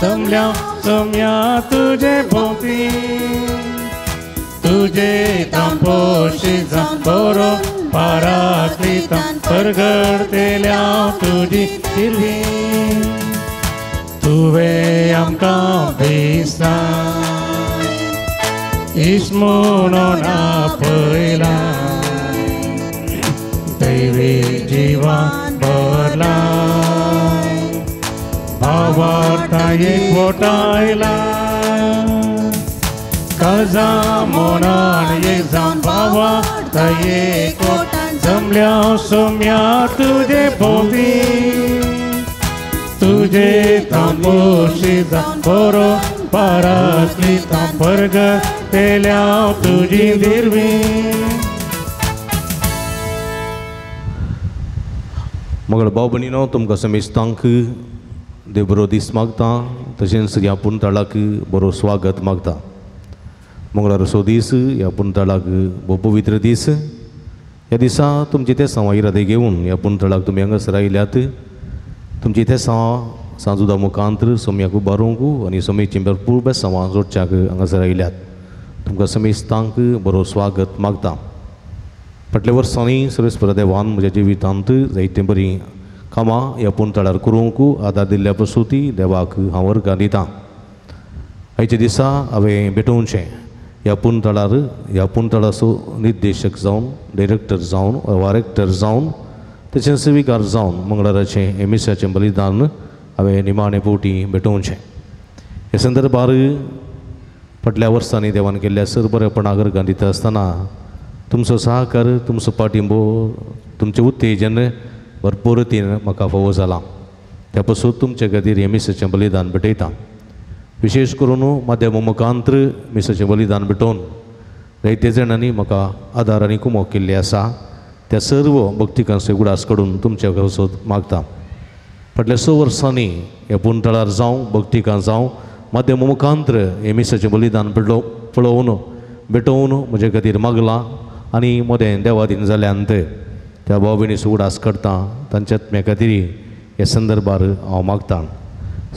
जमल्या सोम्या तुजे भोंवती तुजे तांपोशी बरो पाराक्लितान परगडतेल्या तुजी दिरवी तुवें आमकां भेसाय इस्मोणोन आपयलाय दैवी जिवान भरलाय भावार्थाय एकवटायलाय काजा मोनान एक जावन भावार्थाय एकवटान जमल्या सोम्या तुजे भोंवती तुजे तांबोशी बरो पाराक्लितान परगडतेल्या तुजी दिरवी. मगळ भाव भयणीनो तुमकां समेस्तांक देव बरो दीस मागता तशेंच ह्या पुनतळाक बरो स्वागत मागता. मंगळार दीस ह्या पुनतळाक भोव पवित्र दीस. ह्या दिसा तुमची तेसांव इरादे घेवन ह्या पुनतळाक तुमी हांगासर आयल्यात. तुमची तेसांव सांजुदा मुखांत्र सोम्याक उबारूंक आनी सोमेची भरपूर बेसांवां जोडच्याक हांगासर आयल्यात. तुमकां समेस्तांक बरो स्वागत मागता. फाटल्या वर्सांनी सर्वेस्पर देवान म्हज्या जिवितांत जायते बरीं कामां ह्या पुनतळार करूंक आदार दिल्ल्या पसून देवाक हांव वर्गां दितां. आयच्या दिसा हांवें भेटोवचें ह्या पुनतळार ह्या पुनतळाचो निर्देशक जावन डायरेक्टर जावन वारेक्टर जावन तशेंच स्विकार जावन मंगळाराचें हें मिसाचें बलिदान हांवें निमाणे फावटी भेटोवचें. हे संदर्भार फाटल्या वर्सांनी देवान केल्ल्या सर बरेपणाक वर्गां दिता आसतना तुमचो सहकार तुमचो पाठिंबो तुमचें उत्तेजन भरपूर रितीन म्हाका फावो जालां. त्या पासून तुमचे खातीर हें मिसाचें बलिदान भेटयता. विशेश करून माध्यम मुखांत्र मिसाचें बलिदान भेटोवन जायते जाणांनी म्हाका आदार आनी कुमोक केल्ली आसा. त्या सर्व भक्तिकांचो उगडास काडून तुमच्या वचत मागता. फाटल्या 6 वर्सांनी ह्या पुनतळार जावं भक्तिकां जावं माध्यम मुखांत्र हें मिसाचें बलिदान पळोवन भेटोवन म्हजे खातीर मागलां आनी मदें देवादीन जाल्यान त्या भाव भयणीचो उगडास करता. तांच्या आत्म्या खातीर ह्या संदर्भार हांव मागता.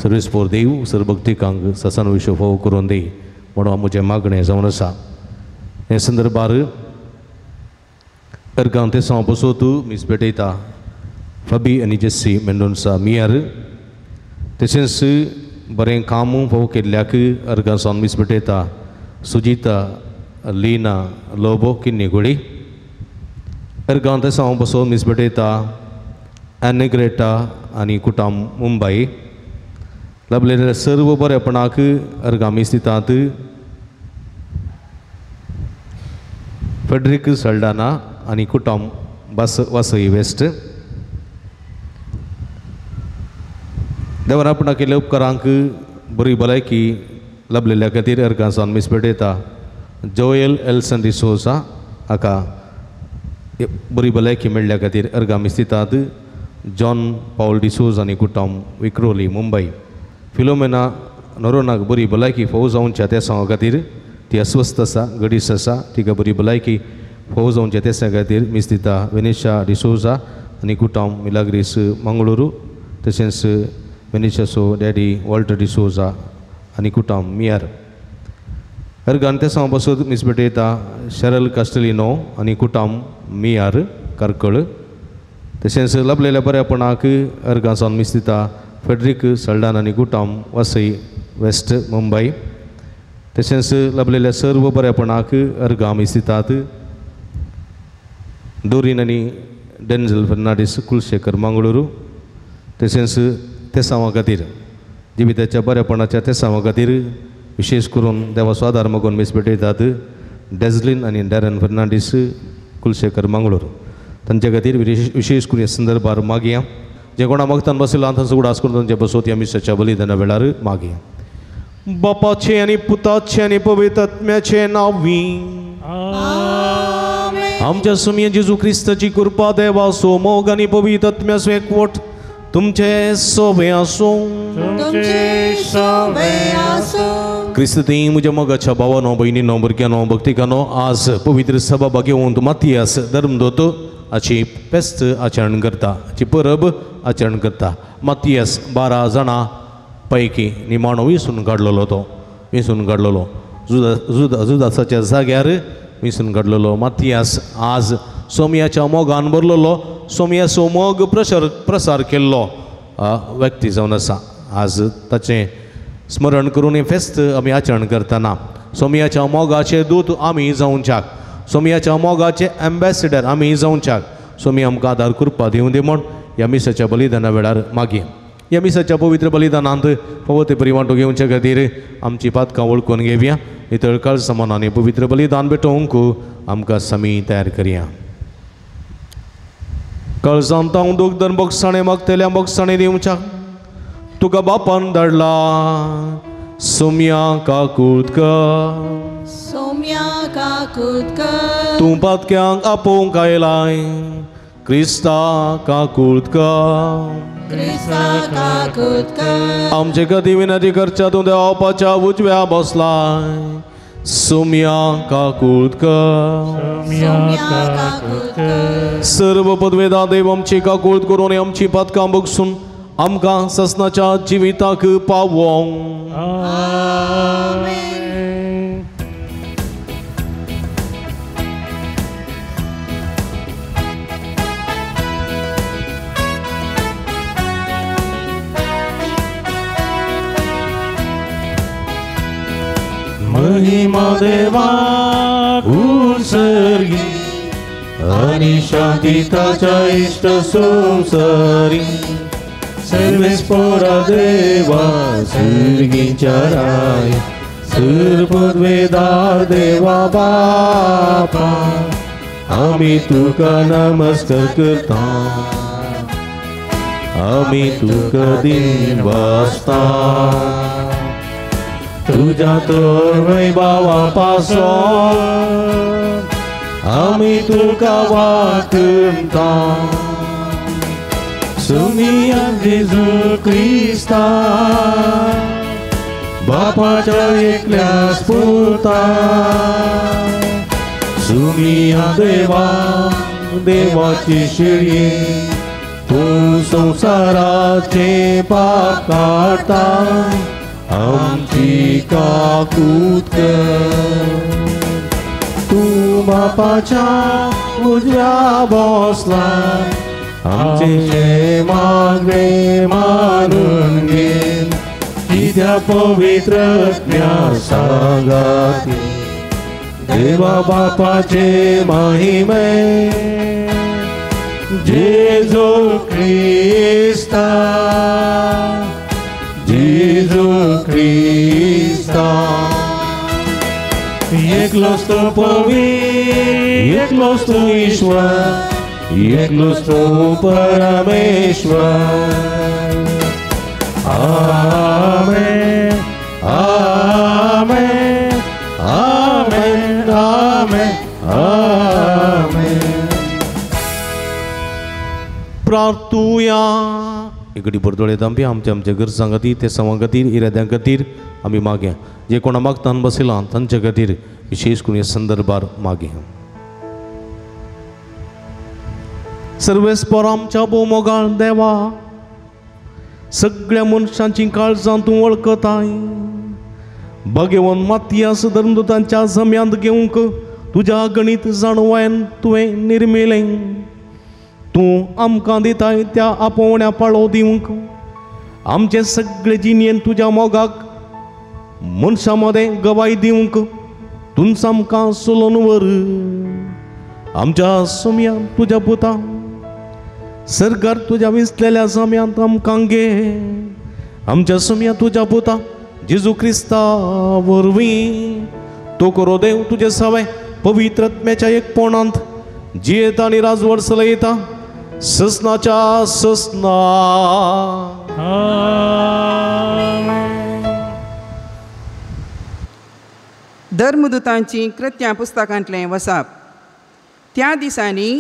सर्वेस्पोर देव सर भक्तिकांक ससान विश्व फावो करून दी म्हणून हांव म्हजें मागणें जावन आसा. हे संदर्भार अर्गां तेसांव बसोत मीस भेटयता फाबी आनी जेस्सी मेंडोन्सा मियार तशेंच बरें काम फावो केल्ल्याक अर्गां सावन मीस भेटयता सुजिता लीना लोबो किन्नीगुळी. अर्गां तेसांव बसोवन मीस भेटयता एनग्रेटा आनी कुटाम मुंबय. लाभलेल्या सर्व बरेपणाक अर्गां मीस दितात फेडरिक सल्डाना आनी कुटाम वासई वेस्ट. देवान आपणाक केल्ल्या उपकारांक बरी भलायकी लाभलेल्या खातीर अर्गां सावन मीस भेटयता जोएल एल्सन डिसोजा हाका बरी भलायकी मेळ्ळ्या खातीर अर्गां मीस दितात जॉन पावल डिसोज आनी कुटाम विक्रोली मुंबय. फिलोमेना नोरोनाक बरी भलायकी फावो जावच्या तेसांवा खातीर ती अस्वस्थ आसा गडीस आसा तिका बरी भलायकी फावो जावच्या तेसा खातीर मीस दिता वेनिशा डिसोजा आनी कुटाम मिलाग्रीस मंगळुरू तशेंच वेनिशाचो डॅडी वॉल्टर डिसोजा आनी कुटाम मियार. अर्गान तेसांव पासून मीस भेटयता शरल कास्टलिनो आनी कुटाम मियार कार्कळ. तशेंच लाभलेल्या बऱ्यापणाक अर्गां सावन मीस दिता फेडरिक सल्डान आनी कुटाम वासई वेस्ट मुंबय. तशेंच लाभलेल्या सर्व बऱ्यापणाक अर्गां मीस दितात डोरीन आनी डेन्झल फर्नांडीस कुलशेखर मंगळुरू. तशेंच तेसांवा खातीर जिविताच्या बऱ्यापणाच्या तेसांवा खातीर विशेश करून देवाचो आदार मागून मीस भेटयतात डेझलीन आनी डॅरन फर्नांडीस कुलशेखर मंगळूर. तांच्या खातीर विशेश करून ह्या संदर्भार मागया. जे कोणा मागतान बसयला तांचो उगडास करून तांचे बसोत ह्या मिसाच्या बलिदाना वेळार मागया. बापाचें आनी पुताचें आनी पवित्र आत्म्याचें नांवी आमच्या सुमये जेजू क्रिस्ताची कृपा देवाचो मोग आनी पवित्र आत्म्याचो एकवट तुमचे सोबे आसूं. क्रिस्ती म्हज्या मोगाच्या भावानो भयणीनो भुरग्यांनो भक्तिकानो आज पवित्र सभा भागेवंत मातियास धर्मदूत हाची फेस्त आचरण करता, हाची परब आचरण करता. मातियास 12 जाणां पैकी निमाणो विसून काडलेलो तो विसून काडलेलो जुदासाच्या जाग्यार विसून काडलेलो मातियास आज सोमयाच्या मोगान भरलेलो सोमयाचो मोग प्रसार केल्लो व्यक्ती जावन आसा. आज ताचें स्मरण करून हें फेस्त आमी आचरण करतना सोमयाच्या मोगाचे दूत आमी जावच्याक, सोमयाच्या मोगाचे एम्बेसिडर आमी जावच्याक सोमी आमकां आदार कृपा दिवं दी म्हूण ह्या मिसाच्या बलिदाना वेळार मागीर ह्या मिसाच्या पवित्र बलिदानांत फावो ते परी वांटो घेवचे खातीर आमची पातकां वळखून घेवया. नितळ काळजा मनान पवित्र बलिदान भेटोवंक आमकां समी तयार करया. काळजांत हांव दूख धन बोगसाणें मागतल्या बोगसाणें दिवच्याक तुका बापान धाडला सोम्या काकूत कर, सोम्या काकूत कर, तूं पातक्यांक आपोवंक आयलाय क्रिस्ता काकूत कर, क्रिस्ता काकूत कर, आमचे खातीर विनंती करच्या तूं देवाच्या उजव्या बसलाय सोम्या काकूत कर, सोम्या काकूत कर. सर्व पदवेदा देव आमची काकूत करून आमची पातकां बगसून आमकां ससनाच्या जिविताक पावोंक. आमेन. महिमा देवा उत्सर्गी आणि शांती ताच्या इश्ट संसारी सर्वेस्पोरा देवा सर्गीच्या राय सर्ववेदार देवा बापा आमी तुका नमस्कार करता, आमी तुका दिन वाचता तुझ्या तर वैभावा पासून आमी तुका वाटता. सुमिया जेजू क्रिस्ता बापाच्या एकल्याच पुता, सुमिया देवा देवाची शिळये तूं संवसाराचे पाप काडटा आमची काकूत कर. तूं बापाच्या उजव्या बसला आमचे मागणे मानून घे कित्या पवित्र आत्म्या सांगाती देवा बापाचे महिमे जेजू क्रिस्ता, जेजू क्रिस्ता. एकलोच तो पवित्र, एकलोच तो ईश्वर, एकलोच तो परमेश्वर. आमेन आमेन आमेन आमेन आमेन. प्रार्थुया. इकडे बरदोळे आमचे आमच्या आमच्या गरजां खातीर ते सवां खातीर इराद्यां खातीर आमी मागया. जे कोणा मागतान बसयलां तांचे खातीर विशेष करून ह्या संदर्भार मागया. सर्वेस्पर आमच्या भोवमोगाळ देवा, सगळ्या मनशांची काळजां तूं वळखताय. भगवंत मातियास धर्मदूतांच्या जम्यांत घेवंक तुज्या गणीत जाणवायन तुवें निर्मिलें. तूं आमकां दिताय त्या आपोवण्या पाळो दिवंक आमचे सगळे जिणेन तुज्या मोगाक मनशां मदें गवाय दिवंक तूंच आमकां सोलोन व्हर. आमच्या सोम्यान तुज्या पुता सरकार तुज्या विसलेल्या जम्यांत आमकां घे. आमच्या सोम्या तुज्या पुता जेजू क्रिस्ता वरवीं तो करो देव तुजे सवे पवित्र आत्म्याच्या एकपणांत जियेता आनी राजवट चलयता ससनाच्या ससना. धर्मदूतांची कृत्यां पुस्तकांतलें वसाप. त्या दिसांनी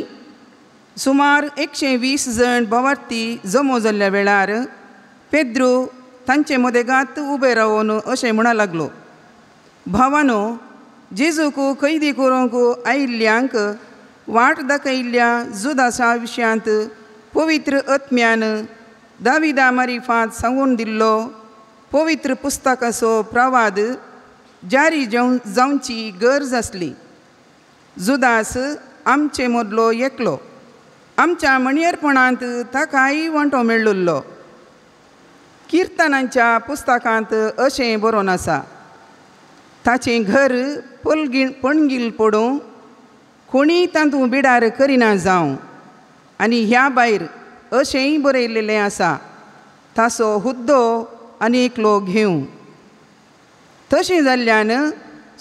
सुमार 120 जण भवार्थी जमो जाल्ल्या वेळार पेद्रू तांचे मदेगात उबे रावन अशें म्हणा लागलो, भावानो, जेजूक कैदी करूंक आयिल्ल्यांक वाट दाखयिल्ल्या जुदासा विशयांत पवित्र आत्म्यान दाविदा मारिफात सांगून दिल्लो पवित्र पुस्तकाचो प्रवाद जारी जावची गरज आसली. जुदास आमचे मदलो एकलो, आमच्या मणयेरपणांत ताकाय वांटो मेळिल्लो. किर्तनांच्या पुस्तकांत अशें बरोवन आसा, ताचें घर पणगील पडूं, कोणीय तातूंत बिडार करिना जावं. आनी ह्या भायर अशेंय बरयलेलें आसा, ताचो हुद्दो आनी एकलो घेवं. तशें जाल्ल्यान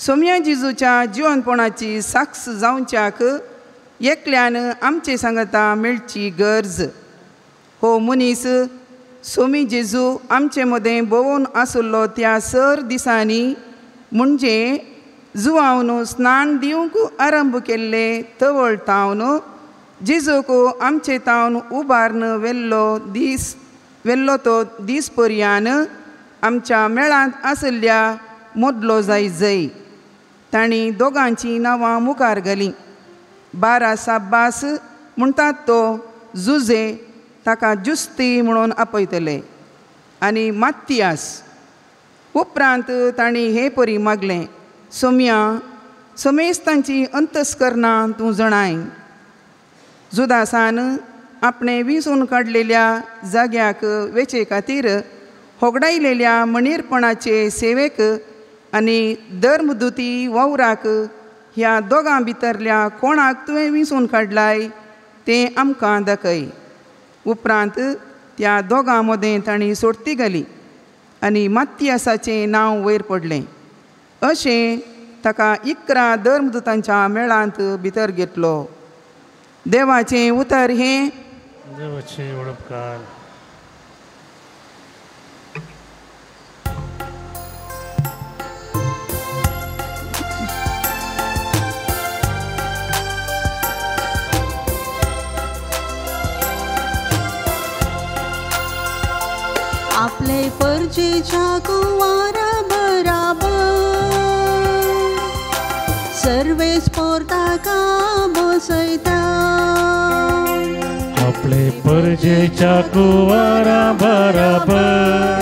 सोम्या जेजूच्या जिवनपणाची साक्ष जावच्याक एकल्यान आमचे सांगता मेळची गरज. हो मनीस सोमी जेजू आमचे मदें भोंवून आशिल्लो त्या सर दिसांनी, म्हणजे जुवावन स्नान दिवंक आरंभ केल्ले तवळ तावन जेजूक आमचे तावन उबारून वेल्लो तो दीस पर्यान आमच्या मेळांत आशिल्ल्या मदलो जाय जय. तांणी दोगांचीं नांवां मुखार घालीं. 12 साब्बास म्हणटात तो जुजे, ताका जुस्ती म्हणून आपयतले, आनी मात्तियास. उपरांत तांणी हे परी मागलें, सोम्या समेस्तांची अंतस्करणां तूं जणाय. जुदासान आपणें विंचून काडलेल्या जाग्याक वेचे खातीर होगडायलेल्या मणीरपणाचे सेवेक आनी धर्मदुती वावराक ह्या दोगां भितरल्या कोणाक तुवें विंचून काडलाय तें आमकां दाखय. उपरांत त्या दोगां मदें तांणी सोडती घाली आनी मात्तियासाचें नांव वयर पडलें. अशें ताका 11 धर्मदुतांच्या मेळांत भितर घेतलो. देवाचें उतर हें. देवाचें उपकार. आपले परजेच्या कुवारा बराबर सर्वेस पोरताका बसयता. आपले परजेच्या कुवारा बराबर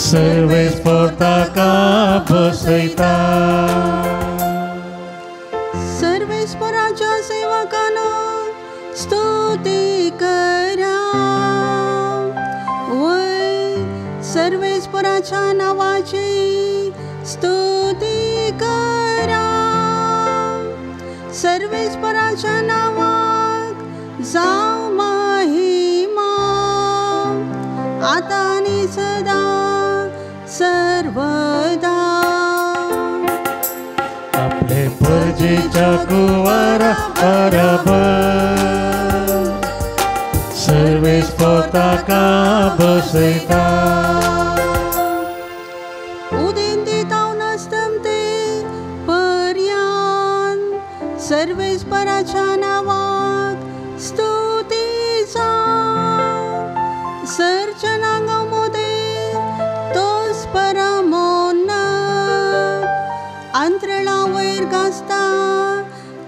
सर्वेस पोरताका बसयता. सर्वेस्पराच्या सेवकांनो स्तुती करा, सर्वेस्पराच्या नावाची स्तुती करा. सर्वेस्पराच्या नावाक जावं महिमा, आतां आनी सदा सर्वदा. आपले परजेच्या कुवारा बराबर सर्वेस पोताका बसयता. उदेंती तावन अस्तमते पर्यान सर्वेस्पराच्या नावाक स्तुती जावं. सर्जनांगा मोदें तोच परमोन्नत, अंतराळा वयर गाजता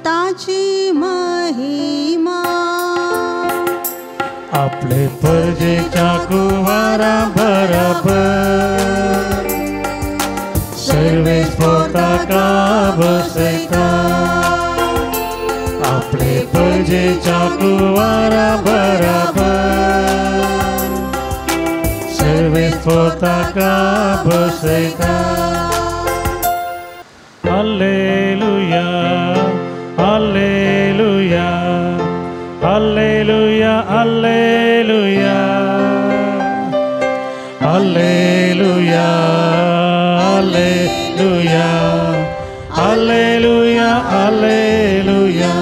ताची महिमा. आपले परजेच्या कुवारा बराबर सर्वेस पोताका बसयता. आपले परजेच्या कुवारा बराबर Sarves पोताका बसयता. Hallelujah, hallelujah, hallelujah, hallelujah, hallelujah, hallelujah, hallelujah, hallelujah.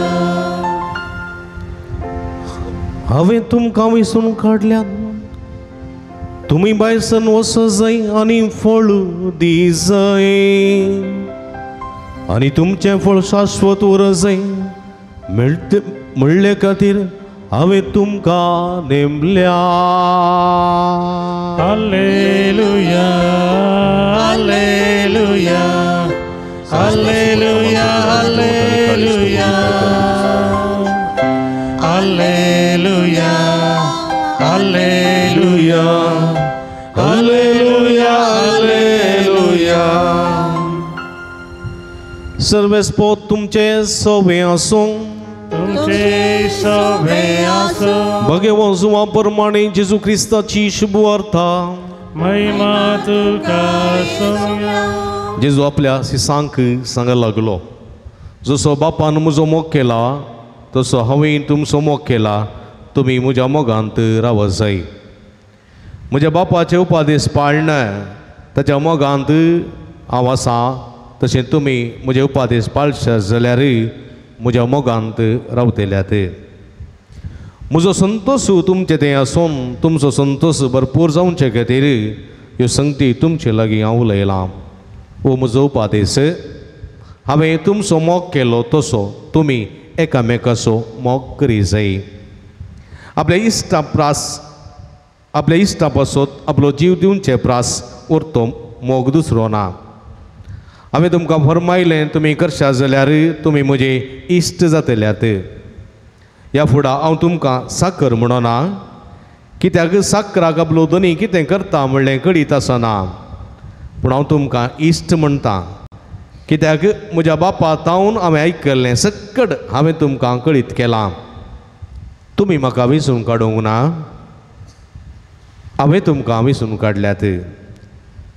हांवें तुमकां विसून काडल्यात, तुमी बायसन वचत जाय आनी फळ दी जाय, आनी तुमचें फळ शाश्वत उर जाय मेळटे म्हणले खातीर हांवें तुमकां नेमल्या. Hallelujah, hallelujah, hallelujah, hallelujah, hallelujah, hallelujah, hallelujah, सर्वेस्पोत तुमचे सवे आसूं तुमचे सवे आसूं. भगवान जुवा प्रमाणे जेजू क्रिस्ताची शुभवार्ता. महिमा तुका सोम्या. जेजू आपल्या शिसांक सांग लागलो, जसो बापान म्हजो मोग केला तसो हांवें तुमचो मोग केला, तुमी म्हज्या मोगांत रावत जाय. म्हज्या बापाचे उपादेश पाळना ताच्या मोगांत हांव आसा, तशें तुमी म्हजे उपादेश पाळशात जाल्यार म्हज्या मोगांत रावतल्यात. म्हजो संतोश तुमचे तें आसून तुमचो संतोश भरपूर जावचे खातीर ह्यो संगती तुमचे लागीं हांव उलयलां. हो म्हजो उपादेश, हांवें तुमचो मोग केलो तसो तुमी एकामेकाचो मोग करी जाय. आपल्या इश्टा प्रास आपल्या इश्टा पासत आपलो जीव दिवचे प्रास उरतो मोग दुसरो ना. हांवें तुमकां फरमायलें तुमी करशात जाल्यार तुमी म्हजे इश्ट जातल्यात. ह्या फुडां हांव तुमकां साकर म्हणना, कित्याक साकराक आपलो धनी कितें करता म्हणलें कळीत आसना, पूण हांव तुमकां इश्ट म्हणटा, कित्याक म्हज्या बापा तावन हांवें आयकल्लें सक्कड हांवें तुमकां कळीत केलां. तुमी म्हाका विसून काडूंक ना, हांवें तुमकां विसून काडल्यात.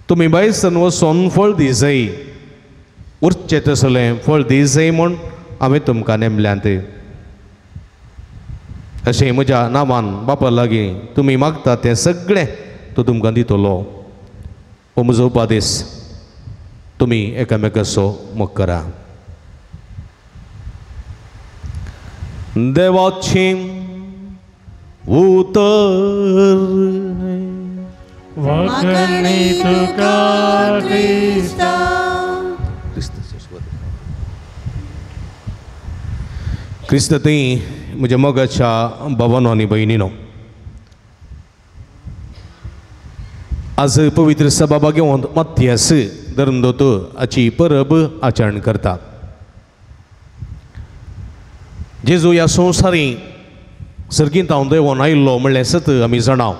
तुमी भायसन वचून फळ दिजय, उरचें तसलें फळ दिजय म्हूण हांवें तुमकां नेमल्यांत. अशें म्हज्या नांवान बापा लागीं तुमी मागता तें सगळें तो तुमकां दितलो. हो म्हजो उपादेश, तुमी एकामेकाचो मोग करा. देवाचें उतर. वाखणी तुका क्रिस्ता. क्रिस्त थंय म्हज्या मोगाच्या भावानो आनी भयणीनो, आज पवित्र सभा भाग्यवंत मत्यास धर्मदूत हाची परब आचरण करता. जेजू ह्या संवसारी सर्गींत हांव देवोन आयिल्लो म्हणलें सत आमी जाणा.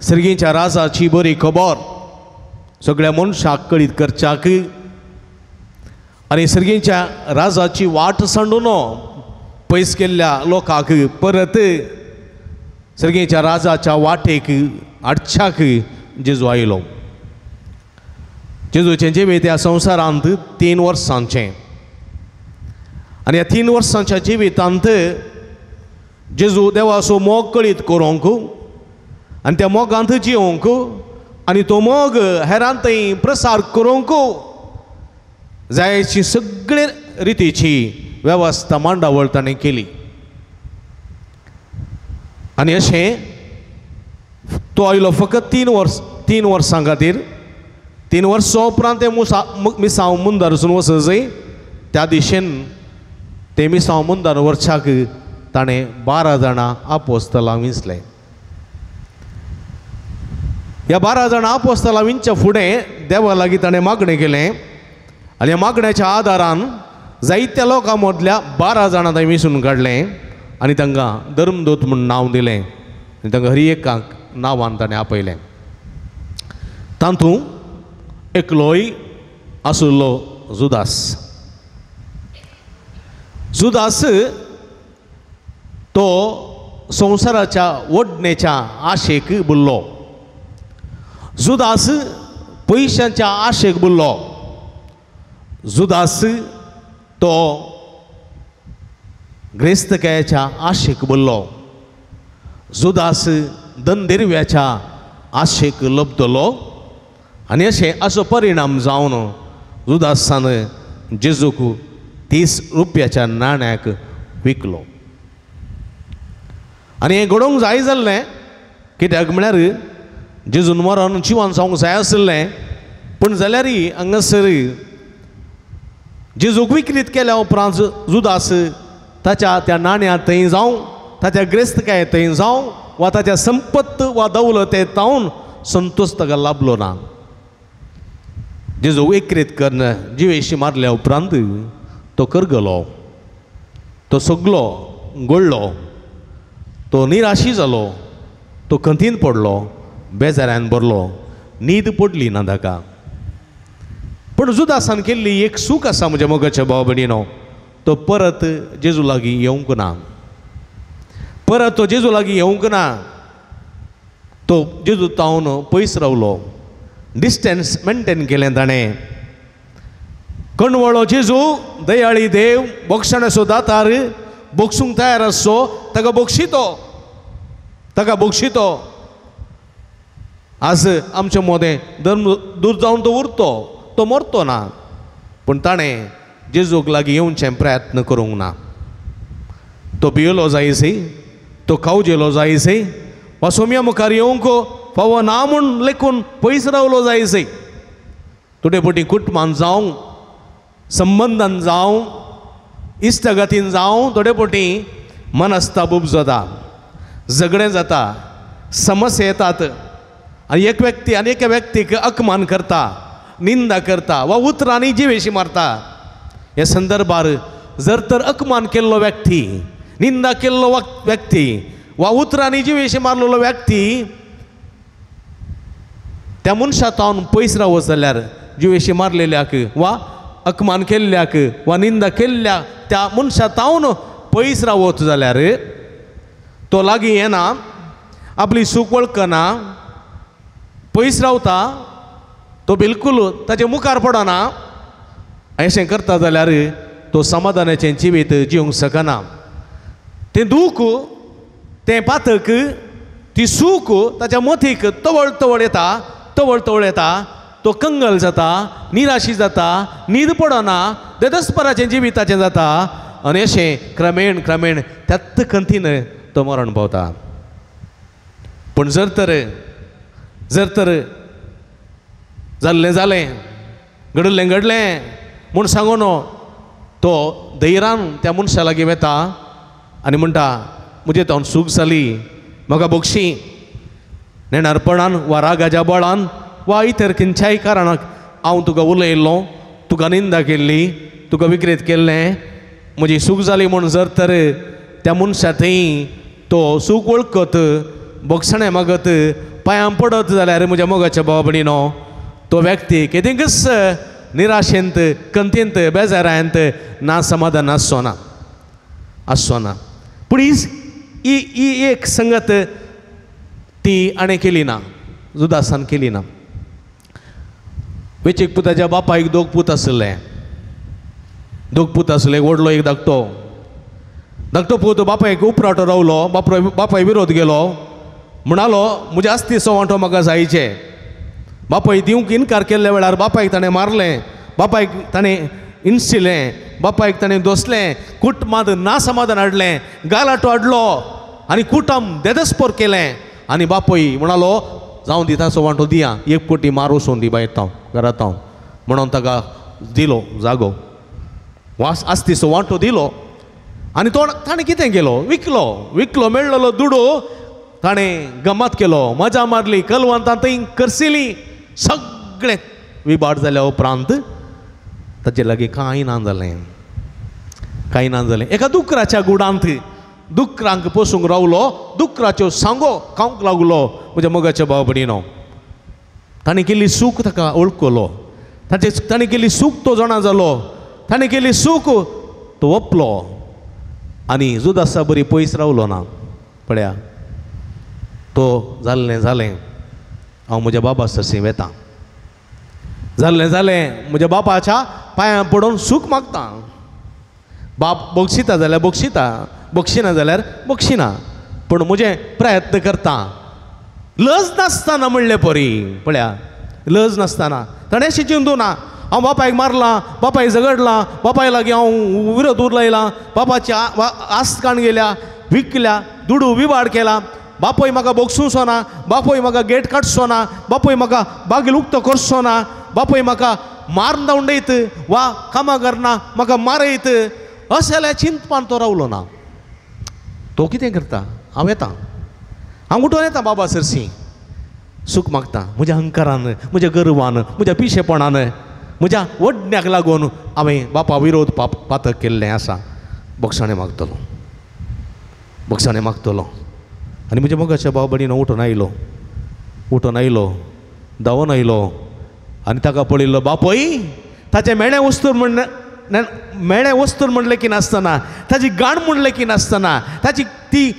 सर्गींच्या राजाची बरी खबर सगळ्या मनशाक कळीत करच्याक आनी सर्गींच्या राजाची वाट सांडून पयस केल्ल्या लोकांक परत सर्गींच्या राजाच्या वाटेक हाडच्याक जेजू आयलो. जेजूचें जिवीत ह्या संवसारांत 3 वर्सांचें आनी ह्या 3 वर्सांच्या जिवितांत जेजू देवाचो मोग कळीत करूंक आनी त्या मोगांत जिवंक आनी तो मोग हेरांतय प्रसार करूंक जायची सगळे रितीची वेवस्था मांडावळ ताणें केली. आनी अशें तो आयलो फकत 3 वर्सां खातीर. 3 वर्सां उपरांत ते मिसांव मुंदारसून वचजय त्या दिशेन ते मिसांव मुंदार वर्साक ताणें 12 जाणां आपोस्तलां विंचलें. ह्या 12 जाणां आपोस्तलां विंचच्या फुडें देवा लागीं ताणें मागणें केलें आनी ह्या मागण्याच्या आदारान जायत्या लोकां मदल्या 12 जाणां ताणें विंचून काडलें आनी तांकां धर्मदूत म्हूण नांव दिलें आनी तांकां हर एकाक नांवान ताणें आपयलें. तातूंत एकलोय आशिल्लो जुदास. जुदास तो संवसाराच्या ओडणेच्या आशेक बुल्लो. जुदास पयशांच्या आशेक बुल्लो. जुदास तो ग्रेस्तकायेच्या आशेक बुल्लो. जुदास दंदिरव्याच्या आशेक लब्दलो आनी अशें असो परिणाम जावन जुदासान जेजूक 30 रुपयाच्या नाण्याक विकलो. आनी हें घडोवंक जाय जाल्लें, कित्याक म्हळ्यार जेजून मरण जिवन जावंक जाय आशिल्लें, पूण जाल्यार हांगासर जेजूक विक्रीत केल्या उपरांत जुदास ताच्या त्या नाण्या थंय जावं, ताच्या ग्रेस्तकाये थंय जावं वा ताच्या संपत्त वा दौलते तावन संतोश ताका लाभलो ना. जेजू विक्रीत करून जिवेशी मारल्या उपरांत तो करगलो, तो सगलो गोळ्ळो, तो निराशी जालो, तो खंतीन पडलो, बेजाऱ्यान भरलो, न्हीद पडली ना ताका. पूण जुदासान केल्ली एक सूख आसा म्हज्या मोगाच्या भाव भयणीनो, तो परत जेजू लागीं येवंक ना, परत तो जेजू लागीं येवंक ना, तो जेजू तावन पयस रावलो, डिस्टन्स मेनटेन केलें ताणें. कणवळो जेजू दयाळी देव, बोगसणाचो दातार, बोगसूंक तयार आसचो, ताका बोगशितो, ताका बोगशितो. आज आमच्या मोदें धर्म दूर जावन तो उरतो, तो मरतो ना, पूण ताणें जेजूक लागीं येवचें प्रयत्न करूंक ना. तो भियेलो जायसी, तो कावजेलो जायसी, वा सोम्या मुखार येवंक फावो ना म्हूण लेखून पयस रावलो जायसी. थोडे फावटी कुटुंबान जावं, संबंदान जावं, इश्टागतीन जावं, थोडे फावटी मनस्ताप जाता, झगडें जाता, समस्या येतात आनी एक व्यक्ती आनी एका व्यक्तीक अपमान करता, निंदा करता वा उतरांनी जिवेशी मारता. ह्या संदर्भार जर तर अपमान केल्लो व्यक्ती, निंदा केल्लो व्यक्ती वा उतरांनी जिवेशी मारलेलो व्यक्ती त्या मनशा तावन पयस रावत जाल्यार जिवेशी मारलेल्याक वा अपमान केल्ल्याक वा निंदा केल्ल्या त्या मनशा तावन पयस रावत जाल्यार तो लागीं येना, आपली सूख वळखना, पयस रावता, तो बिलकूल ताचे मुखार पडना. अशें करता जाल्यार तो समाधानाचें जिवीत जिवंक शकना. तें दूख, तें पातक, ती सूख ताच्या मतीक तवळ तवळ येता, तवळ तवळ येता, तो कंगल जाता, निराशी जाता, न्हीद पडना, देदस्पराचें जिविताचें जाता आनी अशें क्रमेण क्रमेण त्याच खंतीन तो मरण पावता. पूण जर तर जर तर जाल्लें जालें, घडलें घडलें म्हूण सांगून तो धैर्यान त्या मनशा लागीं वता आनी म्हणटा, म्हजें तावन सूख जाली, म्हाका बक्षी. नेणारपणान वा रागाच्या बळान वा इतर खंयच्याय कारणाक हांव तुका उलयल्लो, तुका निंदा केल्ली, तुका विक्रेत केल्लें, म्हजी सूख जाली म्हूण जर तर त्या मनशा थंय तो सूख वळखत, बक्षणें मागत, पांयां पडत जाल्यार म्हज्या मोगाच्या भाव भयणीनो, तो व्यक्ती केदिंकच निराशेंत, खंतींत, बेजारांत ना समाधान आसचो ना, आसचो ना. पूण ही ही एक संगत ती आणे केली ना, जुदासान केली ना. वेचीक पुताच्या बापायक दोग पूत आसले, दोग पूत आसले, एक व्हडलो एक धाकटो. धाकटो पूत बापायक उपराटो रावलो, बापाय विरोध गेलो, म्हणालो म्हज्या आस्तीचो वांटो म्हाका जायचे. बापाय दिवंक इनकार केल्ल्या वेळार बापायक ताणें मारलें, बापायक ताणें इन्सिलें, बापायक ताणें दोसलें, कुटुंबांत ना समाधान हाडलें, गालाटो हाडलो आनी कुटुंब देदस्पोर केलें. आनी बापूय म्हणालो जावं दी, ताचो वांटो दिया, एक कोटी मार वचून दी बायर हांव घरांत हांव म्हणून ताका दिलो जागो, वास आस्तीचो वांटो दिलो. आनी तो ताणें कितें केलो, विकलो, विकलो मेळ्ळो दुडो ताणें गमत केलो, मजा मारली, कलवंतां थंय करसिली, सगळें विबाड जाल्या उपरांत ताचे लागीं कांय ना जालें, कांय ना जालें. एका दुकराच्या गुडांत दुकरांक पोसूंक रावलो, दुकराच्यो सांगो खावंक लागलो. म्हज्या मोगाच्या भाव भयणीनो, ताणें केल्ली सूख ताका वळखलो, ताणें केल्ली सूख तो जाणा जालो, ताणें केल्ली सूख तो वपलो आनी जुदासा बरी पयस रावलो ना. पळया तो जाल्लें जालें, हांव म्हज्या बाबा सरशीं वेता, जाल्लें जालें म्हज्या बापाच्या पांयां पडून सूख मागता. बाप बक्षिता जाल्यार बक्षिता, बक्षिना जाल्यार बक्षिना, पूण म्हजें प्रयत्न करता, लज नासतना म्हणलें परी. पळया लज नासतना ताणें अशें चिंतू ना, हांव बापायक मारलां, बापायक झगडलां, बापाय लागीं हांव विरोध उरलायला, बापाची आस्त काण गेल्या, विकल्या, दुडू विवाड केला, बापूय म्हाका बोगसूंचो ना, बापूय म्हाका गेट काडचो ना, बापूय म्हाका बागील उक्तो करचो ना, बापूय म्हाका मारून उडयत वा कामां करना म्हाका मारयत, अशें जाल्यार चिंतपान तो रावलो ना. तो कितें करता, हांव येता, हांव उठोन येता बाबा सरशी, सूख मागता. म्हज्या अहंकारान, म्हज्या गर्वान, म्हज्या पिशेपणान, म्हज्या वडण्याक लागून हांवें बापा विरोध पातक केल्लें आसा, बक्षाणें मागतलो, बक्षाणें मागतलो. आनी म्हज्या मोगाच्या भाव भयणीनो उठून आयलो, उठून आयलो, धांवून आयलो आनी ताका पळयल्लो बापूय ताचें मेळें वस्तूर म्हण मेळें वस्तूर म्हण लेखी नासतना, ताची गाण म्हण लेखी नासतना, ताची ती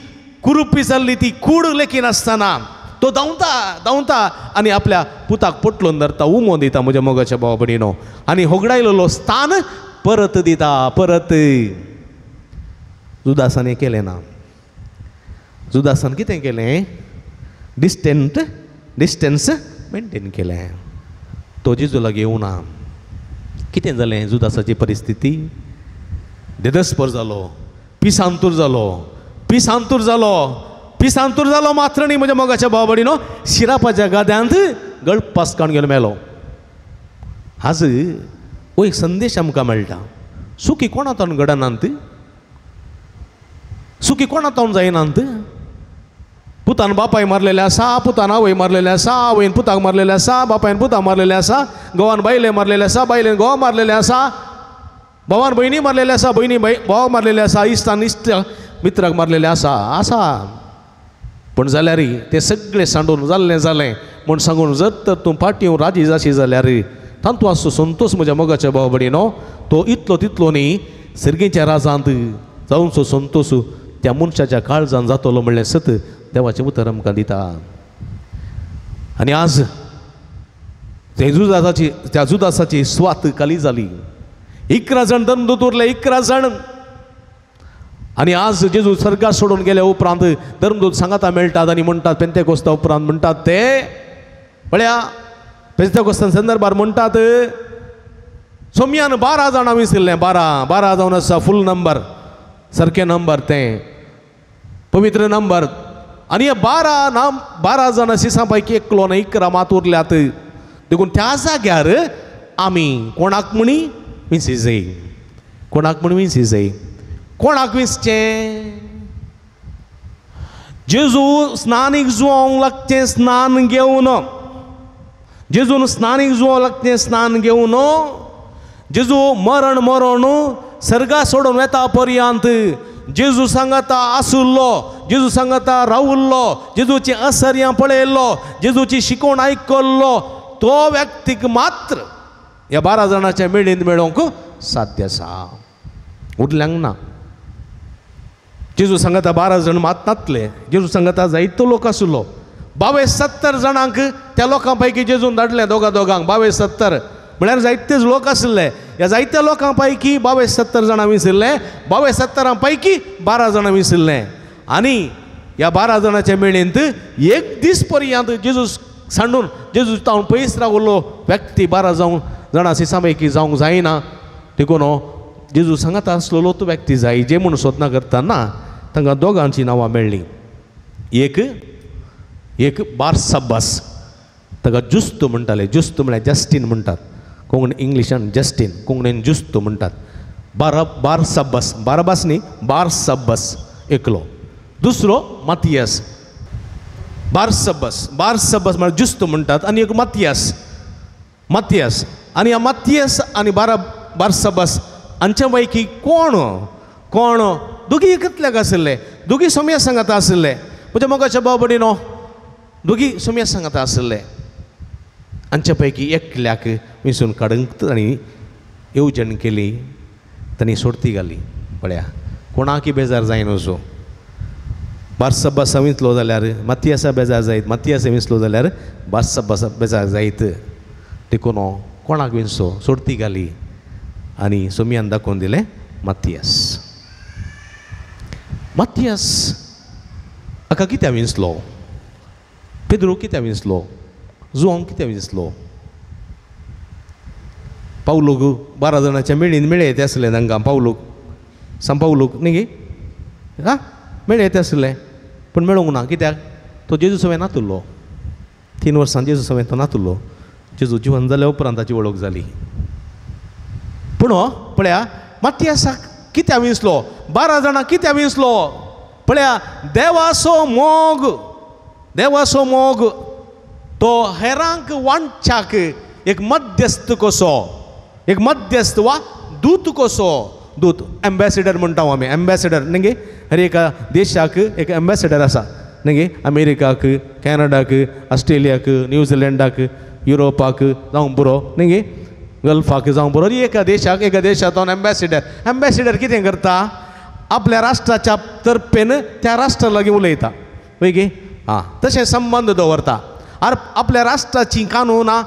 कुरुपी जाल्ली ती कूड लेखी नासतना तो धांवता धांवता आनी आपल्या पुताक पोटलोन धरता, उमो दिता म्हज्या मोगाच्या भावा भयणीनो, आनी होगडायलेलो स्थान परत दिता. परत जुदासान हें केलें ना. जुदासान कितें केलें? डिस्टन्स मेनटेन केलें. तो जेजू लागीं येवना. कितें जालें जुदासाची परिस्थिती? देदस्पर जालो, पिसांतूर जालो, पिसांतूर जालो, पिसांतूर जालो मात्र न्ही म्हज्या मोगाच्या भावा भयणीनो, शिरापाच्या गाद्यांत गळपास काडून घेवन मेलो. आज हो एक संदेश आमकां मेळटा. सुखी कोणा तावन घडनात, सुखी कोणा तावन जायनात. पुतान बापाय मारलेले आसा, पुतान आवय मारलेले आसा, आवयन पुताक मारलेले आसा, बापायन पुताक मारलेले आसा, घोवान बायले मारलेले आसा, बायलेन घोवा मारलेले आसा, भावान भयणी मारलेले आसा, भयणी भावाक मारलेले आसा, इश्टान इश्ट मित्राक मारलेले आसा आसा. पूण जाल्यार तें सगळें सांडून जाल्लें जालें म्हूण सांगून जर तर तूं फाटीं राजी जाशी जाल्यार तातूंत आसचो संतोश म्हज्या मोगाच्या भावा भयणीनो, तो इतलो तितलो न्ही सर्गीच्या राजांत जावचो संतोश त्या मनशाच्या काळजान जातलो म्हणलें सत देवाचें उतर आमकां दिता. आनी आज त्या जुदासाची स्वात खाली जाली. 11 जाण धर्मदूत उरले, 11 जाण. आनी आज जेजू सर्गात सोडून गेल्या उपरांत धर्मदूत सांगाता मेळटात आनी म्हणटात, पेंतेकोस्ता उपरांत म्हणटात ते पळया पेंतेकोस्ता संदर्भार म्हणटात सोमयान 12 जाणां विसरलें. 12 जावन आसा फूल नंबर, सारकें नंबर, तें पवित्र नंबर. आनी हे 12 जाणां सिसां पैकी एकलो ना 11 मात उरल्यात. देखून त्या जाग्यार आमी कोणाक म्हणी विंसी जाय, कोणाक म्हण विंसी जाय, कोणाक विंचचें? जेजू स्नानीक जुवोंक लागचें स्नान घेवन, जेजून स्नानीक जुवोंक लागचें स्नान घेवन, जेजू मरण मरण सर्गा सोडून वेता पर्यंत जेजू सांगाता आसुल्लो, जेजू सांगाता रावुल्लो, जेजूची असर्यां पळयल्लो, जेजूची शिकोवण आयकल्लो तो व्यक्तीक मात्र ह्या 12 जाणाच्या मेळींत मेळोवंक साध्य आसा, उरल्यांक ना. जेजू सांगाता 12 जाण मात नातले, जेजू सांगाता जायतो लोक आसलो. 22-70 जाणांक त्या लोकां पैकी जेजून धाडले दोगा दोगांक, 22-70 म्हळ्यार जायतेच लोक आशिल्ले. ह्या जायत्या लोकां पैकी 22-70 जाणां विसरले, 22-70 पैकी 12 जाणां विसरले. आनी ह्या 12 जाणाच्या मेळींत एक दीस पर्यंत जेजू सांडून जेजू तावन पयस रावलो व्यक्ती 12 जाणां सिसां पैकी जावंक जायना. देखून जेजू सांगाता आसलेलो तो व्यक्ती जाय जे म्हूण सोदना करतना तांकां दोगांची नांवां मेळ्ळीं. एक बारसब्बास, ताका जुस्त म्हणटाले, जुस्त म्हळ्यार जस्टीन म्हणटात, कोंकणी इंग्लिशान जस्टीन, कोंकणीन जुस्त म्हणटात. बारसब्बास, बाराबास न्ही, बारसब्बास एकलो. दुसरो मातियास. बारसब्बास, बारसब्बास म्हळ्यार जुस्त म्हणटात, आनी एक मातियास, मातियास. आनी ह्या मातियास आनी बारसब्बास हांच्या पैकी कोण कोण दोगी एकतल्याक आशिल्ले, दोगी सोमया सांगाता आशिल्ले. म्हज्या मोगाच्या भाव भयणीनो, दोगी सोमया सांगाता आशिल्ले. हांच्या पैकी एकल्याक विंचून काडूंक तांणी येवजण केली, तांणी सोडती घाली. पळया कोणाकय बेजार जायना सो. बारसब्बासा विंचलो जाल्यार मातियासा बेजार जायत, मातियासा विंचलो जाल्यार बारसब्बासा बेजार जायत. देखून कोणाक विंचो, सोडती घाली आनी सोमयान दाखोवन दिलें मातियास. मातियास हाका कित्याक विंचलो? पेद्रू कित्याक विंचलो? जुवांव कित्याक विंचलो? पावलूक 12 जाणाच्या मेळीन मेळये ते आसले तांकां, पावलूक सांग पावलूक न्ही गे आं मेळये ते आसले, पूण मेळोंक ना. कित्याक? तो जेजू सवें नातुल्लो, 3 वर्सां जेजू सवें तो नातुल्लो. जेजू जिवन जाल्या उपरांत ताची वळख जाली. पूण पळया मातियासाक कित्याक विंचलो? 12 जाणां कित्याक विंचलो? पळया देवाचो मोग, देवाचो मोग तो हेरांक वांटच्याक एक मध्यस्थ कसो, एक मध्यस्थ वा दूत कसो, दूत एम्बेसिडर म्हणटा आमी, एम्बेसिडर न्ही गे, हर एका देशाक एक एम्बेसिडर आसा न्ही गे, अमेरिकाक, कॅनडाक, ऑस्ट्रेलियाक, न्यूझिलंडाक, युरोपाक जावं पुरो न्ही गे. गल्फाक जावं बरो एका देशाक एका देशांत एम्बेसिडर. एम्बेसिडर कितें करता? आपल्या राष्ट्राच्या तर्फेन त्या राष्ट्रा लागीं उलयता वय गे. आं तशें संबंद दवरता आर आपल्या राष्ट्राचीं कानूनां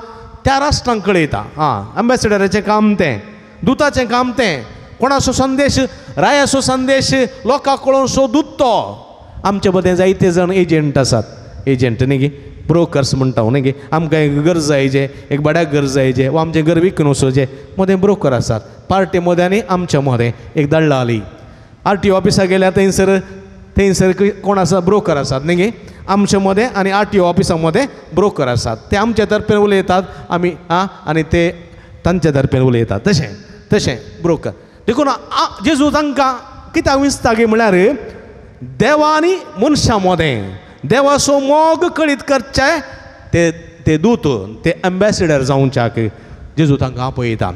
त्या राष्ट्रांक कळयता. आं एम्बेसिडराचें काम तें, दुताचें काम तें. कोणाचो संदेश, रायाचो संदेश लोकांक कळोवन सो दूत तो. आमचे मदें जायते जाण एजंट आसात. एजंट न्ही गे, ब्रोकर्स म्हणटा न्ही गे. आमकां एक गरज जायचे, एक भाड्याक गरज जायचे वा आमचें घर विकून वचोचें, मदें ब्रोकर आसात. पार्टी मदें आनी आमच्या मदें एक दलाली. आर टी ओ ऑफिसाक गेल्यार थंयसर थंयसर कोण आसा? ब्रोकर आसात न्ही गे. आमचे मदें आनी आर टी ओ ऑफिसा मदें ब्रोकर आसात. ते आमच्या तर्फेन उलयतात आमी आं आनी ते तांच्या तर्फेन उलयतात. तशें तशें ब्रोकर. देखून जेजू तांकां कित्याक विंचता गे म्हळ्यार देवा आनी मनशां मदें देवाचो मोग कळीत करचे ते ते दूत, ते एम्बेसिडर जावच्याक जेजू तांकां आपयता.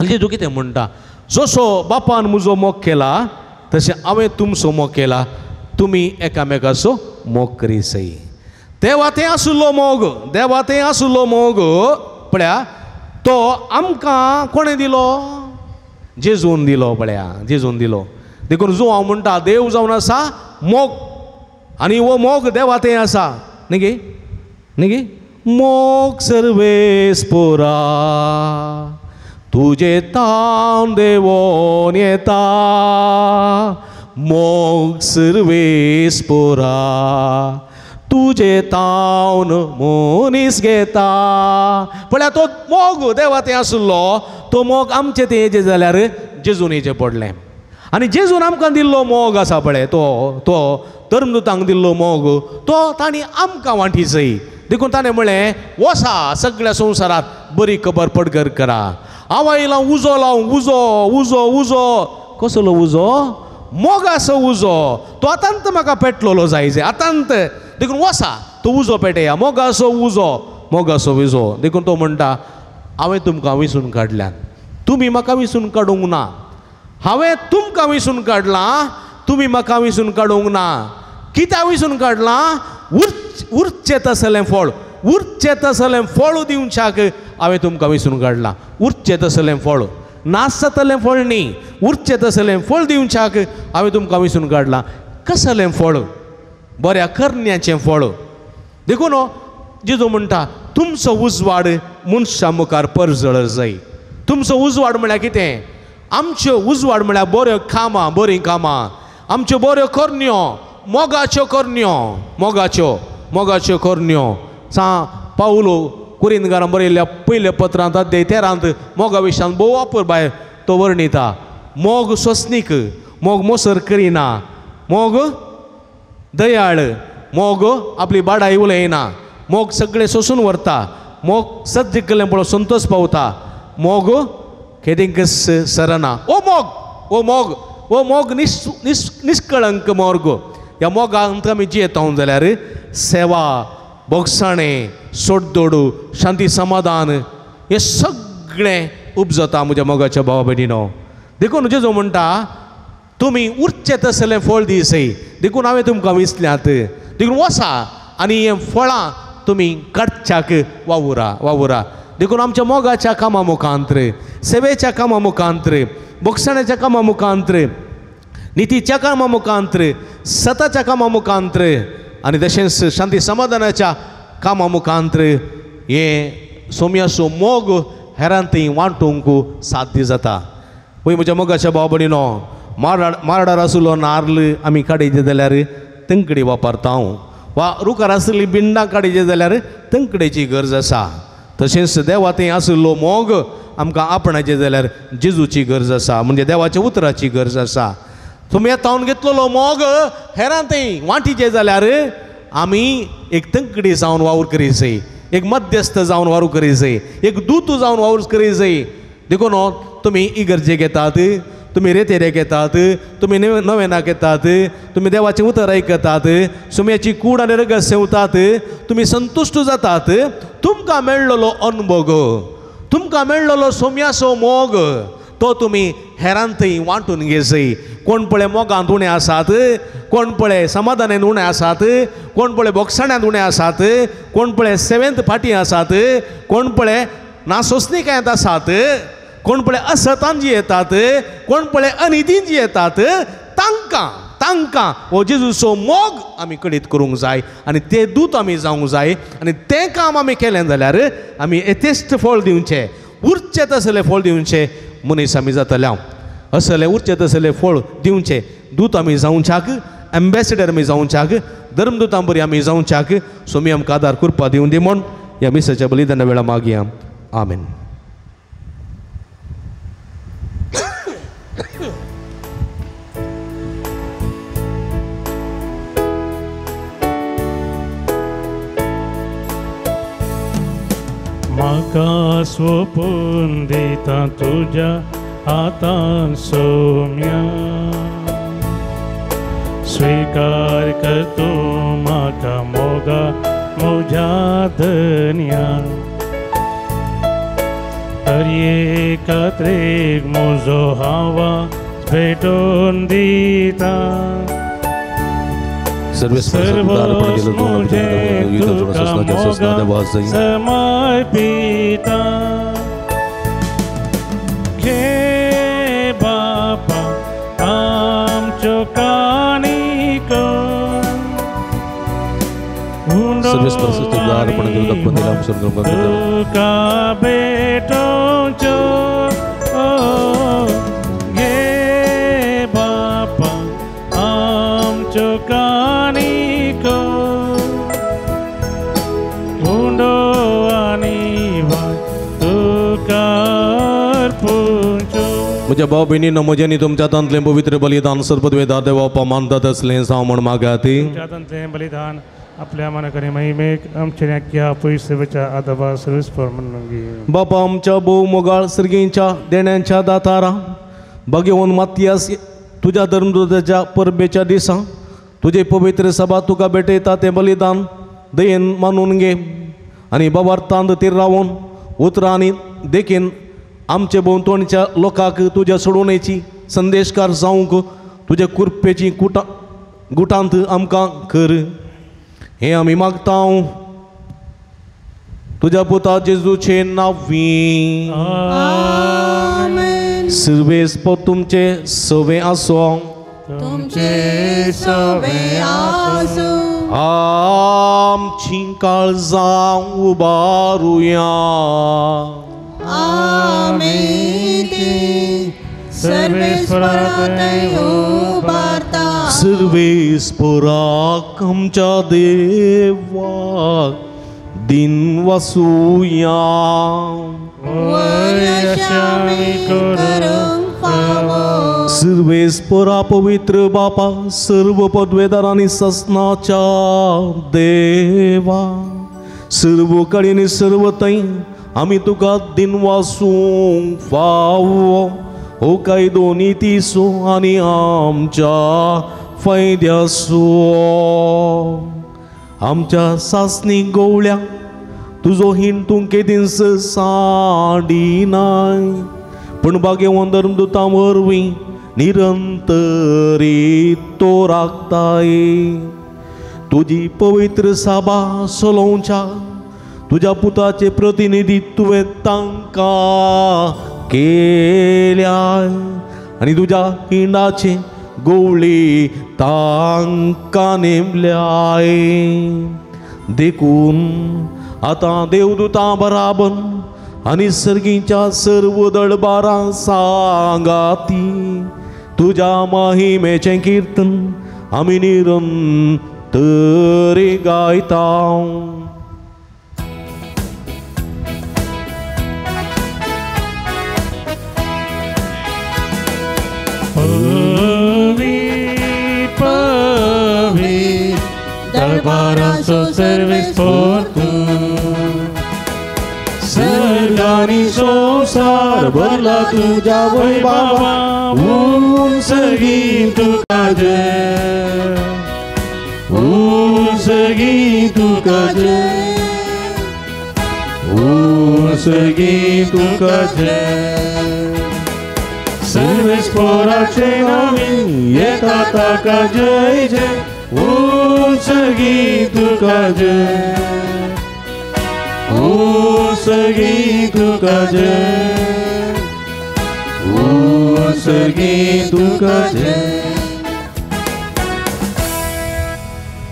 आनी जेजू कितें म्हणटा? जसो बापान म्हजो मोग केला तशें हांवें तुमचो मोग केला, तुमी एकामेकाचो मोग करीसय. देवा थंय आशिल्लो मोग, देवा थंय आशिल्लो मोग पळया तो आमकां कोणें दिलो? जेजून दिलो. पळया जेजून दिलो. देखून जो हांव म्हणटा देव जावन आसा मोग, आनी हो मोग देवा थंय आसा न्ही गे न्ही गे. मोग सर्वेस्पोरा तुजे तान देवोन येता, मोग सर्वेस्पोरा तुजे तावन मनीस घेता. पळया तो मोग देवा थंय आशिल्लो, तो मोग आमचे थंय येचे जाल्यार जेजून येचें पडलें. आनी जेजून आमकां दिल्लो मोग आसा पळय तो तो धर्मदूतांक दिल्लो मोग तो तांणी आमकां वांटीचय. देखून ताणें म्हळें वसा सगळ्या संवसारांत बरी खबर पडगर करा. हांव आयलां उजो लावंक, उजो उजो उजो. कसलो उजो? मोगाचो उजो. तो आतांत म्हाका पेटलेलो जाय जे आतांत. देखून वसा तो उजो पेटया, मोगाचो उजो, मोगाचो उजो. देखून तो म्हणटा हांवें तुमकां विंचून काडल्यान, तुमी म्हाका विंचून काडूंक ना. हांवें तुमकां विंचून काडलां, तुमी म्हाका विंचून काडूंक ना. कित्याक विंचून काडलां? उरचें तसलें फळ, उरचें तसलें फळ दिवच्याक हांवें तुमकां विंचून काडलां. उरचें तसलें फळ, नाश जातलें फळ न्ही, उरचें तसलें फळ दिवच्याक हांवें तुमकां विंचून काडलां. कसलें फळ? बऱ्या करण्याचें फळ. देखून जेजू म्हणटा तुमचो उजवाड मनशां मुखार परजळ जाय. तुमचो उजवाड म्हळ्यार कितें? आमच्यो उजवाड म्हळ्यार बऱ्यो कामां, बरीं कामां, आमच्यो बऱ्यो करण्यो, मोगाच्यो करण्यो, मोगाच्यो मोगाच्यो करण्यो. सा पावलो कुरिंदकारां बरयल्ल्या पयल्या पत्रांत अध्याय 13 मोगा विशयान भोव अपुरबाय तो वर्णिता. मोग सोंसणीक, मोग मोसर करिना, मोग दयाळ, मोग आपली बाडाय उलयना, मोग सगळें सोंसून व्हरता, मोग सत्य केलें पळोवन संतोश पावता, मोग केदिंकच सरना. ओ मोग, ओ मोग, ओ मोग निष्कळंक मोग. ह्या मोगांत आमी जियेता जाल्यार सेवा, भोगसाणें, सोडदोडू, शांती, समाधान हें सगळें उपजता म्हज्या मोगाच्या भावा भयणीनो. देखून जेजू म्हणटा तुमी उरचें तसलें फळ दिसय. देखून हांवें तुमकां विंचल्यात. देखून वसा आनी हें फळां तुमी काडच्याक वावुरा वावुरा. देखून आमच्या मोगाच्या कामां मुखांत्र, सेवेच्या कामां मुखांत्र, भोगसण्याच्या कामां मुखांत्र, नितीच्या कामां मुखांत्र, सताच्या कामां मुखांत्र आनी तशेंच शांती समाधानाच्या कामां मुखांत्र हें सोम्याचो मोग हेरां थंय वांटूंक साध्य जाता. पळय म्हज्या मोगाच्या भाव भयणीनो, मारडार आशिल्लो नार्ल आमी काडयचे जाल्यार तंकडी वापरता वा रुखार आशिल्ली बिंडां काडयचे जाल्यार तंकडेची गरज आसा. तशेंच देवा थंय आशिल्लो मोग आमकां आपणायचे जाल्यार जेजूची गरज आसा, म्हणजे देवाच्या उतराची गरज आसा. तुमी तावन घेतलेलो मोग हेरां थंय वांटीचे जाल्यार आमी एक तंकडी जावन वावर करी जाय, एक मध्यस्थ जावन वावर करी जाय, एक दूत जावन वावर करी जाय. देखून तुमी इगर्जेक येतात, तुमी रेतेरेक येतात, तुमी नवेनाक येतात, तुमी देवाचें उतर आयकतात, सुम्याची कूड आनी रगत सेवतात, तुमी संतुश्ट जातात. तुमकां मेळ्ळलो अनभोग, तुमकां मेळ्ळलो सोम्याचो मोग तो तुमी हेरां थंय वांटून घेसय. कोण पळय मोगांत उणें आसात, कोण पळय समाधानान उणें आसात, कोण पळय बोगसाण्यांत उणें आसात, कोण पळय सेवेंत फाटीं आसात, कोण पळय ना सोंसणीकायेंत आसात, कोण पळय असतान जियेतात, कोण पळय अनितीन जियेतात, तांकां तांकां हो जेजूचो मोग आमी कळीत करूंक जाय आनी ते दूत आमी जावंक जाय. आनी तें काम आमी केलें जाल्यार आमी यथेश्ट फळ दिवचें, उरचें तसलें फळ दिवचें मनीस आमी जातले. हांव असलें उरचें तसलें फळ दिवचें दूत आमी जावच्याक, एम्बेसिडर आमी जावच्याक, धर्मदूतां बरी आमी जावच्याक स्वामी आमकां आदार कृपा दिवन दी म्हूण ह्या मिसाच्या बलिदाना वेळा मागया. आमेन. म्हाका सोपून दिता तुज्या हातान सोम्या, स्वीकार कर तूं म्हाका मोगा म्हज्या धन्या, हर एकात्रेक म्हजो हावा भेटोवन दिता. समर्पिता घे बापा आमच्यो काणिको, तुका भेटोवच्यो, घे बापा आमच्यो काणिको, उंडो आनी वाट तुका अर्पुच्यो. म्हज्या भाव भयणीनो, म्हज्यांनी तुमच्या हातांतलें पवित्र बलिदान सर्वद्वेदा देवा मानतात असलें जावं म्हूण मागाती. तुमच्या हातांतलें बलिदान आपल्या मनाकडे महिमेक आमच्या क्या पयसेच्या आदाबा सर्वीस म्हणून. बापा आमच्या भोव मोगाळ सर्गींच्या देण्यांच्या दातारा भगेवन मातियास तुज्या धर्मदूताच्या परबेच्या दिसा तुजे पवित्र सभा तुका भेटयता तें बलिदान दयेन मानून घे आनी बाबार तांद तीर रावून उतरां आनी देखीन आमचे भोंवतणच्या लोकांक तुज्या सोडोवणेची संदेशकार जावंक तुज्या कुरपेची कुटां गुटांत आमकां कर, हें आमी मागता तुज्या पुता जेजूचे नांवी. आमेन. सर्वेस्पर तुमचे सवे आसो, तुमचे सवे आसो. आमची काळजां उबारुया, आमी ती सर्वेस्पराक उबारता. सर्वेस्पराक आमच्या देवाक दिन वसुया, सर्वेस्परा पवित्र बापा सर्व पदवेदार आनी ससनाच्या देवा, सर्व कडेन सर्व थंय आमी तुका दिन वासूंक फावो हो कायदो नितीचो आनी आमच्या फायद्याचो. आमच्या सासणी गोवळ्या तुजो हिण तूं केदींच साडिनाय, पूण भाग्यवंत धर्मदुतां वरवीं निरंतरी तो राखताय. तुजी पवित्र साबा सलोवच्या तुज्या पुताचे प्रतिनिधी तुवें तांकां केल्या आनी तुज्या हिंडाचे गोवळी तांकां नेमल्याय. देखून आतां देवदुतां बराबर आनी सर्गीच्या सर्व दळबारां सांगाती तुज्या महिमेचें किर्तन आमी निरंतरी गायता. पवी पवी दरबाराचो सर्वेस्पर तूं, सर्गानी संवसार भरला तुज्या वैभवा, उंचगी तुका जय, उंचगी तुका जय, उंचगी तुका जय. सर्वेस्पराचे नांवी येता ताका जय जय, उंचगी तुका जय, उसगी तुका जय, उसगी तुका जय.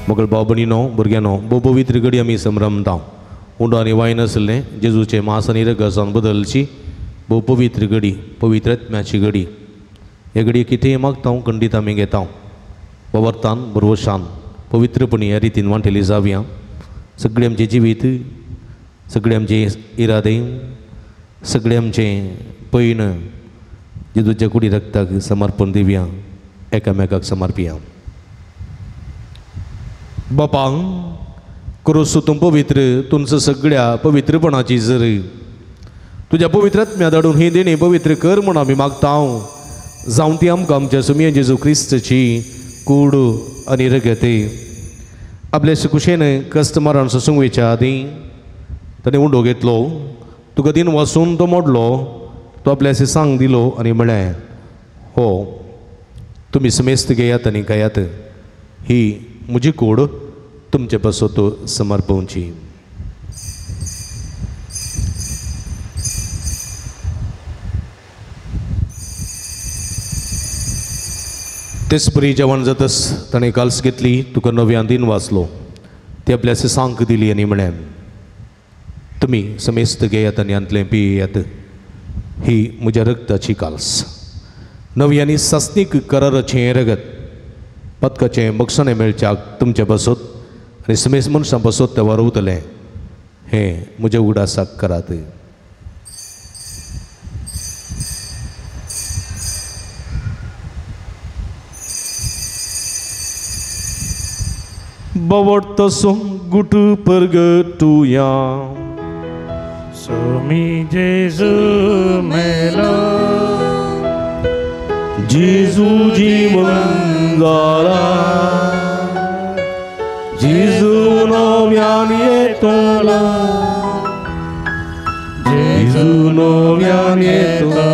मगळ भाव भयणीनो भुरग्यांनो भोव पवित्र घडी आमी संभ्रमता. उंडो आनी वायन आसलें जेजूचें मांस आनी रगत बदलची भोव पवित्र घडी, पवित्र आत्म्याची घडी. ह्या घडये कितेंय मागता खंडीत आमी घेता. वावरतान बरवशान पवित्रपणी ह्या रितीन वांटेली जावया. सगळें आमचें जिवीत, सगळें आमचे इरादे, सगळें आमचें पयण जेजूच्या कुडी रक्ताक समर्पण दिवया, एकामेकाक समर्पिया. बापांक क्रोसू तूं पवित्र, तुमचं सगळ्या पवित्रपणाची जर तुज्या पवित्र आत्म्या धाडून ही देणी पवित्र कर म्हूण आमी मागता. जावं ती आमकां आमच्या सुमया जेजू क्रिस्तची कूड आनी रगते. आपल्या कुशेन कस्टमरान सोसूंक वयच्या आदीं ताणें उंडो घेतलो, तुका दिन वासून तो मोडलो, तो आपल्या सांग दिलो आनी म्हळें, हो तुमी समेस्त घेयात आनी खायात, ही म्हजी कूड तुमचे पासत समर्पवची. तेच परी जेवण जातच ताणें काल्स घेतली, तुका नव्यान दिन वाचलो, ती आपल्या सांक दिली आनी म्हळें, तुमी समेस्त घेयात आनी हांतलें पियात, ही म्हज्या रक्ताची काल्स, नवी आनी सासणीक कराराचें रगत, पदकाचें बक्षणें मेळच्याक तुमचे पासत आनी समेस्त मनशां पासत तें वारवतलें, हें म्हज्या उगडासाक करात. बवडतसो गुट परगटुया. सुमी जेजू मेलो, जेजू जीवन जाला, जेजू नव्यान येतलो, जेजू नव्यान येतलो.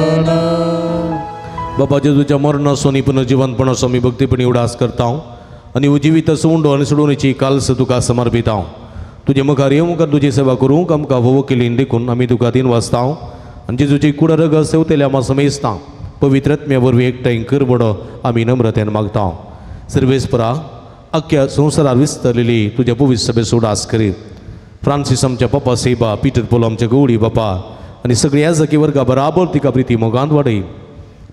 बाबा जेजूच्या मरणाचो आनी पुनर्जिवनपणाचो आमी भक्तीपणी उडास करता आनी उजिवीत उंडो आनी सोडोवणेची काल्स तुका समर्पिता. तुजे मुखार येवंक आनी तुजी सेवा करूंक आमकां भोव केली देखून आमी तुका दिन वाचता आनी जेजूची कुडा रगत सेवतल्या आमा समेस्ता पवित्र आत्म्या वरवीं एकठांय कर म्हणो आमी नम्रतेन मागता. सर्वेस्परा आख्या संवसारार विस्तरलेली तुज्या पवित्र सभेचो उडास करी. फ्रांसीस आमच्या पप्पा सेबा, पिटर पोलो आमच्या गवळी बापा आनी सगळ्या याजकी वर्गा बराबर तिका प्रिती मोगांत वाडय.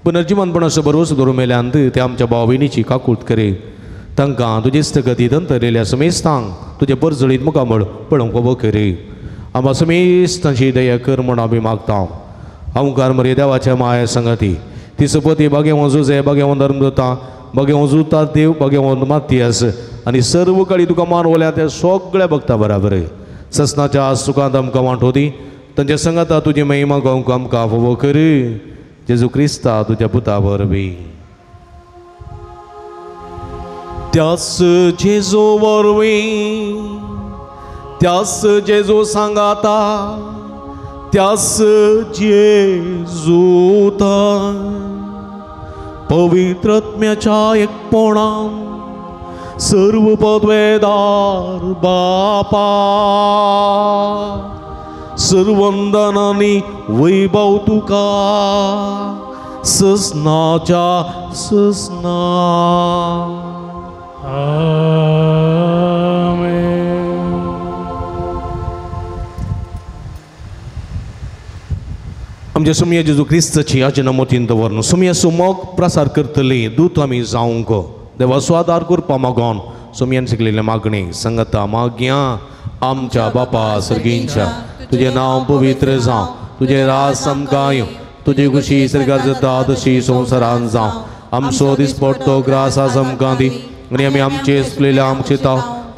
पुनर्जिवनपणाचो भरवसो दवरून मेल्यांत ते आमच्या भाव भयणीची काकूट करी. तांकां तुजे स्थगती दंतरलेल्या समेस्तांक तुजें परजळीत मुखामळ पळोवंक उबो करी. आमकां समेस्तांची दया कर म्हूण आमी मागता. ओंकार मरे देवाच्या माया संगती ती सपती बागेवो जुजे, बागेवो धर्मदता, बागेवो जुता देव, बागेवो मातियास आनी सर्व काळी तुका मानवल्या त्या सगळ्या भक्ता बराबर ससनाच्या सुखांत आमकां वांटो दी. तांच्या संगता तुजी महिमा गावंक आमकां फावो कर. जेजू क्रिस्ता तुज्या पुता वरवीं. त्यास जेजू वरवीं, त्यास जेजू सांगाता, त्यास जेजूता पवित्र आत्म्याच्या एकपणान सर्व पदवेदार बापा सर्वंदनानी वैभव तुका ससनाच्या ससना. आमच्या सुमया जेजू क्रिस्ताची आजना मोतीन दवरून सुमया सुमोग प्रसार करतली दूत आमी जावंक देवाचो आदार करपा मागोन सुमयान शिकलेले मागणी संगता मागया. आमच्या बापा सर्गींच्या तुजें नांव पवित्र जावं, तुजें राज आमकां येवं, तुजी खुशी सर्गार जाता तशी संवसारान जावं. आमचो दिसपडतो ग्रास आज आमकां दी आनी आमी आमचे चुकलेल्या आमचे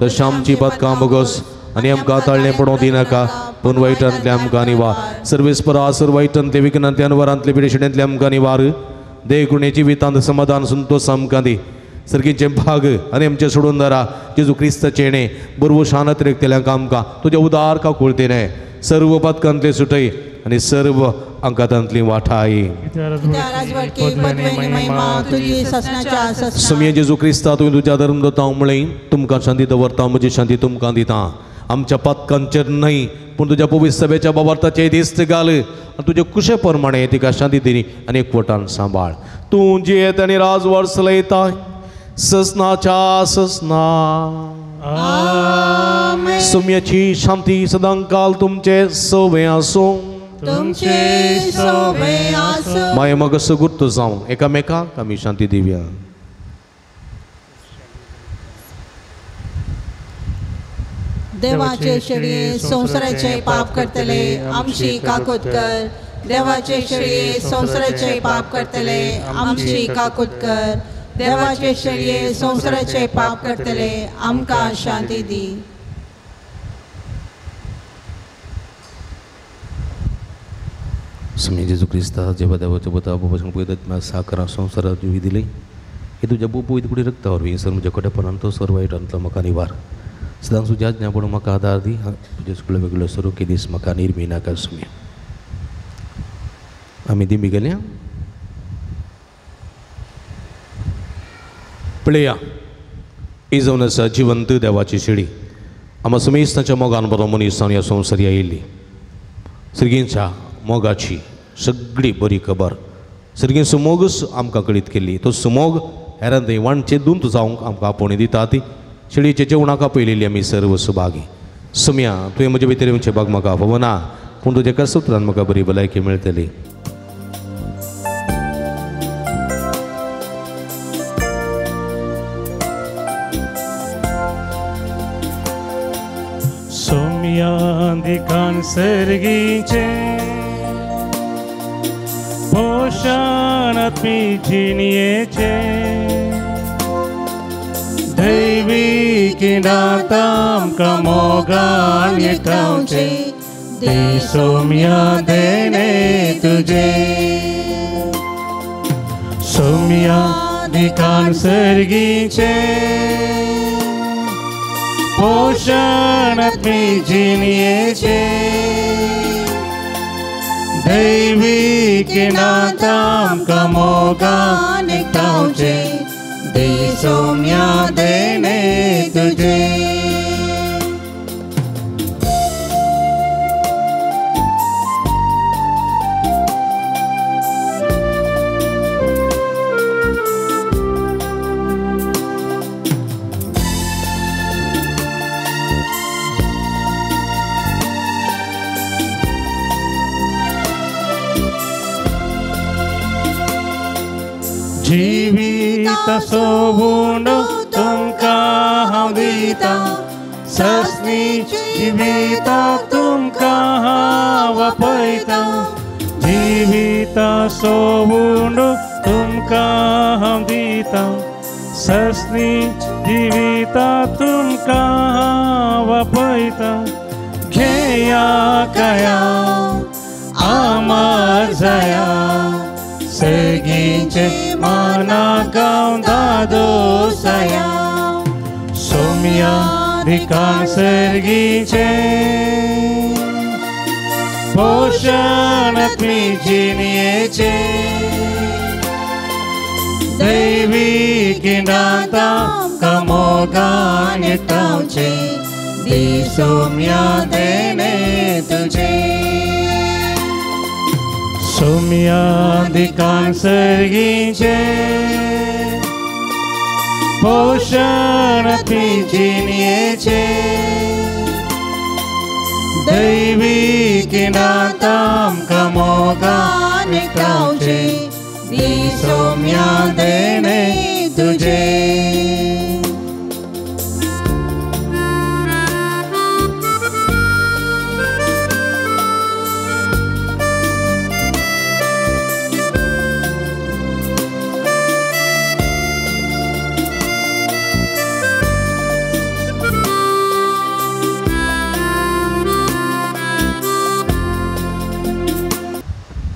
तशें आमची पदकां बोगस आनी आमकां ताळणें पडोवंक दिनाका, पूण वायटांतले आमकां निवार. सर्वेस्परा सर वायटांतले विघ्नांतले अनवरांतले पिडेशिण्यांतले आमकां निवार. देह जिवितांत समाधान संतोष आमकां दी. सर्गीचें भाग आनी आमचें सोडून दारा जेजू क्रिस्ताचें येणें बरवो शानत रेखतल्यांक आमकां तुज्या उदार काकुळतेने सर्व पदकांतले सुटय आनी सर्व अंकातांतली वाठाय. सुमये जेजू क्रिस्ता तुवें तुज्या धर्म दवरता म्हळें, तुमकां शांती दवरता, म्हजी शांती तुमकां दिता. आमच्या पातकांचेर न्हय पूण तुज्या पवित्र सभेच्या बाबार्थाचे दिस्त घाल आनी तुजे कुशे प्रमाणे तिका शांती दिली आनी एकवटान सांबाळ. तूं जियेत आनी राजवाड चलयता ससनाच्या ससना. सुम्याची शांती सदांकाल तुमचे सवे आसूं. तुमचे सवे आसूं. माये मग सगुर्त जावं एकामेकाक आमी शांती दिवया. देवाचे शेळये संवसाराचे पाप करतले आमची काकूत कर. देवाचे शेळये संवसाराचे पाप करतले आमची काकूत कर. देवाचे शेळये संवसाराचे पाप करतले आमकां शांती दी. स्वामी जेजू क्रिस्ता जेव्हा देवाच्या बुता साकरा संवसारात जिवी दिली हे तुज्या पवित्र कुडी रक्ता वरवीं सर म्हज्या कोटेपणान तो सर वायटांतलो म्हाका निवार. सदां तुज्या आज्ञा पडून म्हाका आदार दी. तुजे सगळे वेगळो सरोखी दीस म्हाका निर्मी नाका सुम्या. आमी दिमी गेल्या पळया ही जावन आसा जिवंत देवाची शिडी. आमा समेस्ताच्या मोगान बरो मनीस जावन ह्या संवसारी आयिल्ली सर्गींच्या मोगाची सगळी बरी खबर सर्गींचो मोगूच आमकां कळीत केल्ली. तो सुमोग हेरां थंय वांटचे दुंत जावंक आमकां आपोवणी दिता. ती शेळीचे जेवणाक आपयलेली आमी सर्व सुभागी. सुम्या तुवें म्हजे भितर येवचें भाग म्हाका फावना पूण तुज्या कसोत्रान म्हाका बरी भलायकी मेळटली. सोम्या दिकान सर्गीचे पोषण आत्मी जिणयेचे दैवी किंडात आमकां मोगान एकठांवचे दी सोम्या देणे तुजे. सोम्या दिकान सर्गीचे पोषण आत्मी जिणयेचे दैवी किंडात आमकां मोगान एकठांवचे दी सोम्या देणे तुजे. जिवीत सोबून तुमकां हांव दिता ससनी जिविता तुमकां हांव आपयता. जिविता सोबून तुमकां हांव दिता ससनी जिविता तुमकां हांव आपयता. घेया कया आमार जाया सर्गींचे माना गांव दादोसया. सोम्या दिकान सर्गीचे पोषण आत्मी जिणयेचे दैवी किंडात आमकां मोगान एकठांवचे दी सोम्या देणे तुजे. सोम्या दिकान सर्गीचे पोषण आत्मी जिणयेचे दैवी किंडात आमकां मोगान एकठांवचे दी सोम्या देणे तुजे.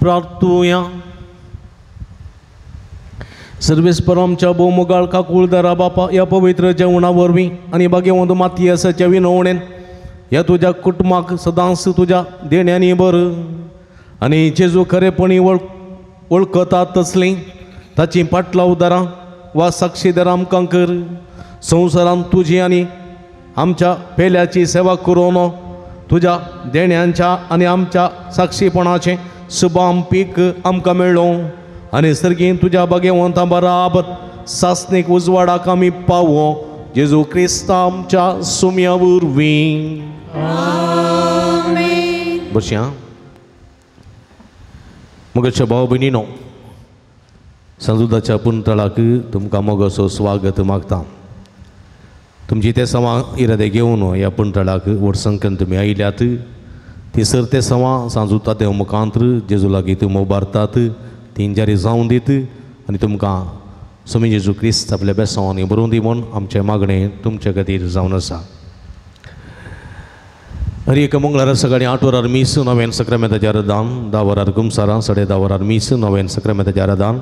प्रार्थुया. सर्वेस्पर आमच्या भोवमोगाळ काकुळदारा बापा ह्या पवित्र जेवणा वरवीं आनी भाग्यवंत मातयेसाच्या विनवणेन ह्या तुज्या कुटुंबाक सदांच तुज्या देण्यांनी बर आनी जेजू खरेपणी वळखतात तसलीं ताचीं पाटलावदारां वा साक्षीदारां आमकां कर. संवसारांत तुजी आनी आमच्या पेल्याची सेवा करून तुज्या देण्यांच्या आनी आमच्या साक्षीपणाचें सुबाम पीक आमकां मेळ्ळो आनी सर्गीन तुज्या भाग्यवंता बराबर सासणीक उजवाडाक आमी पावो जेजू क्रिस्त आमच्या सुम्या वरवीं. बसया. मगच्या भाव भयणीनो, सांजुदाच्या पुंतळाक तुमकां मोगाचो स्वागत मागता. तुमची ते सवां इरादे घेवन ह्या पुंतळाक व्हड संख्येन तुमी आयल्यात. ती सर ते सवां सांजुता देव मुखांत्र जेजू लागीं तुमी उबारतात, तीन जारी जावन दीत आनी तुमकां स्वामी जेजू क्रिस्त आपल्या बेसांवांनी बरोवन दी म्हूण आमचें मागणें तुमचे खातीर जावन आसा. हर एक मंगळारा सकाळीं 8 वरार मीस, नव्यान सक्रामेंताचें आराधन, 10 वरार कुमसारां, 10:30 वरार मीस, नव्यान सक्रामेंताचें आराधन,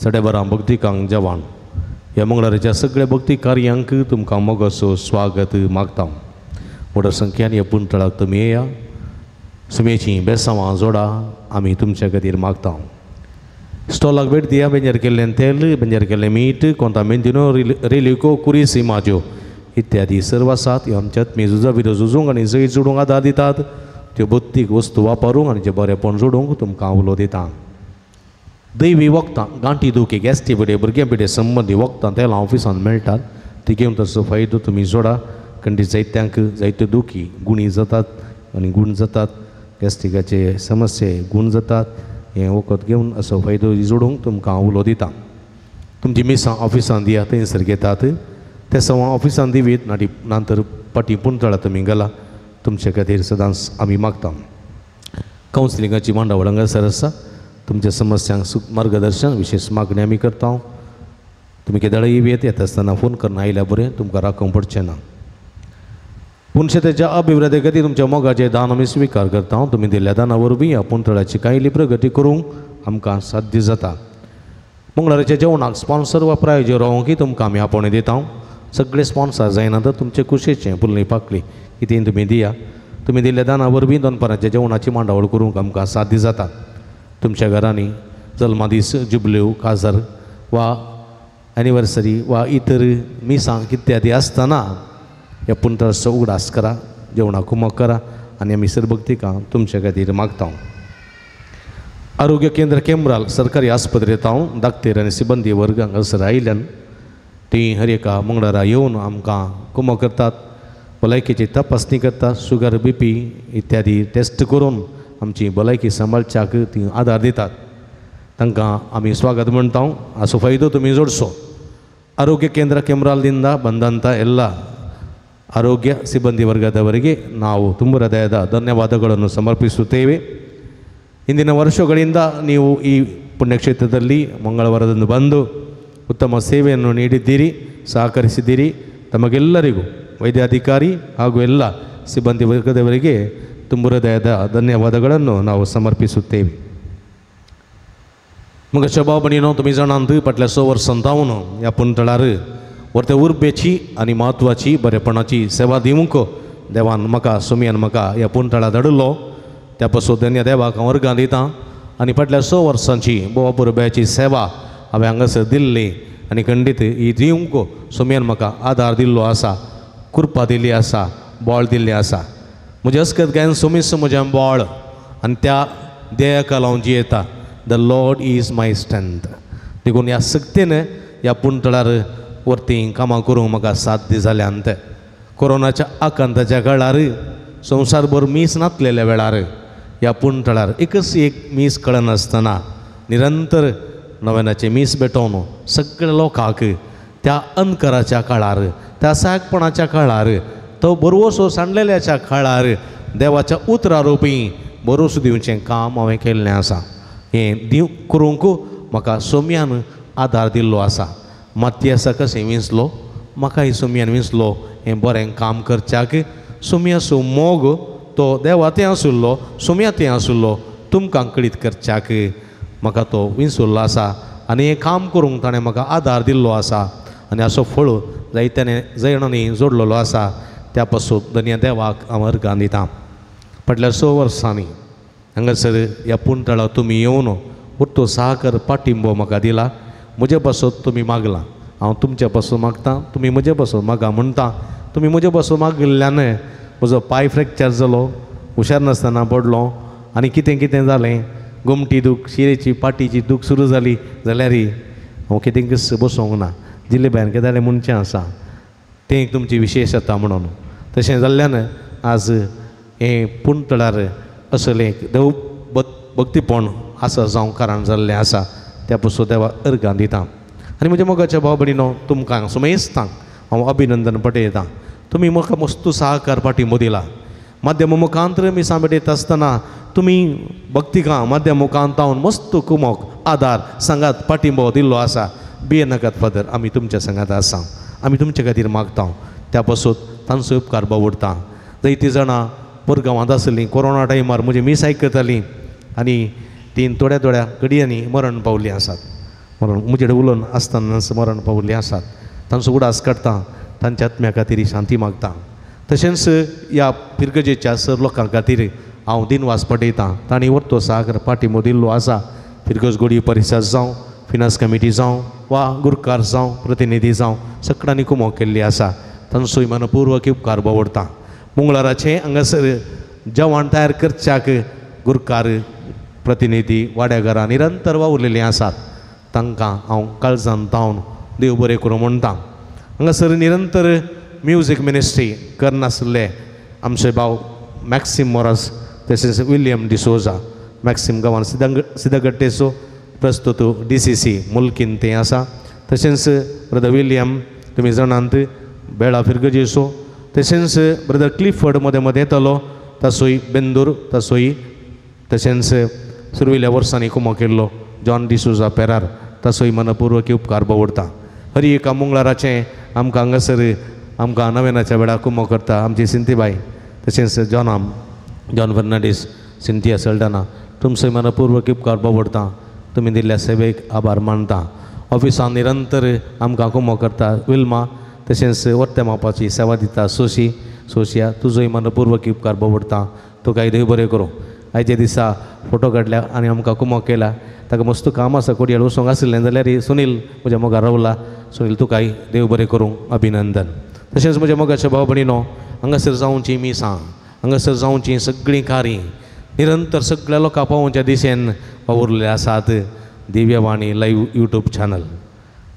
12:30 भक्तिकांक जेवण. ह्या मंगळाराच्या सगळ्या भक्ती कार्यांक तुमकां मोगाचो स्वागत मागता. व्हड संख्यान ह्या पुंतळाक तुमी येया, सुमेचीं बेसांवां जोडा, आमी तुमच्या खातीर मागता. स्टॉलाक भेट दिया. बेंजर केल्लें तेल, बेंजर केल्लें मीठ, कोंता मेंदिनो, रेलिको, कुरीसी माज्यो इत्यादी सर्व आसात. ह्यो आमच्या आत्मीय झुजा विरोध झुजूंक आनी जैत जोडूंक आदार दितात. त्यो बत्तीक वस्तू वापरूंक आनी जें बरेंपण जोडूंक तुमकां उलो दिता. दैवी वखदां, गांठी दुखी, गॅस्टी पिडे, भुरग्यां पिडे संबंदी वखदां तेलां ऑफिसांत मेळटात. ती घेवन ताचो फायदो तुमी जोडा. कारण जायत्यांक जायत्यो दुखी गुणी जातात आनी गूण जातात, गॅस्ट्रिकाचे समस्ये गूण जातात. हें वखद घेवन असो फायदो जोडूंक तुमकां उलो दिता. तुमची मिसां ऑफिसांत दिया, थंयसर घेतात. ते सवां ऑफिसांत दिवीत नाटी नंतर पाटी पुंतळा तुमी गेला तुमचे खातीर सदांच आमी मागता. कावन्सिलिंगाची मांडावळ हांगासर आसा. तुमच्या समस्यांक सुख मार्गदर्शन विशेष मागणी आमी करता. तुमी केदळाय येत येता आसतना फोन करून आयल्या बरें, तुमकां राखूंक पडचें ना. पूण शेताच्या अभिवृद्धी खातीर तुमच्या मोगाचें दान आमी स्विकार करता. तुमी दिल्ल्या दाना वरवीं ह्या पुंतळाची कांयली प्रगती करूंक आमकां साध्य जाता. मंगळाराच्या जेवणाक स्पॉन्सर वा प्रायोजक रावंक की तुमकां आमी आपोवणें दिता. सगळे स्पॉन्सर जायना तर तुमचे कुशेचें पुलणी पाकळी कितें तुमी दिया. तुमी दिल्ल्या दाना वरवीं दनपाराच्या जेवणाची मांडावळ करूंक आमकां साध्य जाता. तुमच्या घरांनी जल्मादीस, जुबल्यो, काजार वा एनिवर्सरी वा इतर मिसां इत्यादी आसतना ह्या पुंतळाचो उगडास करा, जेवणाक कुमक करा आनी आमी सरभक्तिकां तुमच्या खातीर मागता. आरोग्य केंद्र केंब्राल सरकारी आस्पत्रेंत हांव दाक्तेर आनी सिबंदी वर्ग हांगासर आयिल्ल्यान तीं हर एका मंगळारा येवन आमकां कुमक करतात, भलायकेची तपासणी करतात, शुगर, बीपी इत्यादी टेस्ट करून आमची भलायकी सांबाळच्याक ती आदार दितात. तांकां आमी स्वागत म्हणटा. हाचो फायदो तुमी जोडचो. ಆರೋಗ್ಯ ಕೇಂದ್ರ ಕೆಮ್ರಾಲ್ದಿಂದ ಬಂದಂಥ ಎಲ್ಲ ಆರೋಗ್ಯ ಸಿಬ್ಬಂದಿ ವರ್ಗದವರಿಗೆ ನಾವು ತುಂಬ ಹೃದಯದ ಧನ್ಯವಾದಗಳನ್ನು ಸಮರ್ಪಿಸುತ್ತೇವೆ. ಹಿಂದಿನ ವರ್ಷಗಳಿಂದ ನೀವು ಈ ಪುಣ್ಯಕ್ಷೇತ್ರದಲ್ಲಿ ಮಂಗಳವಾರದಂದು ಬಂದು ಉತ್ತಮ ಸೇವೆಯನ್ನು ನೀಡಿದ್ದೀರಿ, ಸಹಕರಿಸಿದ್ದೀರಿ. ತಮಗೆಲ್ಲರಿಗೂ ವೈದ್ಯಾಧಿಕಾರಿ ಹಾಗೂ ಎಲ್ಲ ಸಿಬ್ಬಂದಿ ವರ್ಗದವರಿಗೆ ತುಂಬ ಹೃದಯದ ಧನ್ಯವಾದಗಳನ್ನು ನಾವು ಸಮರ್ಪಿಸುತ್ತೇವೆ. मग शबा भयणीनो, तुमी जाणांत फाटल्या 6 वर्सां जावन ह्या पुंतळार व्हरते उर्बेची आनी म्हत्वाची बरेपणाची सेवा दिवंक देवान म्हाका सुमयान म्हाका ह्या पुंतळा धाडिल्लो. त्या पासून धन्य देवाक हांव वर्गां दितां आनी फाटल्या 6 वर्सांची भोव उर्बेची सेवा हांवें हांगासर दिल्ली आनी खंडीत ही दिवंक सुमयान म्हाका आदार दिल्लो आसा, कृपा दिल्ली आसा, बळ दिल्लें आसा. म्हजें अस्कत गायन सुमीस म्हजें बळ आनी त्या देयाक हांव जियेता. The Lord is my strength. देखून ह्या सक्तीन ह्या पुंतळार वरती कामां करूंक म्हाका साध्य जाल्यान. ते कोरोनाच्या आकांताच्या काळार संवसारभर मीस नातलेल्या वेळार ह्या पुंतळार एकच एक मीस कळनासतना निरंतर नव्यानाचें मीस भेटोवन सगळ्या लोकांक त्या अंधकाराच्या काळार, त्या सायकपणाच्या काळार, तो बरवसो सांडलेल्याच्या काळार देवाच्या उतरा रोपी भरोसो दिवचें काम हांवें केल्लें आसा. हें दिव करूंक म्हाका सोम्यान आदार दिल्लो आसा. मातयेसा कशें विंचलो, म्हाकाय सोम्यान विंचलो हें बरें काम करच्याक. सोम्याचो मोग तो देवा थंय आशिल्लो, सोम्या थंय आशिल्लो, तुमकां कळीत करच्याक म्हाका तो विंचुल्लो आसा आनी हें काम करूंक ताणें म्हाका आदार दिल्लो आसा आनी असो फळ जायत्याने जाणांनी जोडलेलो आसा. त्या पासून धन्य देवाक हांव अर्गां दितां. फाटल्या 6 वर्सांनी हांगासर ह्या पुंतळा तुमी येवन उरतो साकर पाटिंबो म्हाका दिला. म्हजे पासत तुमी मागलां, हांव तुमचे पासून मागतां, तुमी म्हजे पासून मागा म्हणटा. तुमी म्हजे पासून मागिल्ल्यान म्हजो पांय फ्रॅक्चर जालो, हुशार नासतना पडलो आनी कितें कितें जालें, गोमटी दूख, शिरेची पाटीची दूख सुरू जाली जाल्यार हांव कितेंकच बसोंक ना. जिल्ले भायर कितें जालें म्हणचें आसा तें एक तुमची विशेशता म्हणून. तशें जाल्ल्यान आज हें पुणतळार असलें एक देव भक्तीपण आसा जावं कारण जाल्लें आसा. त्या पसून देवा अर्गां दिता आनी म्हज्या मोगाच्या भाव भयणीनो तुमकां सुमेस्तांक हांव अभिनंदन पटयतां. तुमी म्हाका मस्तू सहकार पाठिंबो दिला. माध्यम मुखांतर मिसां भेटयता आसतना तुमी भक्तिकां माध्यम मुखांतावन मस्त कुमोक आदार सांगात पाठिंबो दिल्लो आसा. भियेनाकात फादर, आमी तुमच्या सांगात आसा, आमी तुमचे खातीर मागता. त्या पासून तांचो उपकार बावडटा. जायतीं जाणां परगांवांत आसलीं कोरोना टायमार म्हजी मीस आयकतालीं आनी तीं थोड्या थोड्या घडयांनी मरण पावल्लीं आसात. मरण म्हजे कडेन उलोवन आसतनाच मरण पावल्लीं आसात. तांचो उडास काडटा, तांच्या आत्म्या खातीर शांती मागता. तशेंच ह्या फिरगजेच्या सर लोकां खातीर हांव दिनवास पटयतां. तांणी वर्तो सागर पाठिंबो दिल्लो आसा. फिरगज गोडी परिशद जावं, फिनान्स कमिटी जावं वा गुरकार जावं, प्रतिनिधी जावं, सगळ्यांनी कुमोक केल्ली आसा. तांचोय मनपूर्वक उपकार बावडटा. मंगळाराचें हांगासर जेवण तयार करच्याक गुरकार प्रतिनिधी वाड्याघरां निरंतर वावुरलेलीं आसात. तांकां हांव काळजान तावन देव बरें करूं म्हणटा. हांगासर निरंतर म्युजीक मिनिस्ट्री करनासले आमचे भाव मॅक्सीम मोरास तशेंच विलियम डिसोजा, मॅक्सीम गांवान सिदगट्टेचो प्रस्तुत DCC मुल्कीन तें आसा. तशेंच ब्रदर विलियम तुमी जाणांत बेळा फिरगजेचो, तशेंच ब्रदर क्लिफर्ड मदें मदें येतालो तासोय बेंदूर तासोय, तशेंच सुरविल्या वर्सांनी कुमो केल्लो जॉन डिसोजा पेरार तासोय मनपूर्वक उपकार बावडटा. हर एका मंगळाराचें आमकां हांगासर आमकां नवेनाच्या वेळार कुमो करता आमची सिंतीबाय, तशेंच जॉनाम जॉन फर्नांडीस, सिंथिया सल्डाना, तुमचो मनपूर्वक उपकार बावडटा. तुमी दिल्ल्या सेवेक आभार मानता. ऑफिसान निरंतर आमकां कुमो करता विल्मा, तशेंच वर्ते मापाची सेवा दिता सोशी सोशिया, तुजोय मनपूर्वक उपकार बावडटा. तुकाय देव बरें करूं. आयच्या दिसा फोटो काडल्या आनी आमकां कुमो केला. ताका मस्त काम आसा, कोडयाळ वचूंक आशिल्लें जाल्यार सुनील म्हज्या मोगार रावला. सुनील तुकाय देव बरें करूं, अभिनंदन. तशेंच म्हज्या मोगाच्या भाव भयणीनो हांगासर जावची मिसां, हांगासर जावचीं सगळीं कार्यां निरंतर सगळ्या लोकां पावोवच्या दिशेन वावुरले आसात. दिव्यवाणी लायव्ह यूट्यूब चॅनल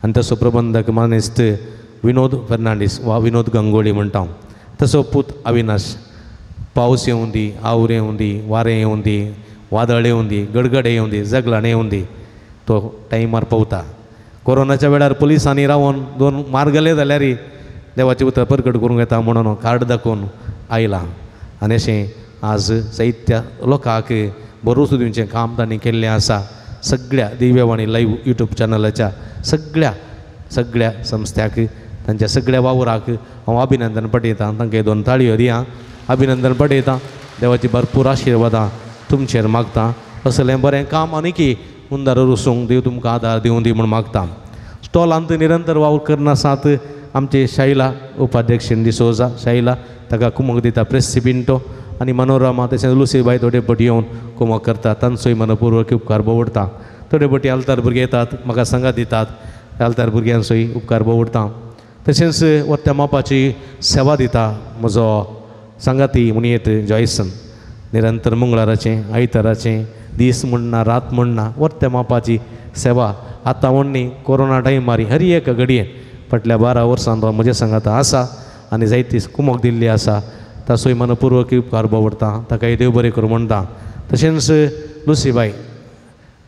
आनी तसो प्रबंधक मानेस्त विनोद फर्नांडीस वा विनोद गंगोळी म्हणटा. तसो पूत अविनाश, पावस येवं दी, आवर येवं दी, वारें येवं दी, वादळ येवं दी, गडगड येवं दी, जगलाण येवं दी, तो टायमार पावता. कोरोनाच्या वेळार पुलिसांनी रावन दोन मारगले जाल्यार देवाचें उतर परगट करूंक येता म्हणून कार्ड दाखोवन आयलां. आनी अशें आज जायत्या लोकांक भरोसो दिवचें काम तांणी केल्लें आसा. सगळ्या दिव्यवाणी लायव्ह यूट्यूब चॅनलाच्या सगळ्या सगळ्या संस्थ्याक तांच्या सगळ्या वावराक हांव अभिनंदन पटयतां. तांकां दोन ताळयो दिया, अभिनंदन पटयतां. देवाची भरपूर आशिर्वादां तुमचेर मागता. असलें बरें काम आनीकी मुंदार वसूंक देव तुमकां आदार दिवं दी म्हूण मागता. स्टॉलांत निरंतर वावर करनासात आमचे शायला उपाध्यक्ष डिसोजा शायला, ताका कुमक दिता प्रेसी पिंटो आनी मनोरमा, तशेंच लुसीबाय थोडे पटी येवन कुमक करता. तांचोय मनपूर्वक उपकार बावडटा. थोडे पटी आल्तार भुरगे येतात म्हाका सांगात दितात, आल्तार भुरग्यांचोय उपकार बावडटा. तशेंच वत्या मापाची सेवा दिता म्हजो सांगाती मुनियेत जॉयसन, निरंतर मंगळाराचें आयताराचें दीस म्हणना रात म्हणना वत्या मापाची सेवा आतां म्हणनी कोरोना टायमार हर एक घडयेन फाटल्या 12 वर्सां तो म्हज्या सांगाता आसा आनी जायती कुमोक दिल्ली आसा. ताचोय मनपूर्वक उपकार बावडटा. ताकाय देव बरें करूं म्हणटा. तशेंच लुसीबाय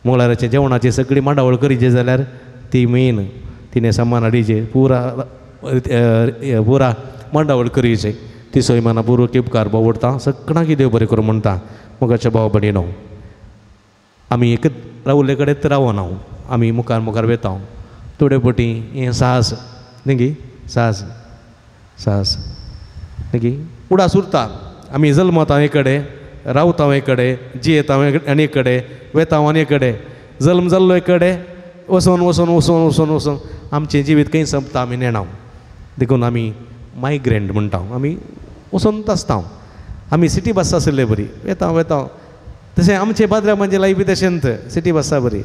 मंगळाराचें जेवणाची सगळी मांडावळ करीचे जाल्यार ती मेन तिणें सामान हाडीचे पुरा पुरा मांडावळ करीचे, तिचोय मनपूर्वक उपकार बावडटा. सगळ्यांक देव बरें करूं म्हणटा. मोगाच्या भाव भयणीनो आमी एकच रावल्ले कडेन रावना, आमी मुखार मुखार वेता. थोडे पटी हें साहस न्ही, साहस साहस न्ही उडास उरता. आमी जल्मता एक कडेन, रावता एक कडेन, जियेता आनी एक कडेन, वेता आनी एक कडेन, जल्म जाल्लो एक कडेन, वचोन वचोन वचोन वचोन वचोन आमचें जिवीत खंय सोंपता आमी नेणा. देखून आमी मायग्रंट म्हणटा, आमी वचोन आसता. आमी सिटी बस आशिल्ले बरी वेता वेता. तशें आमचे बाद्र्या म्हणजे लायफ बी तशेंच सिटी बसा बरी.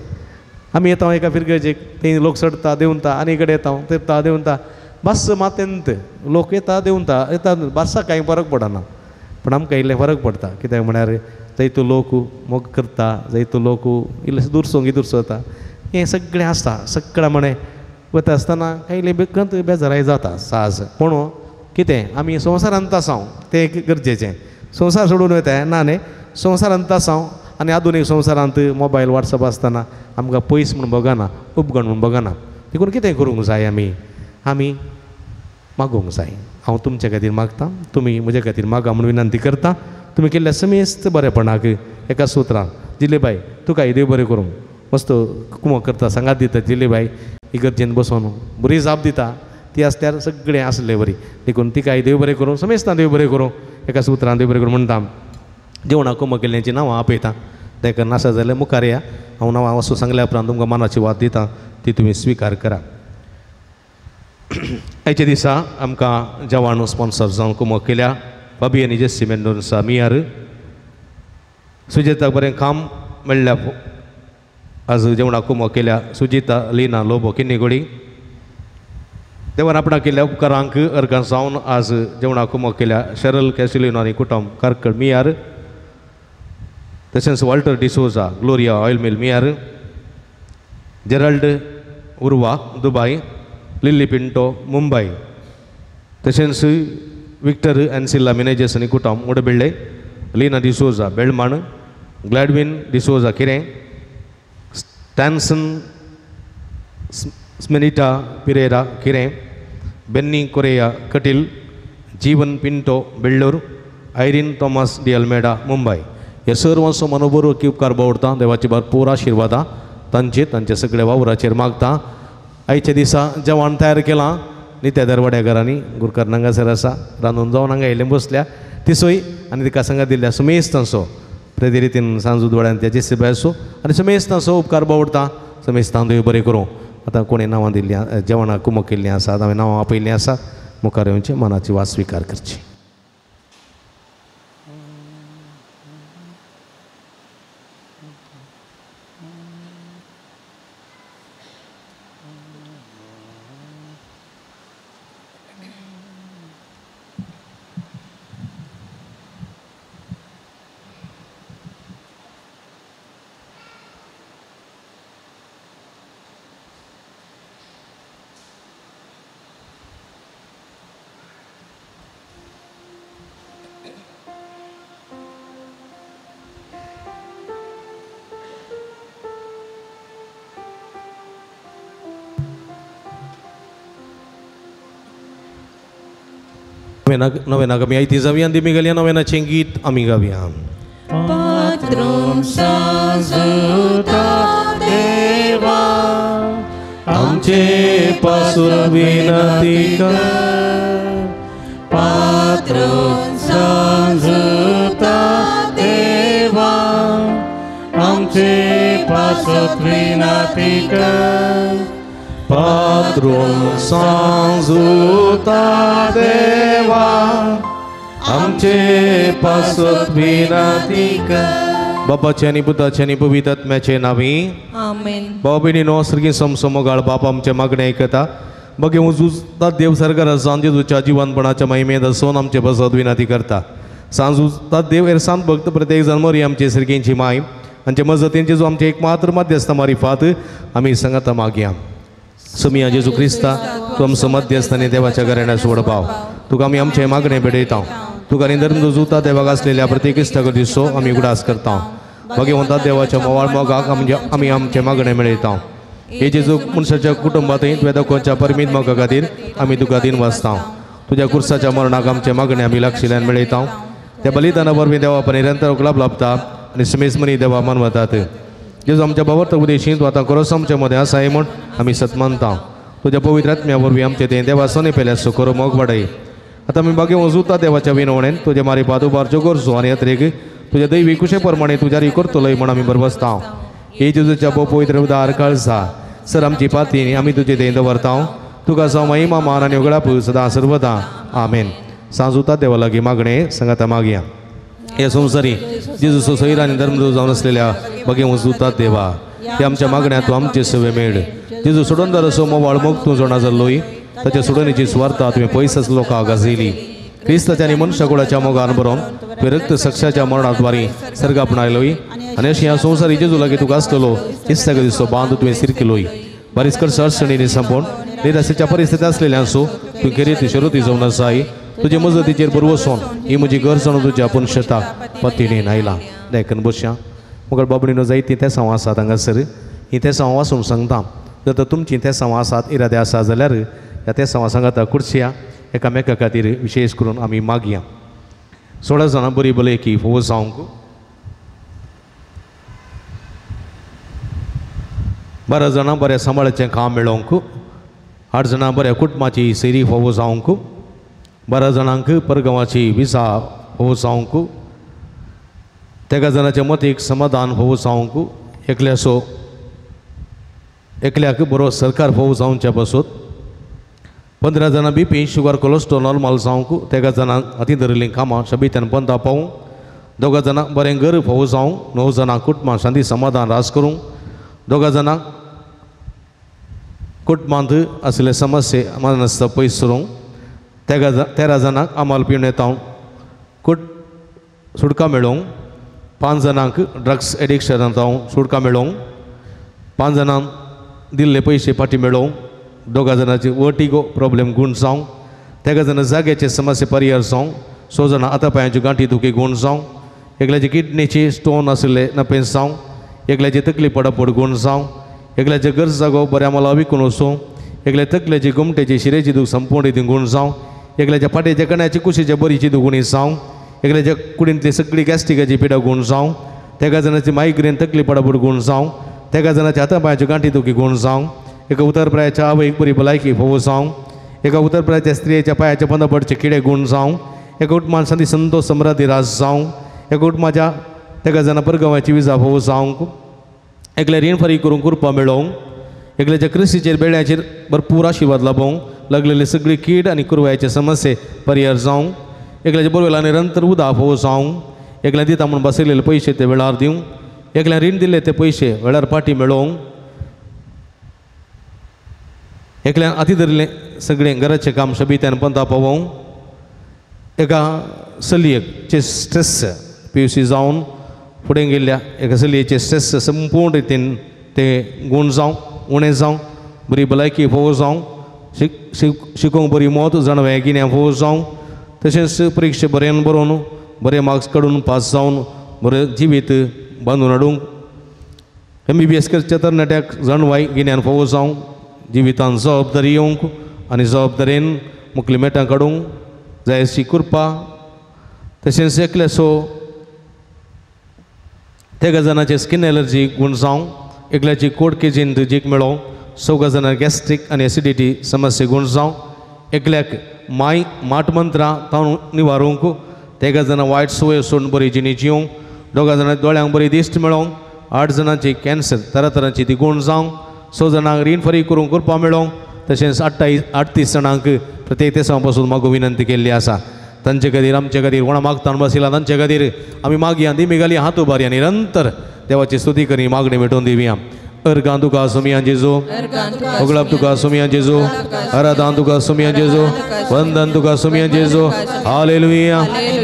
आमी येता एका फिरगजेक, थंय लोक चडटा देंवता आनी कडेन येता तेपता देंवता. बस मात लोक येता देंवता येता बसाक कांय फरक पडना पूण आमकां इल्लें फरक पडटा कित्याक म्हळ्यार जायतो लोक मोग करता जायतो लोक इल्लें दुरसो दुरसो जाता हें सगळें आसता सगळें म्हणे वता आसतना कांय इल्लें बेकंत बेजाराय जाता साहज पूण कितें आमी संवसारांत आसाव तें एक गरजेचें संवसार सोडून वता ना न्ही संवसारांत आसाव आनी आधुनीक संवसारांत मोबायल वॉट्सएप आसतना आमकां पयस म्हूण भोगना उपगण म्हूण भोगना देखून कितें करूंक जाय आमी आमी मागूंक जाय. हांव तुमचे खातीर मागता तुमी म्हजे खातीर मागा म्हूण विनंती करता. तुमी केल्ल्या समेस्त बरेपणाक एका सुत्रान जिलेबाय तुका देव बरें करूं मस्त कुमक करता सांगात दिता जिलेबाय इगर्जेन बसोन बरी जाप दिता ती आसल्यार सगळें आसलें बरी देखून तिकाय देव बरें करूं समेस्तां देव बरें करूं एका सुत्रान देव बरें करूं म्हणटा. जेवणाक कुमक केल्ल्यांची नांवां आपयता ताका नासा जाल्यार मुखार या हांव नांवां वस्तू सांगल्या उपरांत तुमकां मनाची वाद दिता ती तुमी स्विकार करा. आयच्या दिसा आमकां जेवण स्पॉन्सर जावन कुमक केल्या बाबी आनी जेसी मेंडोन्सा मियार सुजिताक बरें काम मेळ्ळ्या आज जेवणाक कुमक केल्या सुजिता लिना लोबो किन्नीगोडी देवान आपणाक केल्ल्या उपकारांक अर्गां जावन आज जेवणाक कुमक केल्या शरल कॅसिलिनो आनी कुटुंब कार्कळ मियार तशेंच Walter D'Souza Gloria oil mill Miyar Gerald Urwa Dubai Lily Pinto Mumbai तशेंच विक्टर एन्सिल्ला मिनेजस आनी कुटुंब मुडबिल्ले लीना डिसोजा बेळमाण ग्लॅडविन डिसोजा किरें स्टॅन्सन स्मेनिटा पिरेरा किरें Benny Correa Kateel Jeevan Pinto Bellur Irene Thomas de Almeida Mumbai. हे सर्वांचो मनोबरोकी उपकार बावडता देवाची भरपूर आशिर्वादां तांचे तांचे सगळे वावराचेर मागता. आयच्या दिसा जेवण तयार केलां नित्या दरवाड्या घरांनी गुरकार हांगासर आसा रांदून जावन हांगा येयलें बसल्या तिसोय आनी तिका सांगा दिल्ल्या सुमेस तांचो प्रती रितीन सांजू दोळ्यान त्याची सेवा आसूं आनी समेस्त तांचो उपकार बावडता समेस्तां देव बरें करूं. आतां कोणें नांवां दिल्लीं जेवणां कुमक केल्लीं आसा हांवें नांवां आपयल्लीं आसा मुखार येवचें मनाची वास स्विकार करची. नवेनाक आमी आयती जावया आनी घालया नवेनाचें गीत आमी गावया. पात्रूम साजुता देवा आमचे पासून विनंती कर पात्रूम साजुता देवा आमचे पासून विनंती कर पात्रूम सांजुता देवा आमचे पासत विनंती कर. बापाचे आनी पुताचे आनी पवित्र आत्म्याचे नांवी आमेन. भाव भयणीनो सर्गी समसमोगाळ बाप आमचे मागणें आयकता बगे उजुता देव सरकार सांज जेजूच्या जिवनपणाच्या महिमेंत आसून आमचे पासत विनंती करता. सांजुता देव एरसान भक्त प्रत्येक जाण मोरी आमचे सर्गींची माय आमचे मजतीन जेजू आमचे एक मात्र मध्यस्थ मारिफात आमी सांगाता मागया. समिया जेजू क्रिस्ता तूं आमचो मध्यस्थ आनी देवाच्या घराण्या सोड पाव तुका आमी आमचें मागणें भेटयता. तुका आनी धर्म जुता देवाक आसलेल्या प्रत्येक इश्टा गरजेचो आमी उगडास करता. भगवंता देवाच्या मोवाळ मोगाक आमी आमचें मागणें मेळयता. हे जेजू मनशाच्या कुटुंबांतय तुवें दाखोवच्या परमीत मोगा खातीर आमी तुका दिन वाचता. तुज्या कुर्साच्या मरणाक आमचें मागणें आमी लागशिल्ल्यान मेळयता. त्या बलिदाना वरवीं देवा निरंतर उपलाभ लाभता आनी समेजमनी देवा मानवतात. जेजू आमच्या बाबत उदेशी तूं आतां खरोच आमच्या मदें आसाय म्हूण आमी सत मानता. तुज्या पवित्र आत्म्या वरवीं आमचें तें देवा सोने पेल्या सुखरो मोग वाडय. आतां आमी बागे वजुता देवाच्या विनवणेन तुज्या मारिपाद उबारच्यो गरजो आनी अत्रेक तुज्या दैवी कुशे प्रमाणे तुज्या करतलोय म्हूण आमी बरबसता. हे जेजूच्या भोव पवित्र उदार कळसा सर आमची पाती आमी तुजे तें दवरता. तुका जावं महिमा मान आनी उगडाप सदां सर्वदा आमेन. सांजुता देवा लागीं मागणें सांगाता मागया. हे संवसारी जेजूचो सैर आनी धर्मदूत जावन आसलेल्या बगे वजुता देवा हे आमच्या मागण्या तूं आमचे सवे मेळ. जेजू सोडोनदार असो मोवाळ मोग तूं जाणा जाल्लोय ताच्या सोडणीची सुवार्ता तुवें पयसच लोकांक गाजयली. क्रिस्ताच्या आनी मनशाकुळाच्या मोगान बरोवन तुवें रक्त सक्षाच्या मरणाद्वारे सर्ग आपणायलोय आनी अशी ह्या संवसारी जेजू लागीं तुका आसलेलो इस्तागतीचो दिसो बांद तुवें सिरकिलोय. बारीस करसा अडचणींनी संपोवन निराशेच्या परिस्थिती आसलेल्यांसो तूं खेरीत शरुती जावन आसाय. तुजे मजतीचेर बरवसून ही म्हजी गरज जाणून तुज्या आपूण शेताक पतिणेन आयला. देखून बसया मुखार बाबडीनो जायतीं तेसांव आसात हांगासर. ही तेसांव वाचून सांगता. जर तर तुमचीं तेसांव आसात इरादे आसा जाल्यार ह्या तेसांवां सांगाता कुर्सया एकामेका खातीर विशेश करून आमी मागया. 16 जाणां बरी भलायकी फोव जावंक, 12 जाणां बऱ्या सांबाळाचें काम मेळोवंक, 8 जाणां बऱ्या कुटुंबाची सैरी फोव जावंक, 12 जाणांक परगांवाची विजा फोव जावंक, 13 जाणांच्या मतीक समाधान फोव जावंक, एकल्यासो एकल्याक बरो सरकार फोव जावच्या पासून, 15 जाणां बीपी शुगर कोलेस्ट्रॉल नॉर्मल जावंक, 13 जाणांक हाती धरिल्लीं कामां शबित्यान पंदा पावूंक, 2 जाणांक बरें घर फोव जावंक, 9 जाणांक कुटुंबां शांती समाधान रास करूंक, 2 जाणांक कुटुंबांत आशिल्ले समस्ये मानसता पयस सरूंक, 13 जाणांक आमाल पिवन येता कुट सुटका मेळोवंक, 5 जाणांक ड्रग्स एडिक्शनांत सुटका मेळोवंक, 5 जाणांक दिल्ले पयशे फाटीं मेळोवंक, 2 जाणांची वर्टिगो प्रॉब्लेम गूण जावंक, 13 जाणां जाग्याचे समस्ये परिहार जावंक, 6 जाणां हाता पांयांची गांठी दुखी गूण जावंक, एकल्याची किडनीची स्टोन आशिल्ले नपेंस जावंक, एकल्याची तकली पडापड गूण जावंक, एकल्याचे गरज जागो बऱ्या मला विकून वचूं, एकल्या तकलेची गोमटेची शिरेची दूख संपूर्ण रितीन गूण जावं, एकल्याच्या फाटीच्या कण्याची कुशीच्या बरीची दुगुणी जावं, एकल्याच्या कुडींतली सगळी गॅस्ट्रिकाची पिडा गूण जावं, 13 जाणांची मायग्रेन तकली पडापड गूण जावं, 13 जाणांच्या हाता पांयाच्यो गांठी दुखी गूण जावं, एका उतरप्रायाच्या आवयक बरी भलायकी फोव जावं, एका उतरप्रायाच्या स्त्रियेच्या पांयाच्या पंदापडचे किडे गूण जावं, एका कुटुंबान संदी संतोष समृद्धी रास जावं, एका कुटुंबाच्या 13 जाणां परगांवाची विजा फोव जावंक, एकल्या रीण फारीक करूंक कृपा मेळोवंक, एकल्याच्या क्रिस्तीचेर बेड्याचेर भरपूर आशिर्वाद लाभोवंक, लागलेली सगळी कीड आनी कुरवायचे समस्ये परिहार जावंक, एकल्याच्या बोरवेला निरंतर उदक फोव जावंक, एकल्या दिता म्हूण बसयलेले पयशे ते वेळार दिवंक, एकल्या रीण दिल्ले ते पयशे वेळार फाटीं मेळोवंक, एकल्यान हाती धरिल्लें सगळें घराचें काम शबित्यान पंता पावोवंक, एका चलयेचे स्ट्रेस पी यू सी जावन फुडें गेल्ल्या एका चलयेचे स्ट्रेस संपूर्ण रितीन ते गूण जावं उणें जावं, बरी भलायकी फोव जावं, शिकोवंक बरी मत जाणवाय गिन्यान फोव जावं, तशेंच परिक्षे बरें बरोवन बरे मार्क्स काडून पास जावन बरें जिवीत बांदून हाडूंक, MBBS करच्या तरणाट्याक जाणवाय गिन्यान फोव जावं, जिवितान जबाबदारी येवंक आनी जबाबदारेन मुखली मेटां काडूंक जाय अशी कृपा. तशेंच एकल्यासो 13 जाणांचे स्कीन एलर्जी गूण जावं, एकल्याची कोड केजीन जीक मेळोवंक, 4 जाणांक गॅस्ट्रीक आनी एसिडिटी समस्ये गूण जावं, एकल्याक माय माट मंत्रां ताणून निवारूंक, 13 जाणां वायट संवय सोडून बरी जिणी जिवंक, 2 जाणां दोळ्यांक बरी दिश्ट मेळोवंक, 8 जाणांची कॅन्सर तरातरांची ती गूण जावंक, 6 जाणांक रीण फारीक करूंक कृपा मेळोवंक, तशेंच 38 जाणांक प्रत्येक तेसां पासून मागू विनंती केल्ली आसा. तांचे खातीर आमचे खातीर कोणा मागता बशिला तांचे खातीर आमी मागया दिमी घाली हात उबारया निरंतर देवाची स्तुती करी मागणी भेटोवन दिवया. अर्गां तुका सुमिया जेजू, ओगळप तुका सुमिया जेजू, आराधन तुका सुमिया जेजू, वंदन तुका सुमिया जेजू. Hallelujah,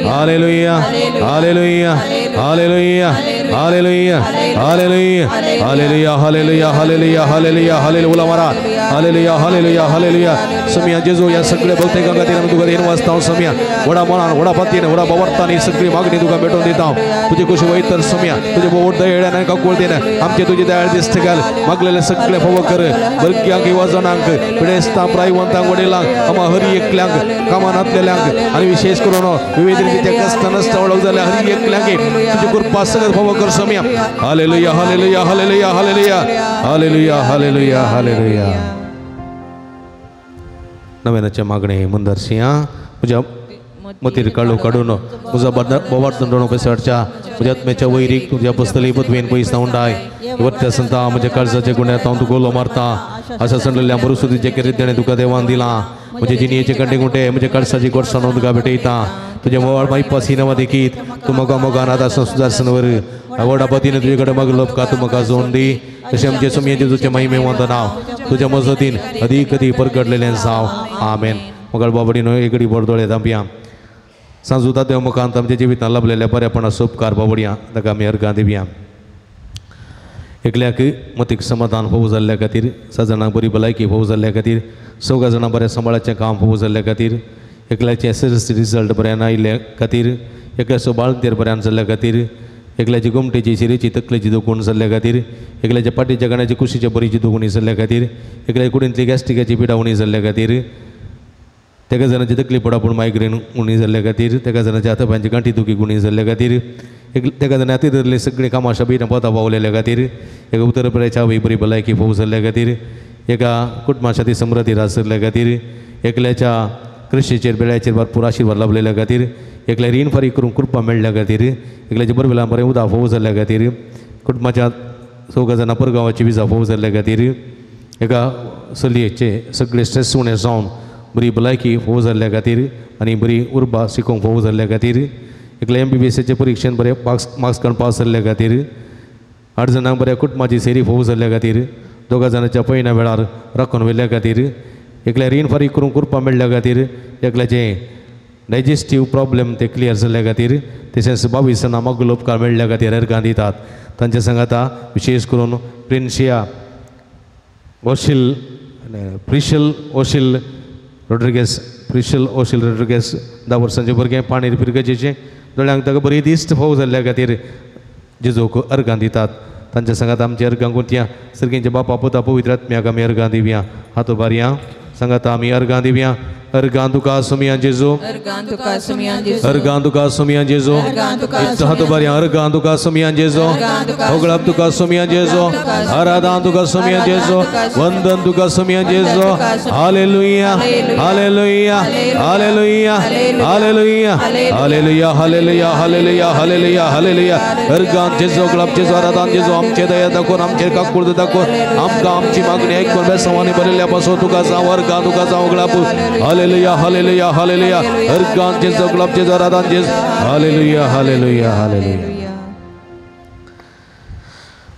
hallelujah, hallelujah, hallelujah, hallelujah, hallelujah, hallelujah, hallelujah, hallelujah, hallelujah, hallelujah. उला मारा हालेलुया, हालेलुया, हालेलुया. सुमिया जेजू या सगळे बहुतेकां खातीर आमी तुका देन वाचता सुमिया. व्हडा मनान, व्हडा पतीन, व्हडा बावर्तान ही सगळी मागणी तुका भेटोवन दिता. तुजे कुशी वयतर सुमिया, तुजे बोट दयेळ्यान आनी काकुळतीन आमचे तुजी दयाळ दिश्ट घाल. मागलेले सगळे फोव कर भुरग्यांक, युवाजणांक, पिडेस्तांक, प्रायवंतांक, वडिलांक, आमा हरी एकल्यांक, कामांतलेल्यांक आनी विशेष करून विविध रितीचे कश्ट नश्ट वळख जाल्या हरी एकल्यांक तुजी कृपा सगळं फोव कर सुमिया. Hallelujah, hallelujah, hallelujah, hallelujah, hallelujah, hallelujah, hallelujah. नव्यानाचे मागणे मंदरसिंहा म्हज्या मतीर काळू काडून म्हजो बोवार्थ पैसाच्या म्हज्या आत्म्याच्या वैरीक तुज्या पसतली पदवेन पयस उंडाय. वरत्या संता म्हज्या काळजाच्या गुण्यात हांव तुका उलो मारता. आशा संडलेल्या मरुसुदीचे केरीत तुका देवान दिलां. म्हजे जिणयेचे कंडे गुंटे म्हज्या काळसाची गोडसाण तुका भेटयता. तुज्या मोवाळ मायपासी नवा देखीत तूं मोगा मोगान आदार सुदारसनवर आवड आपतीन तुजे कडेन मागलो उपकार तूं म्हाका जोन दी तशें आमचे सुमये जेजूचें महिमेवंत नांव तुज्या मजतीन अदीक अदीक परगटलेलें जावं. आमेन. मगळ बाबडीनो एकडी बोरदोळे धांपया सांजुता देव मुखांत आमच्या जिवितांत लाभलेल्या बऱ्यापणाचो उपकार बाबडया ताका आमी अर्गां दिवया. एकल्याक मतीक समाधान फावो जाल्ल्या खातीर, 7 जाणांक बरी भलायकी फावो जाल्ल्या खातीर, 4 जाणां बऱ्या सांबाळाचें काम फावो जाल्ल्या खातीर, एकल्याचें SSLC result बऱ्यान आयिल्ल्या खातीर, एकल्याचो बाळंतेर बऱ्यान जाल्ल्या खातीर, एकल्याची गोमटेची शिरेची तकलेची दुखून जाल्ल्या खातीर, एकल्याच्या पाटीच्या गाण्याची कुशीच्या बरीची दुखणी जाल्ल्या खातीर, एकल्याच्या कुडींतली गॅस्ट्रिकाची पिडा उणी जाल्ल्या खातीर, तेका जाणाची तकली पडा पूण मायग्रेन उणी जाल्ल्या खातीर, तेका जाणाच्या हातापांची गांठी दुखी उणी जाल्ल्या खातीर, एक तेका जाणां हाती धरले सगळीं कामां शबीर पोता पावलेल्या खातीर, एका उत्तर प्रदेशा आवय बरी भलायकी फावो जाल्ल्या खातीर, एका कुटुंबाच्या समृद्धी राज जाल्ल्या खातीर, एकल्याच्या कृशीचेर बेळ्याचेर भरपूर आशिर्वाद लाभलेल्या खातीर, एकल्या रीण फारीक करूंक कृपा मेळ्ळ्या खातीर, एकल्याच्या बरवेला बरें उदक फावो जाल्ल्या खातीर, कुटुंबाच्या 4 जाणां परगांवाची विजा फावो जाल्ल्या खातीर, एका चलयेचे सगळे स्ट्रेस उणें जावन बरी भलायकी फावो जाल्ल्या खातीर आनी बरी उर्बा शिकोवंक फावो जाल्ल्या खातीर, एकल्या MBBSचे परिक्षेन बरें मार्क्स काडून पास जाल्ल्या खातीर, 8 जाणांक बऱ्या कुटुंबाची सेरी फावो जाल्ल्या खातीर, 2 जाणांच्या पयना वेळार राखून व्हेल्ल्या खातीर, एकल्या रीण फारीक करूंक कृपा मेळ्ळ्या खातीर, एकल्याचें डायजेस्टीव प्रॉब्लेम ते क्लियर जाल्ल्या खातीर, तशेंच 22 जाणां मागलो उपकार मेळ्ळ्या खातीर अर्गां दितात. तांच्या सांगाता विशेश करून प्रिन्शिया ओशील प्रिशल ओशील रोड्रिगेस, प्रिशल ओशील रोड्रिगेस 10 वर्सांचे भुरगें पाणीर फिरगजेचें दोळ्यांक ताका बरी दिश्ट फावो जाल्ल्या खातीर जेजूक अर्गां दितात. तांच्या सांगात आमची अर्गां गुंतया. सर्गींच्या बापा पुता पवित्र आत्म्याक आमी अर्गां दिवया. हात उबारया. सांगाता आमी अर्गां दिवया. अर्गां तुका सुमिया जेजू, अर्गां तुका सुमिया जेजू, हात उबारया. अर्गां तुका सुमिया जेजू, होगळाप तुका सुमिया जेजू, आराधना तुका सुमिया जेजू, वंदन तुका सुमिया जेजू. Hallelujah, hallelujah, hallelujah, hallelujah, hallelujah, hallelujah, hallelujah, hallelujah, hallelujah. अर्गां जेजू, होगळाप जेजू, आराधना जेजू. आमचे दया दाखोवन, आमचेर काकुळट दाखोवन, आमकां आमची मागणी आयकून बेसवानी भरिल्ल्या पासून तुका जावं. अर्गां तुका जावं, होगळाप. Hallelujah, hallelujah, hallelujah. अर्गां जेजू, गुलाब जेजू, आराधना जेजू. Hallelujah, hallelujah, hallelujah.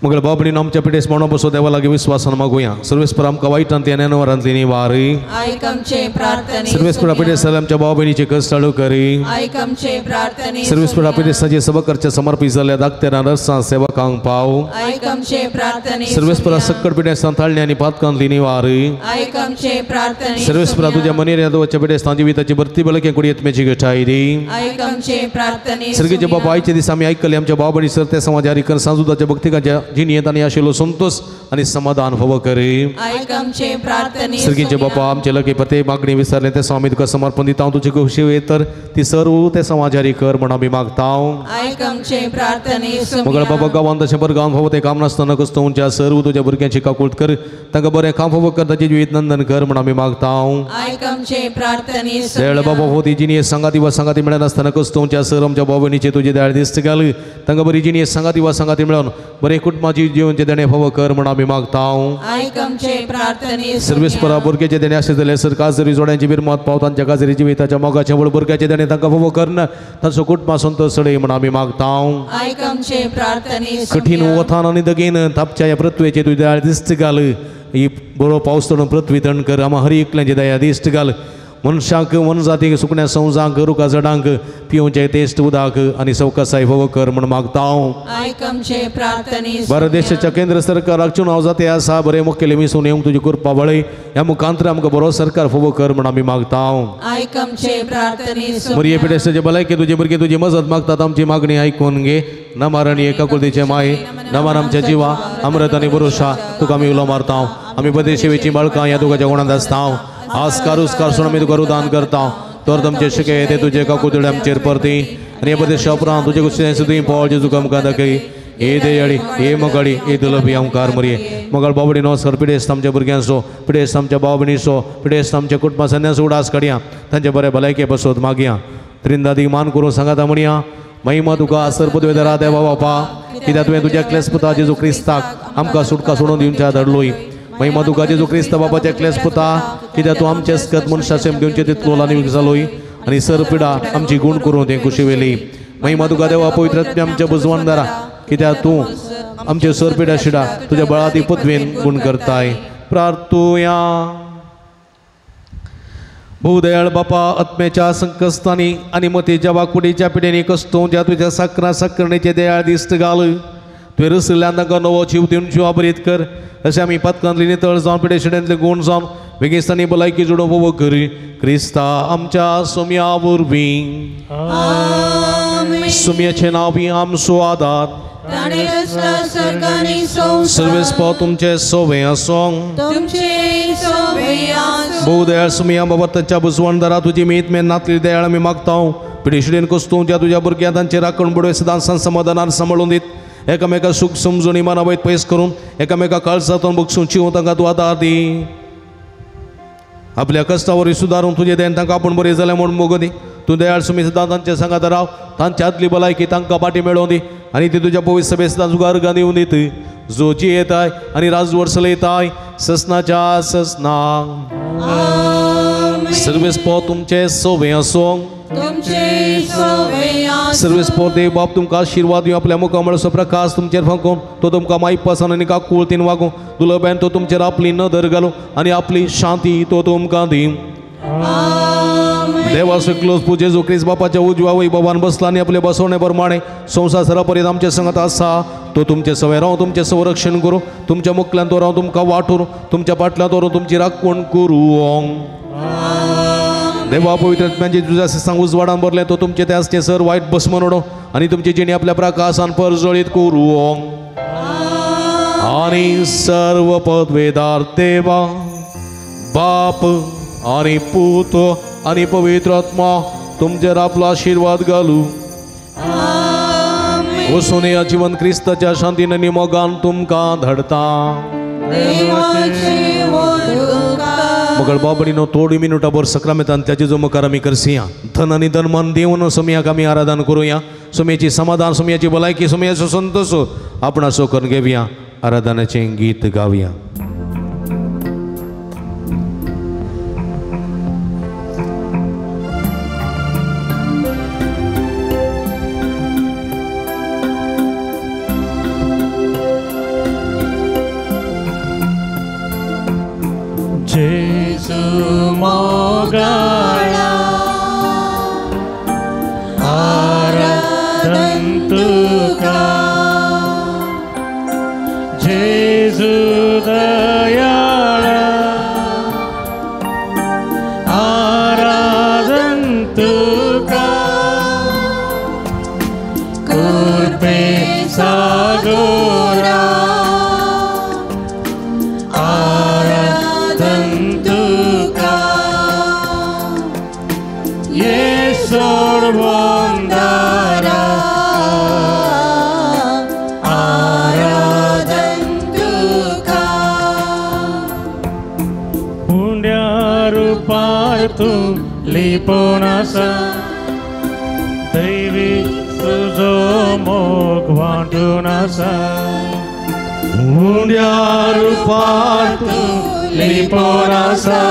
मगळ बाबडीन आमच्या पिडेस म्हणून बसो देवा लागीं विस्वासान मागुया. सर्वेस्पर आमकां वायटांतली आनी अनवरांतली निवारी. आयक आमचे प्रार्थने. सर्वेस्पर पिडेस आमच्या भाव भयणीचे कश्ट चालू करी. आयक आमचे प्रार्थने. सर्वेस्पर पिडेसाचे सबकरचे समर्पित जाल्ल्या दाक्तेरां नर्सां सेवकांक पाव. आयक आमचे प्रार्थने. सर्वेस्पर सक्कड पिडेसान थाळणी आनी पातकांतली निवारी. आयक आमचे प्रार्थने. सर्वेस्पर तुज्या मनेर देवाच्या पिडेस्तां जिविताची भरती बलके कुडयेत मेची घटाय दी. आयक आमचे प्रार्थने. सर्गीचे बाबा आयचे दीस आमी आयकले आमच्या भाव भयणी सर ते समाजारी कर सांजुदाच्या भक्तिकाच्या जिणेंत आनी आशिल्लो संतोष आनी समाधान फावो करी. आयक आमचे प्रार्थने. सर्गीचे बापा आमचे लगे प्रत्येक मागणी विसरले ते स्वामी तुका समर्पण दिता. तुजी खोशी तर ती सर्व ते समाजारी कर म्हण आमी मागता. आयक आमचे प्रार्थने. मगळ बाबा गांवांत तशें बरें गांव फावो तें काम नासतना कस्तोवच्या सर्व तुज्या भुरग्यांची काकूट कर, तांकां बरें काम फावो कर, ताचें जिवीत नंदन कर म्हण आमी मागता. आयक आमचे प्रार्थने. दयाळ बाबा फावो ती जिणें सांगाती वा सांगाती मेळनासतना कस्तोवच्या सर्व आमच्या भाव भयणीचे तुजी दयाळ दिस्त घाल, तांकां बरी जिणें सांगाती वा सांगाती मेळोवन बरें कुटुंबाची जिवनचें देणें फावो कर म्हण आमी मागता. आयक आमचे प्रार्थने. सर्वेस्परा भुरग्याचे देणें आशिल्लें जाल्यार सर काजरी जोड्यांची बिरमत पाव, तांच्या काजरी जिविताच्या मोगाच्या व्हड भुरग्याचे देणें तांकां फावो कर, तांचो कुटुंबा संतोष सडय म्हण आमी मागता. आयक आमचे प्रार्थने. कठीण वतान आनी दगेन तापच्या ह्या पृथ्वेचे तुजी दया दिश्ट घाल, ही बरो पावस तोडून पृथ्वी तण कर, आमा हर एकल्याची दया दिश्ट घाल. मनशांक मनजातीक सुकण्या संवसांक रुखा झाडांक पिवचे तेस्ट उदक आनी सवकासाय फावो कर म्हण मागता. आयक आमचे प्रार्थने. भारत देशाच्या केंद्र सरकाराक चुनाव जाते आसा, बरें मुखेली मिसून येवंक तुजी कृपा वळय, ह्या मुखांतर आमकां बरो सरकार फावो कर म्हण आमी मागता. आयक आमचे प्रार्थने. मरिये पिडेस्ताचे भलायकी तुजे भुरगे तुजी मजत मागतात, आमची मागणी आयकून घे. नमारणी एकाकुलतीचे माये, नमार आमच्या जिवा अमृत आनी भरोशा तुका आमी उलो मारता. आमी बदेशेवेची बाळकां ह्या तुका जेवणांत आसता. आस्कार उस्कार सोड आमी तुका रुदान करता. तर तुमचे शिके ते तुजे काकुतडे आमचेर परती आनी हे प्रदेशा उपरांत तुजे कुशीन तुवें पावल जेजू आमकां दाखय. हे दयाळी, हे मोगाळी, हे दुलभी आमकार मरये. मोगाळ बाबडी नो सर पिडेस्त आमच्या भुरग्यांचो, पिडेस्त आमच्या भाव भयणीचो, पिडेस्त आमच्या कुटुंबा सन्यास उडास काडया, तांचे बरे भलायके बसोत मागया. त्रिंदादी मान करून सांगाता म्हणया महिमा तुका सर पदवेदारा देवा बापा, कित्याक तुवें तुज्या क्लेस पुता जेजू क्रिस्ताक आमकां सुटका सोडून दिवच्या धाडलोय. महिमा तुका जेजू क्रिस्त बापाच्या क्लेस पुता, कित्याक तूं आमचे स्कत मनशाचें घेवचे तितलो आनी जालोय आनी सर पिडा आमची गुण करून तें कुशी वेली. महिमा तुका देवा पवित्र आत्म्या आमच्या बुजवणदारा, कित्याक तूं आमचे सरपिड्या शिडा तुज्या बळाती पदवेन गुण करताय. प्रार्थुया. भूदयाळ बापा, आत्म्याच्या संकस्तांनी आनी मतीच्या वाकुडीच्या पिढ्यांनी कस्तों ज्या तुज्या साकरा साकरणेचे दयाळ दिस्त घाल. तुवें रसल्यान तांकां नवो जीव दिवन जीव आबरीत कर. अशें आमी पातकांतली नितळ जावन पिडेशिड्यांतले गूण जावन वेगेस्तांनी भलायकी जोडोवप वो कर क्रिस्ता आमच्या सोम्या वरवीं. सोम्याचें नांव आमचो आदार. सर्वेस्पो तुमचे सोवे आसूं. भोव दयाळ सुमया बाबा, तांच्या बुजवणदारा तुजी मीत मेन नातली दयाळ आमी मागता. पिडेशिडेन कोस्तूं ज्या तुज्या भुरग्यां तांचे राखण बडवे सदां समाधानान सांबाळून दीत. एकामेका सूख समजून मना वयत पयस करून एकामेका काळजांतून बगसून चिवूं तांकां तूं आदार दी. आपल्या कश्टा वरवीं सुदारून तुजें देन तांकां आपूण बरें जालें म्हूण मोगो दी. तूं दयाळ सुमी सदां तांचे सांगात राव. तांच्या आदली भलायकी तांकां पाटी मेळोवन दी आनी ती तुज्या पवित्र सभे सदां तुका अर्गां दिवन दीत. जो जियेताय आनी राजवट चलयताय ससनाच्या ससना. सर्वेस्पो तुमचे सोवे आसूं. सर्वेस्पो देव बाप तुमकां आशिर्वाद दिवं. आपल्या मुखामळाचो प्रकाश तुमचेर फांकून तो तुमकां मायपासान आनी काकुळतीन वागूं. दुलबेन तो तुमचेर आपली नदर घालूं आनी आपली शांती तो तुमकां दिवं. देवाचो क्लोज पूज जेजू क्रिस्त बापाच्या उजव्या वैभवान बसला आनी आपले बसवणे प्रमाणे संवसार सरापर्यंत आमचे संगत आसा. तो तुमचे सवय राव तुमचें संरक्षण करूं. तुमच्या मुखल्यान तो राव तुमकां वाटून तुमच्या पाटल्यान दवरून तुमची राखण करूं. देवा पवित्र आत्म्याचे तुझ्या सांग उजवाडान भरलें तो तुमचे ते आसचे सर वायट भस्म उडोवं आनी तुमची जिणी आपल्या प्रकाशान परजळीत करूं. आनी सर्व पदवेदार देवा बाप आनी पूत आनी पवित्र आत्मा तुमचेर आपलो आशिर्वाद घालू. वसून ह्या जिवन क्रिस्ताच्या शांतीन आनी मोगान तुमकां धाडता. मगळ बाबडीनो थोडी मिनुटां भर सक्रामेतान त्याचे जो मुखार आमी करसिया. धन आनी धर्मान देवन सोमयाक आमी आराधन करुया. सोमयाची समाधान, सोमयाची भलायकी, सोमयाचो संतोष आपणासो करून घेवया. आराधनाचें गीत गावया. जेजू मोगाळा आराधन तुका, जेजू दयाळा आराधन तुका, कृपे सागोरा आराधन तुका. उंड्या रुपार तूं लिपोवन आसा, दैवी तुजो मोग वांटून आसा. उंड्या रुपार तूं लिपोवन आसा,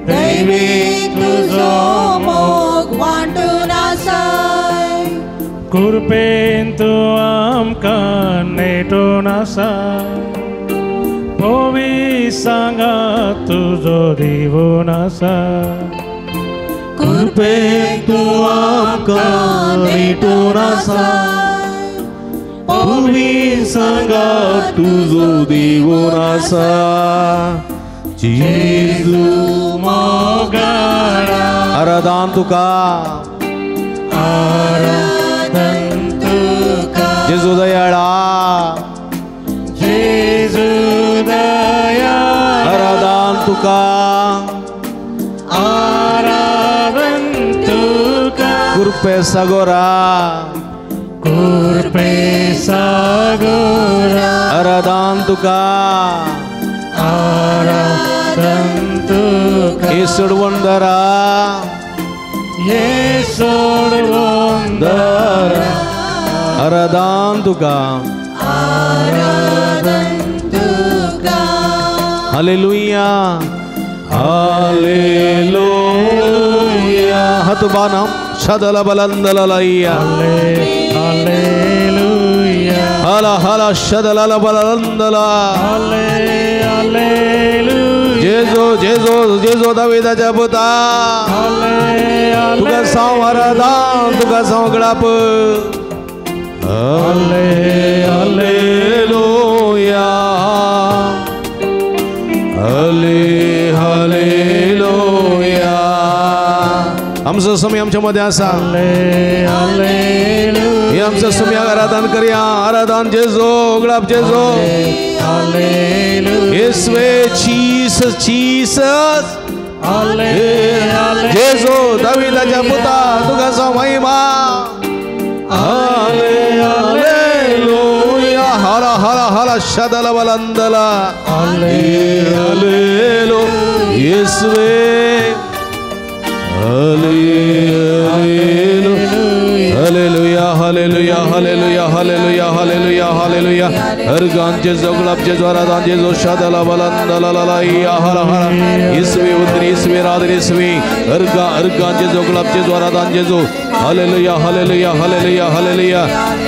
दैवी तुजो मोग वांटून आसा. कृपेन तूं आमकां नेटून आसा, पवी सांगा तुजो दिवून आसा. कृपेन तूं आमकां नेटून आसा, पवी सांगा तुजो दिवून आसा. जेजू मोगाळा आराधन तुका, आराधन तुका, जेजू दयाळा, जेजू दयाळा आराधन तुका, आराधन तुका, कृपे सागोरा, कृपे सागोरा आराधन तुका, आराधन तुका, येसोडवंदरा, येसोडवंदरा आराधन तुका, आराधन तुका. Hallelujah, hallelujah. हात बाना सदला बलंदललैया. हालेलुया. हाला हाला शदला बलंदला. जेजो जेजो जेजो दाविदाच्या पुता, तुका साव आराधन, तुका साव गळाप. Hallelujah hallelujah. आमचो समय आमच्या मध्ये आसा. हे आमचं समय आराधन करया. आराधन जेजो गळाप जेजो. येसवे जीसस जीसस जेजो दाविदाच्या पुता, तुका साव महिमा. हालेलुया हाला हाला हाला शदला बलंदला. हालेलुया येसवे hallelujah hallelujah hallelujah hallelujah hallelujah hallelujah. हर गांचे जोगलाप जेजो आराधन जेजो शदला बलंदला ला या हाला हाला. येसवे उद्री येसवे राधे येसवे. हर गांचे जोगलाप जेजो आराधन जेजो. Hallelujah hallelujah hallelujah hallelujah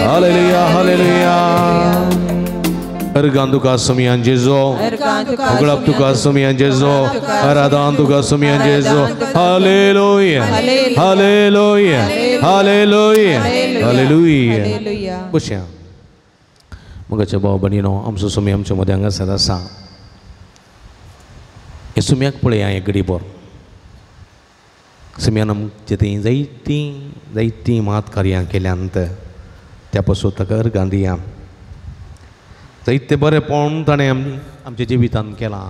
hallelujah hallelujah. अर्गान तुका सुमियान जेजो, उगळाप तुका सुमियान जेजो, आराधन तुका सुमियान जेजो. Hallelujah hallelujah hallelujah hallelujah. बसया मगाच्या भाव भयणीनो, आमचो सुमी आमच्या मदें हांगासर आसा. हे सुम्याक पळया हे गडीभर सुम्यान आमचे थंय जायतीं जायतीं मात कार्यां केल्यांत. त्या पासून ताका अर्गां दिया. जायते बरेंपण ताणें आमच्या जिवितांत केलां.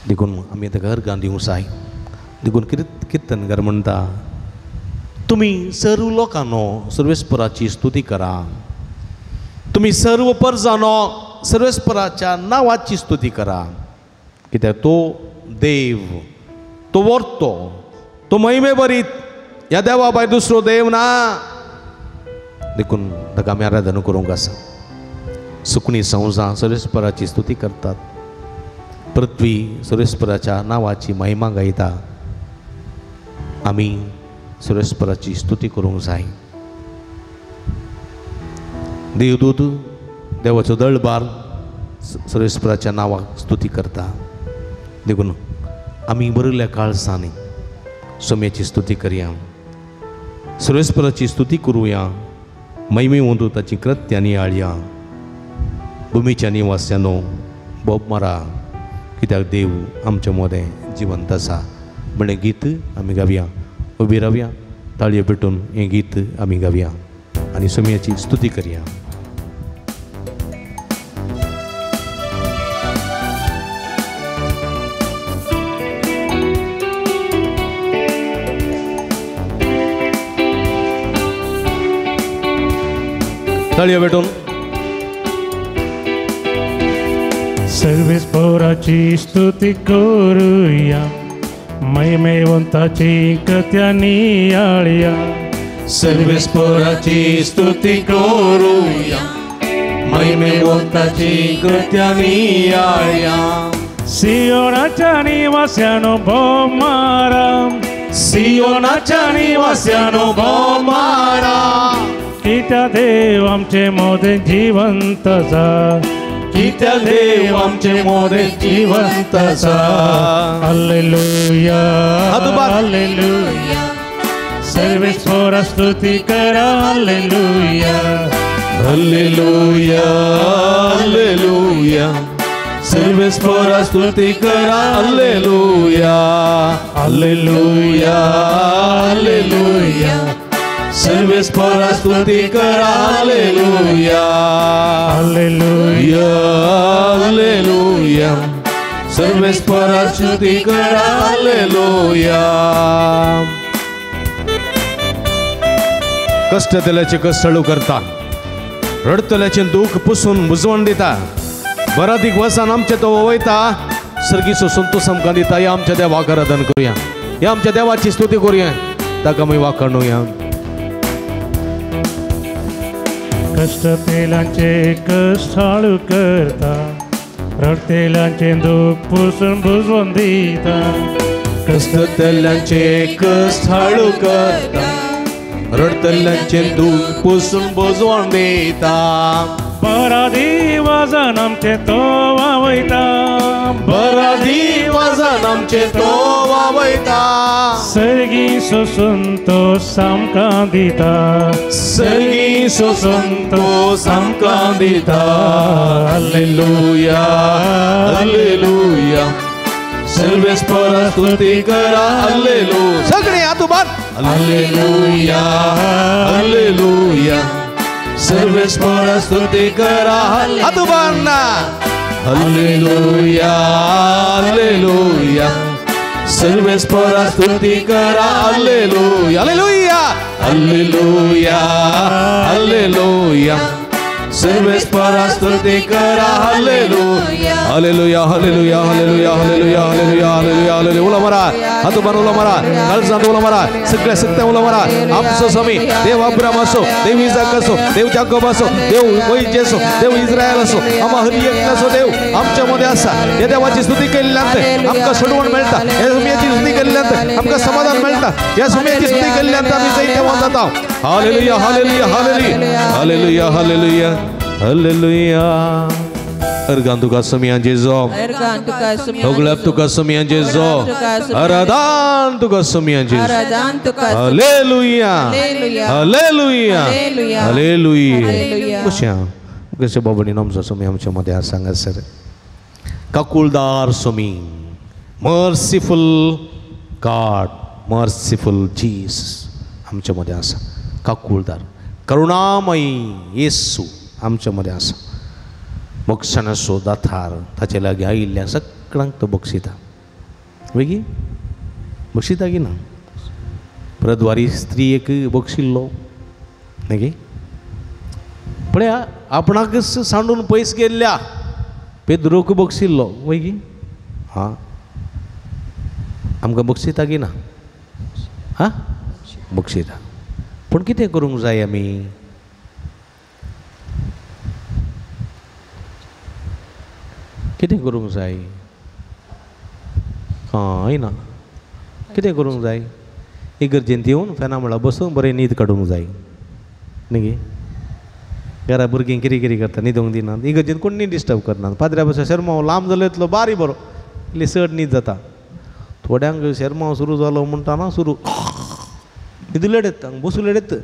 देखून आमी ताका अर्गां दिवंक जाय. देखून किर्तनकार म्हणटा, तुमी सर्व लोकांनो सर्वेस्पराची स्तुती करा, तुमी सर्व परजानो सर्वेस्पराच्या नांवाची स्तुती करा. कित्याक तो देव, तो वर्तो, तो महिमे भरीत. ह्या देवा भायर दुसरो देव ना. देखून ताका आमी आराधना करूंक आसा. सुकणी संवसां सर्वेस्पराची स्तुती करतात. पृथ्वी सर्वेस्पराच्या नांवाची महिमा गायता. आमी सर्वेस्पराची स्तुती करूंक जाय. देवदूत देवाचो दळबार सर्वेस्पराच्या नांवाक स्तुती करता. देखून आमी बरयल्ल्या काळसांनी सोम्याची स्तुती करया, सर्वेस्पराची स्तुती करुया. महिमे वंदू ताची कृत्यां नियाळया. भुमीच्या निवास्यानो बोब मारा, कित्याक देव आमच्या मदें जिवंत आसा. म्हणलें गीत आमी गावया. उबी रावया, ताळयो पेटून हें गीत आमी गावया आनी सोम्याची स्तुती करया. ताळयो पेटून. सर्वेस्पराची स्तुती करूया, महिमेवंताची कृत्या नियाळया. सर्वेस्पराची स्तुती करूया, महिमेवंताची कृत्या नियाळया. सियोनाच्या निवास्यानो भोव मारा, सियोनाच्या निवास्यानो भोव मारा. कित्या देव आमचे मोदे जिवंत आसा, कित्या देव आमचे मोदे जिवंत आसा. हालेलुया हालेलुया सर्वेस्परा स्तुती करा. हालेलुया हालेलुया हालेलुया सर्वेस्परा स्तुती करा. हालेलुया हालेलुया हालेलुया सर्वेस्परा स्तुती करा. हालेलुया हालेलुया हालेलुया सर्वेस्परा स्तुती करा. हालेलुया. कष्टतल्याचे कष्टाळू करता, रडतल्याचें दुःख पुसून बुजवण दिता. बरादीक वसान आमचे तो वयता, सर्गीचो संतोष आमकां दिता. ह्या आमच्या देवाक आराधन करुया, ह्या आमच्या देवाची स्तुती करुया, ताका आमी वाखाणुया. कष्टतेलांचे कष्टाळू करता, रडतेलांचे दुःख पुसून बुजवून दिता. कष्टतेलांचे कष्टाळू करता, रडतल्यांचें दूख पुसून बोजवण दिता. बरा दिवाजान आमचें तो वावयता, बरा दिवाजान आमचें तो वावयता. सर्गी सोसून तो सामकां दिता, सर्गी सोसून तो सामकां दिता. हालेलुया हालेलुया सर्वेस्परा स्तुती करा. हालेलुया सगळे हात उबार. हालेलुया हालेलुया सर्वेस्परा स्तुती करा. हात उबार ना. हालेलुया हालेलुया सर्वेस्परा स्तुती करा. हालेलुया हालेलुया हालेलुया हालेलुया सर्वेस्परा स्तुती करा. Hallelujah hallelujah hallelujah hallelujah hallelujah hallelujah hallelujah hallelujah. उलो मारा, हात उबार उलो मारा, काळजांत उलो मारा, सगळ्या सत्या उलो मारा. आमचो स्वामी देव अब्राम असो, देव इजाक असो, देव जाकोब असो, देव मोयजे असो, देव इस्रायल असो, आमा हर एक असो देव आमच्या मध्ये आसा. ह्या देवाची स्तुती केल्ल्यान आमकां सोडवण मेळटा, ह्या सुमयाची स्तुती केल्ल्यान आमकां समाधान मेळटा, ह्या सुमयाची स्तुती केल्ल्यान आमी जैतवंत जाता. Hallelujah hallelujah hallelujah hallelujah hallelujah hallelujah. Organ तुका समियां जेजो, होगळप तुका समियां जेजो, आराधन तुका समियां जेजो. Hallelujah hallelujah hallelujah. कशें कशें बाबांनी आमचो समी आमच्या मदें आसा हांगासर. काकुळदार समी, मर्सिफूल गॉड, मर्सिफूल जीसस आमच्या मदें आसा. काकुळदार करुणामयी येसू आमच्या मदें आसा. बक्षणाचो दातार ताचे लागीं आयिल्ल्या सगळ्यांक तो बक्षिता. वेगी बक्षिता की ना? प्रद्वारी स्त्रीयेक बक्षिल्लो न्ही पळया, आपणाकच सांडून पयस गेल्ल्या पेद्रोक बक्षिल्लो वयगी. हां, आमकां बक्षिता की ना? हां, बक्षिता. पूण कितें करूंक जाय आमी? कितें करूंक जाय? कांय ना. कितें करूंक जाय? इगर्जेंत येवन फॅना म्हळ्यार बसून बरें न्हीद काडूंक जाय न्ही गे? घरा भुरगीं कितें कितें करता, न्हिदोंक दिनात. इगर्जेंत कोण न्ही डिस्टर्ब करनात. पाद्र्या बसो शेरमांव लांब जालो इतलो बारी बरो, इल्ली चड न्हीद जाता. थोड्यांक शेरमांव सुरू जालो म्हणटा ना, सुरू न्हिदलेड येता, बसुलेड येता.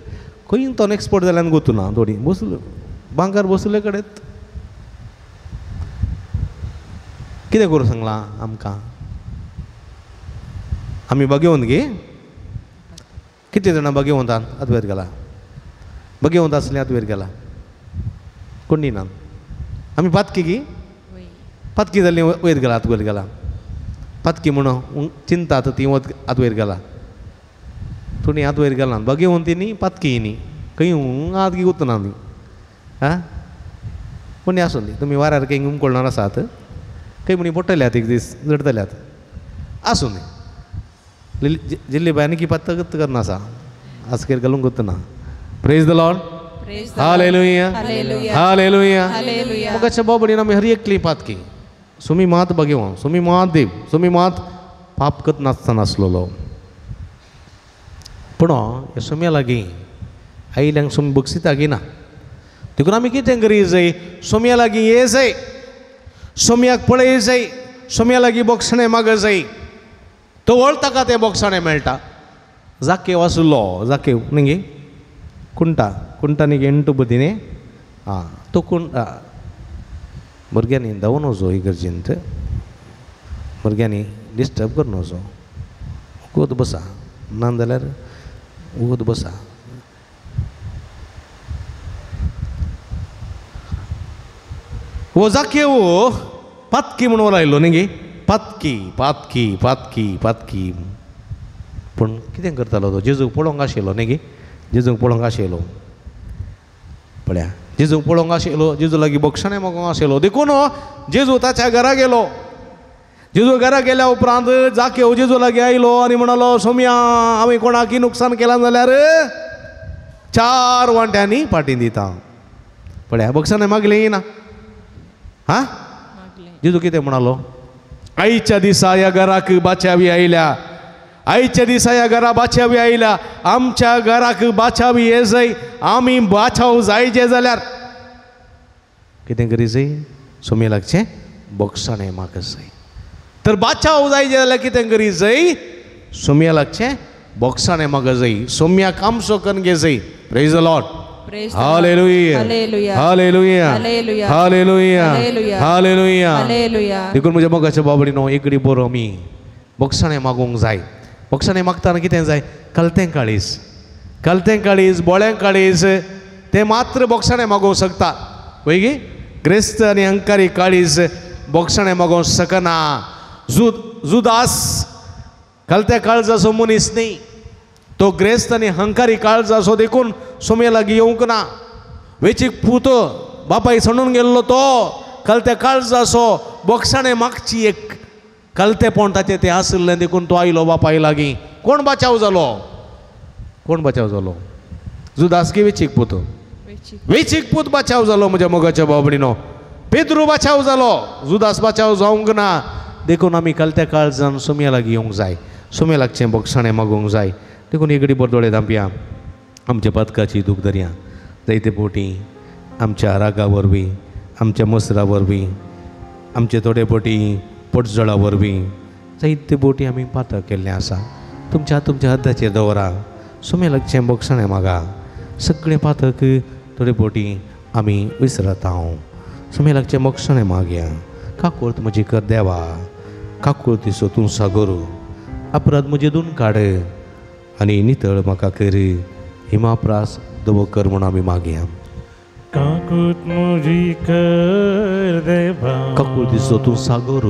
खंय तो एक्सपर्ट जाल्यान गोतू ना, थोडी बसलो बांकार बसले कडेन कितें करूं सांगलां आमकां? आमी बगेवन गे? कितले जाणां बगेवंत हात वयर गेला? बगेवंत आसले हात वयर गेला? कोण ना? आमी पातकी गी? पातकी जाल्ली वयर गेला, हात वयर गेला. पातकी म्हणून चिंता आतां ती हात वयर गेला. थोडी हात वयर गेला बगेवंत न्ही, पातकी न्ही, खंय हात गी वतना न्ही. आं, कोणी आसूं दी, तुमी वाऱ्यार खंय उमकळणार आसात, खंय म्हणी पडटल्यात एक दीस जडटल्यात. आसूं न्ही. जिल्ली बाय आनी पत्त करना आसा, आजकेर घालूंक वतना. Praise the Lord. Hallelujah hallelujah. मुखाच्या बाबडीन आमी हर एकली पातकी. सुमी मात बगेवं, सुमी मात देव, सुमी मात पाप करत नासतना आसलेलो. पूण ह्या सुम्या लागीं आयिल्ल्यांक सुमी बक्षिता की ना? देखून आमी कितें करी जाय? सोम्या लागीं ये जाय, सोम्याक पळय जाय, सोम्या लागीं बक्षणें माग जाय. तो वळ ताका तें बक्षणें मेळटा. जाकेव आसलो, जाकेव न्ही गे? कुंटा, कुंटा न्ही गे एंटू बुद्दी न्ही? आं, तो कुंटा भुरग्यांनी धांवून वचो इगर्जेंत, भुरग्यांनी डिस्टर्ब करून वचो. उगत बसा, ना जाल्यार उगत बसा. हो जाकेव पातकी म्हणून आयलो न्ही गे? पातकी पातकी पातकी पातकी. पूण कितें करतालो तो? जेजूक पळोवंक आशिल्लो न्ही गे? जेजूक पळोवंक आशिल्लो. पळया, जेजूक पळोवंक आशिल्लो, जेजू लागीं बक्षणें मागूंक आशिल्लो. देखून जेजू ताच्या घरा गेलो. जेजू घरा गेल्या उपरांत जाकेव जेजू लागीं आयलो आनी म्हणालो, सोम्या, हांवें कोणाकय नुकसान केलां जाल्यार 4 वांट्यांनी पाटी दिता. पळया, बक्षणें मागलें ना. हां, जेजू कितें म्हणालो? आयच्या दिसा ह्या घराक बाचावी आयल्या. आयच्या दिसा ह्या घरा बाचावी आयल्या, आमच्या घराक बाचावी ये जाय. आमी बाचाव जायचे जाल्यार कितें करी जाय? सोमी लागचें बोगसाणें म्हाका जाय. तर बाचाव जायचे जाल्यार कितें करी जाय? सोम्या लागचें बोगसाणें म्हाका जाय. सोम्याक आमचो करून घे जाय. Praise the Lord. Hallelujah, hallelujah, hallelujah, hallelujah. देखून म्हज्या मोगाच्या बाबडीनो एकडी बरो आमी बोगसाणें मागूंक जाय. बोगसाणें मागतना कितें जाय? कलतें काळीज, कलतें काळीज, बोळें काळीज तें मात्र बोगसाणें मागोवंक शकता. वय गी ग्रेस्त आनी अहंकारी काळीज बोगसाणें मागोवंक शकना. जुदास कलत्या काळजाचो मनीस न्ही, तो ग्रेस्त आनी अहंकारी काळजाचो, देखून सोम्या लागीं येवंक ना. वेचीक पूत बापाय सणून गेल्लो तो कलत्या काळजाचो बोगसाणें मागची एक कलतेपण ताचें तें आशिल्लें, देखून तो आयलो बापाय लागीं. कोण बाचाव जालो? कोण बाचाव जालो? जुदास की वेचीक पूत? वेचीक पूत बाचाव जालो म्हज्या मोगाच्या बाबडीनो. पेद्रू बाचाव जालो, जुदास बाचाव जावंक ना. देखून आमी कलत्या काळजान सोम्या लागीं येवंक जाय, सोम्या लागचें बोगसाणें मागूंक जाय. देखून एगडी बरदोळे धांपया आमच्या पदकाची दूख दर्या. जायते पोटी आमच्या रागा वरवीं, आमच्या मसरा वरवीं, आमचे थोडे पोटी पटजळा वरवीं जायते बोटी आमी पातक केल्लें आसा. तुमच्या तुमच्या हद्दाचेर दवरा, सोम्या लागचें बोगसाणें मागा. सगळें पातक थोडे बोटी आमी विसरता. हांव सोम्या लागचें बोगसाणें मागया. काकुळत म्हजी कर देवा, काकुळतीचो तूं सागोर, अपराध म्हजे दोन काड आनी नितळ म्हाका कर, हिमाप्रास दवो कर म्हूण आमी मागया. काकूत म्हजी कर देवा, काकुळतीचो तूं सागोर,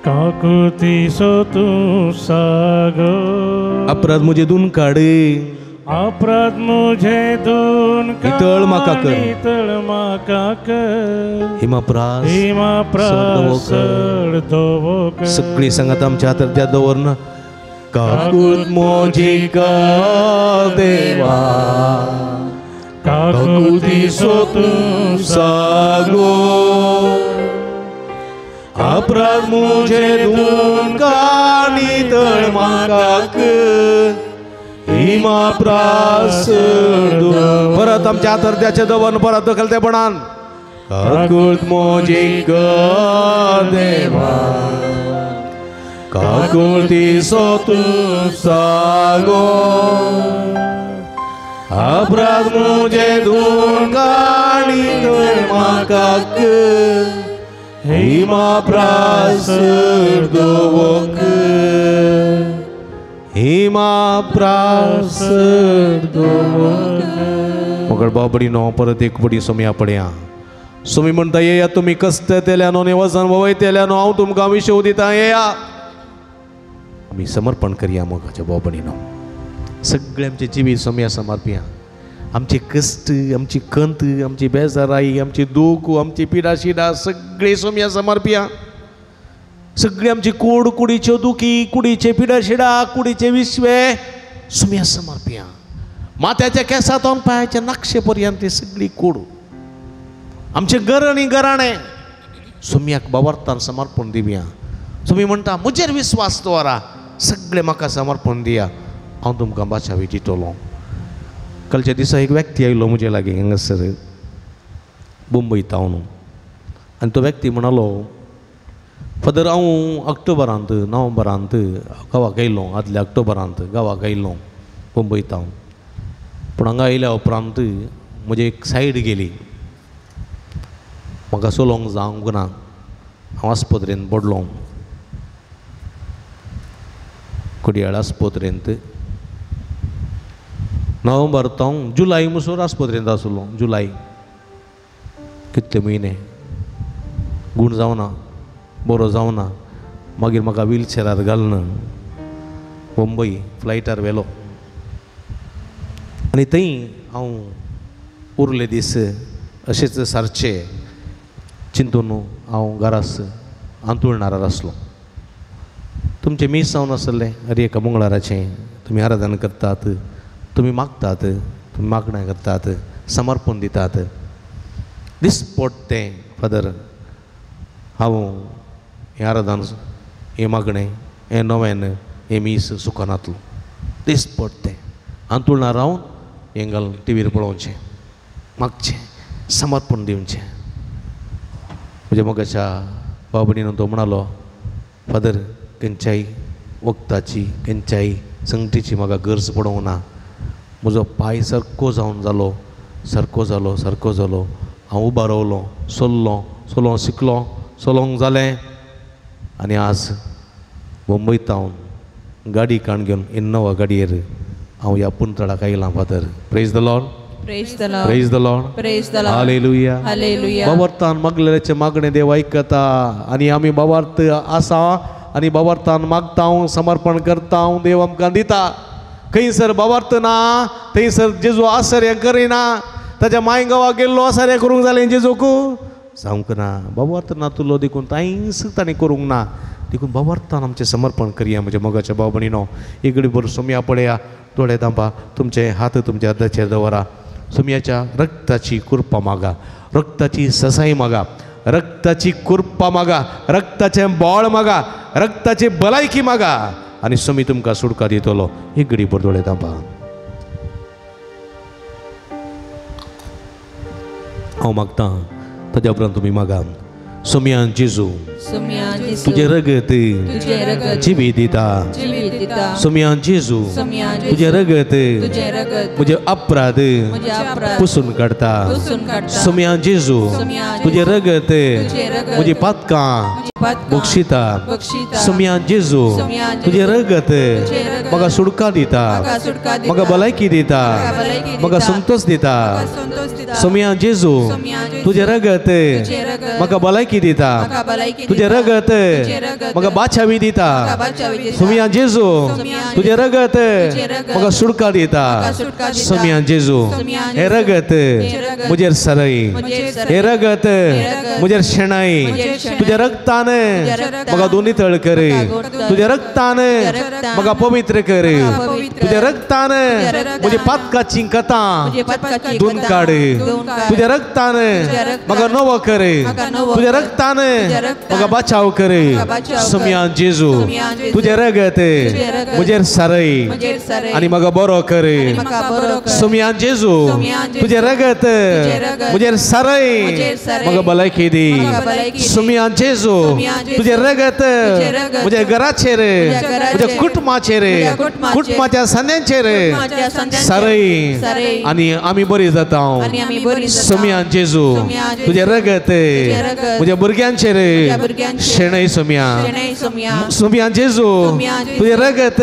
काकुळतीचो तूं सागोर, अपराध म्हजे दोन काड, अपराध म्हजे दोन नितळ म्हाका कर, नितळ म्हाका कर, हिमाप्रास हिमाप्रास दवो कर. सगळी सांगात आमच्या हातार त्या दवरना. काकूत म्हजी कर देवा, काकुळतीचो तूं सागोर, अपराध म्हजे दोन काड नितळ म्हाका कर, हिमाप्रास. परत आमच्या हातार दवरन परत कलतेपणान. काकूत म्हजी कर देवा, काकुळतीचो तूं सागोर, अपराध म्हजे दोन काड नितळ म्हाका कर, हिमाप्रास दवो कर, हिमाप्रास दवो कर. मगर बाबडीनो परत एक बडी सोम्या पडया. सोमी म्हणटा येया तुमी कश्ट तेल्यानो आनी वजन वयतेल्यानो, हांव तुमकां विशव दिता, येया. आमी समर्पण करया मोगाच्या बाबडीनो. सगळें आमचें जिवीत सोम्या समर्पया. आमचे कश्ट, आमची कंत, आमची बेजाराई, आमची दूख, आमची पिडा शिडा सगळीं सोम्या समर्पया. सगळी आमची कोड, कुडीच्यो दुखी, कुडीचे पिडा शिडा, कुडीचे विश्वे सोम्या समर्पया. माथ्याच्या केंसातून पांयाच्या नक्षे पर्यंत सगळी कोड, आमचें घर आनी घराणें सोम्याक बावरतान समर्पण दिवया. सोमी म्हणटा म्हजेर विस्वास दवरा, सगळें म्हाका समर्पण दिया, हांव तुमकां बाचावी दितलो. कालच्या दिसा एक व्यक्ती आयलो म्हजे लागीं हांगासर मुंबय तावन, आनी तो व्यक्ती म्हणालो, फादर हांव ऑक्टोबरांत नोव्हेंबरांत गांवाक आयलो, आदल्या ऑक्टोबरांत गांवाक आयलो मुंबय तावन, पूण हांगा आयल्या उपरांत म्हजी एक सायड गेली, म्हाका चलोवंक जावंक ना, हांव आस्पत्रेंत पडलो, कोडयाळ आस्पत्रेंत. नोव्हेंबर तावन जुलय म्हणसर आस्पत्रेंत आसलो. जुलय कितले म्हयने गूण जावना, बरो जावना. मागीर म्हाका व्हीलचेरार घालून मुंबय फ्लायटार व्हेलो आनी थंय हांव उरले दीस अशेंच सारचे चिंतून हांव घरास आंतुळणार आसलो. तुमचें मीस जावन आसलें हर एका मंगळाराचें, तुमी आराधना करतात, तुमी मागतात, तुमी मागणें करतात, समर्पण दितात. दिसपट तें फादर हांव हें आराधन, हें मागणें, हें नवेन हें मीस सुकनातलो दिसपट तें आंतुळना रावन हें घालून टिवीर पळोवचें मागचें समर्पण दिवचें. म्हज्या मोगाच्या बाबणीन तो म्हणालो फादर खंयच्याय वखदाची खंयच्याय संगटीची म्हाका गरज पडोवंक ना. म्हजो पांय सारको जावन जालो सारको जालो सारको जालो. हांव उबो रावलो चल्लो चलोवंक शिकलो चलोवंक जालें आनी आज मुंबय तावन गाडी काण घेवन इनोवा गाडयेर हांव ह्या पुंतळाक आयलां father. Praise the Lord. Praise the Lord. Praise the Lord. Praise the Lord. Hallelujah. Hallelujah. बाबार्थान मागलेल्याचें मागणें देव आयकता आनी आमी बाबार्थ आसा आनी बाबार्थान मागता समर्पण करता देव आमकां दिता. खंयसर बाबार्थ ना थंयसर जेजू आसर हें करिना. ताच्या माय गांवाक गेल्लो आसर हें करूंक जालें जेजूक जावंक ना. बाबार्थ ना तुलो देखून कांयच ताणें करूंक ना. देखून बाबार्थान आमचें समर्पण करया. म्हज्या मोगाच्या भाव भयणीनो इकडे बरो सोमया पळया दोळे दांपा तुमचे हात तुमच्या अर्दाचेर दवरा. सोमयाच्या रक्ताची कृपा मागा रक्ताची ससाई मागा रक्ताची कृपा मागा रक्ताचें बळ मागा रक्ताची भलायकी मागा आनी सोमी तुमकां सुटका दितलो. एक घडी भर दोळे दांपा. हांव मागतां ताज्या उपरांत तुमी मागा. सोमयान जेजू तुजें रगत जिवी दिता. सोमयान जेजू तुजें रगत म्हजें अपराध पुसून काडटा. सोमयान जेजू तुजें रगत म्हजी पातकां बक्षिता. सोमयान जेजू तुजें रगत म्हाका सुटका दिता म्हाका भलायकी दिता म्हाका संतोष दिता. सोमयान जेजू तुजें रगत म्हाका भलायकी दिता तुजें रगत म्हाका बाचावी दिता. सोमयान जेजू तुजें रगत म्हाका सुटका दिता. सोमयान जेजू हें रगत म्हजेर सरय हें रगत म्हजेर शेणाय. तुज्या रगतान म्हाका दोनी तळ कर तुज्या रगतान म्हाका पवित्र कर तुज्या रगतान म्हजी पातकाची कथां धुवन काड. तुज्या रगतान म्हाका नवो कर तुज्या रगतान म्हाका बचाव कर. सोमयान जेजू तुजें रगत म्हजेर सरय आनी म्हाका बरो कर. सोमयान जेजू तुजें रगत म्हजेर सरय म्हाका भलायकी दी. सोमयान जेजू तुजें रगत म्हज्या घराचेर म्हज्या कुटुंबाचेर कुटुंबाच्या संद्यांचेर सरय आनी आमी बरी जाता. सोमयान जेजू तुजें रगत म्हज्या भुरग्यांचेर शेणय. सोमया सोमयान जेजू तुजें रगत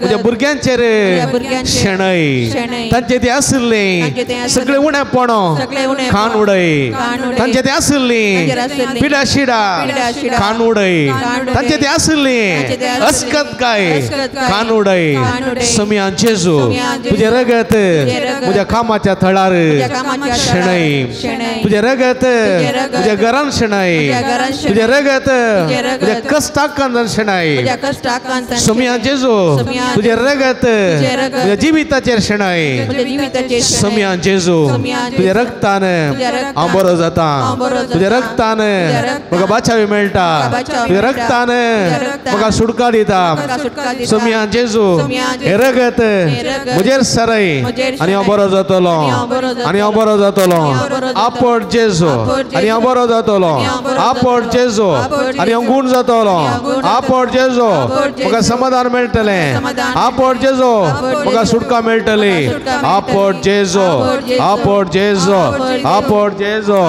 म्हज्या भुरग्यांचेर शेणय. तांचे ते आशिल्लें सगळें उणेपण खाण उडय. तांचे ते आशिल्लें पिडा शिडा खाण उडय. तांचे ते आशिल्लें अस्कत काय खाण उडय. सोमयान जेजू तुजें रगत म्हज्या कामाच्या थळार शेणय. तुजें रगत तुज्या घरान शेणय. तुजें रगत तुज्या कश्टाकान शेणय. सोमयान जेजू तुजें रगत तुज्या जिविताचेर शेणय. सोमयान जेजू तुज्या रगतान हांव बरो जाता. तुज्या रगतान म्हाका बाचावी मेळटा. तुज्या रगतान म्हाका सुटका दिता. सोमयान जेजू हें रगत म्हजेर सरय आनी हांव बरो जातलो आनी हांव बरो जातलो. आपट जेजू आनी हांव बरो जातलो. आपट जेजू आनी हांव गूण जातलो. आपट जेजू म्हाका समाधान मेळटलें. आपट जेजू म्हाका सुटका मेळटली. आपट जेजू आपट जेजू आपट जेजू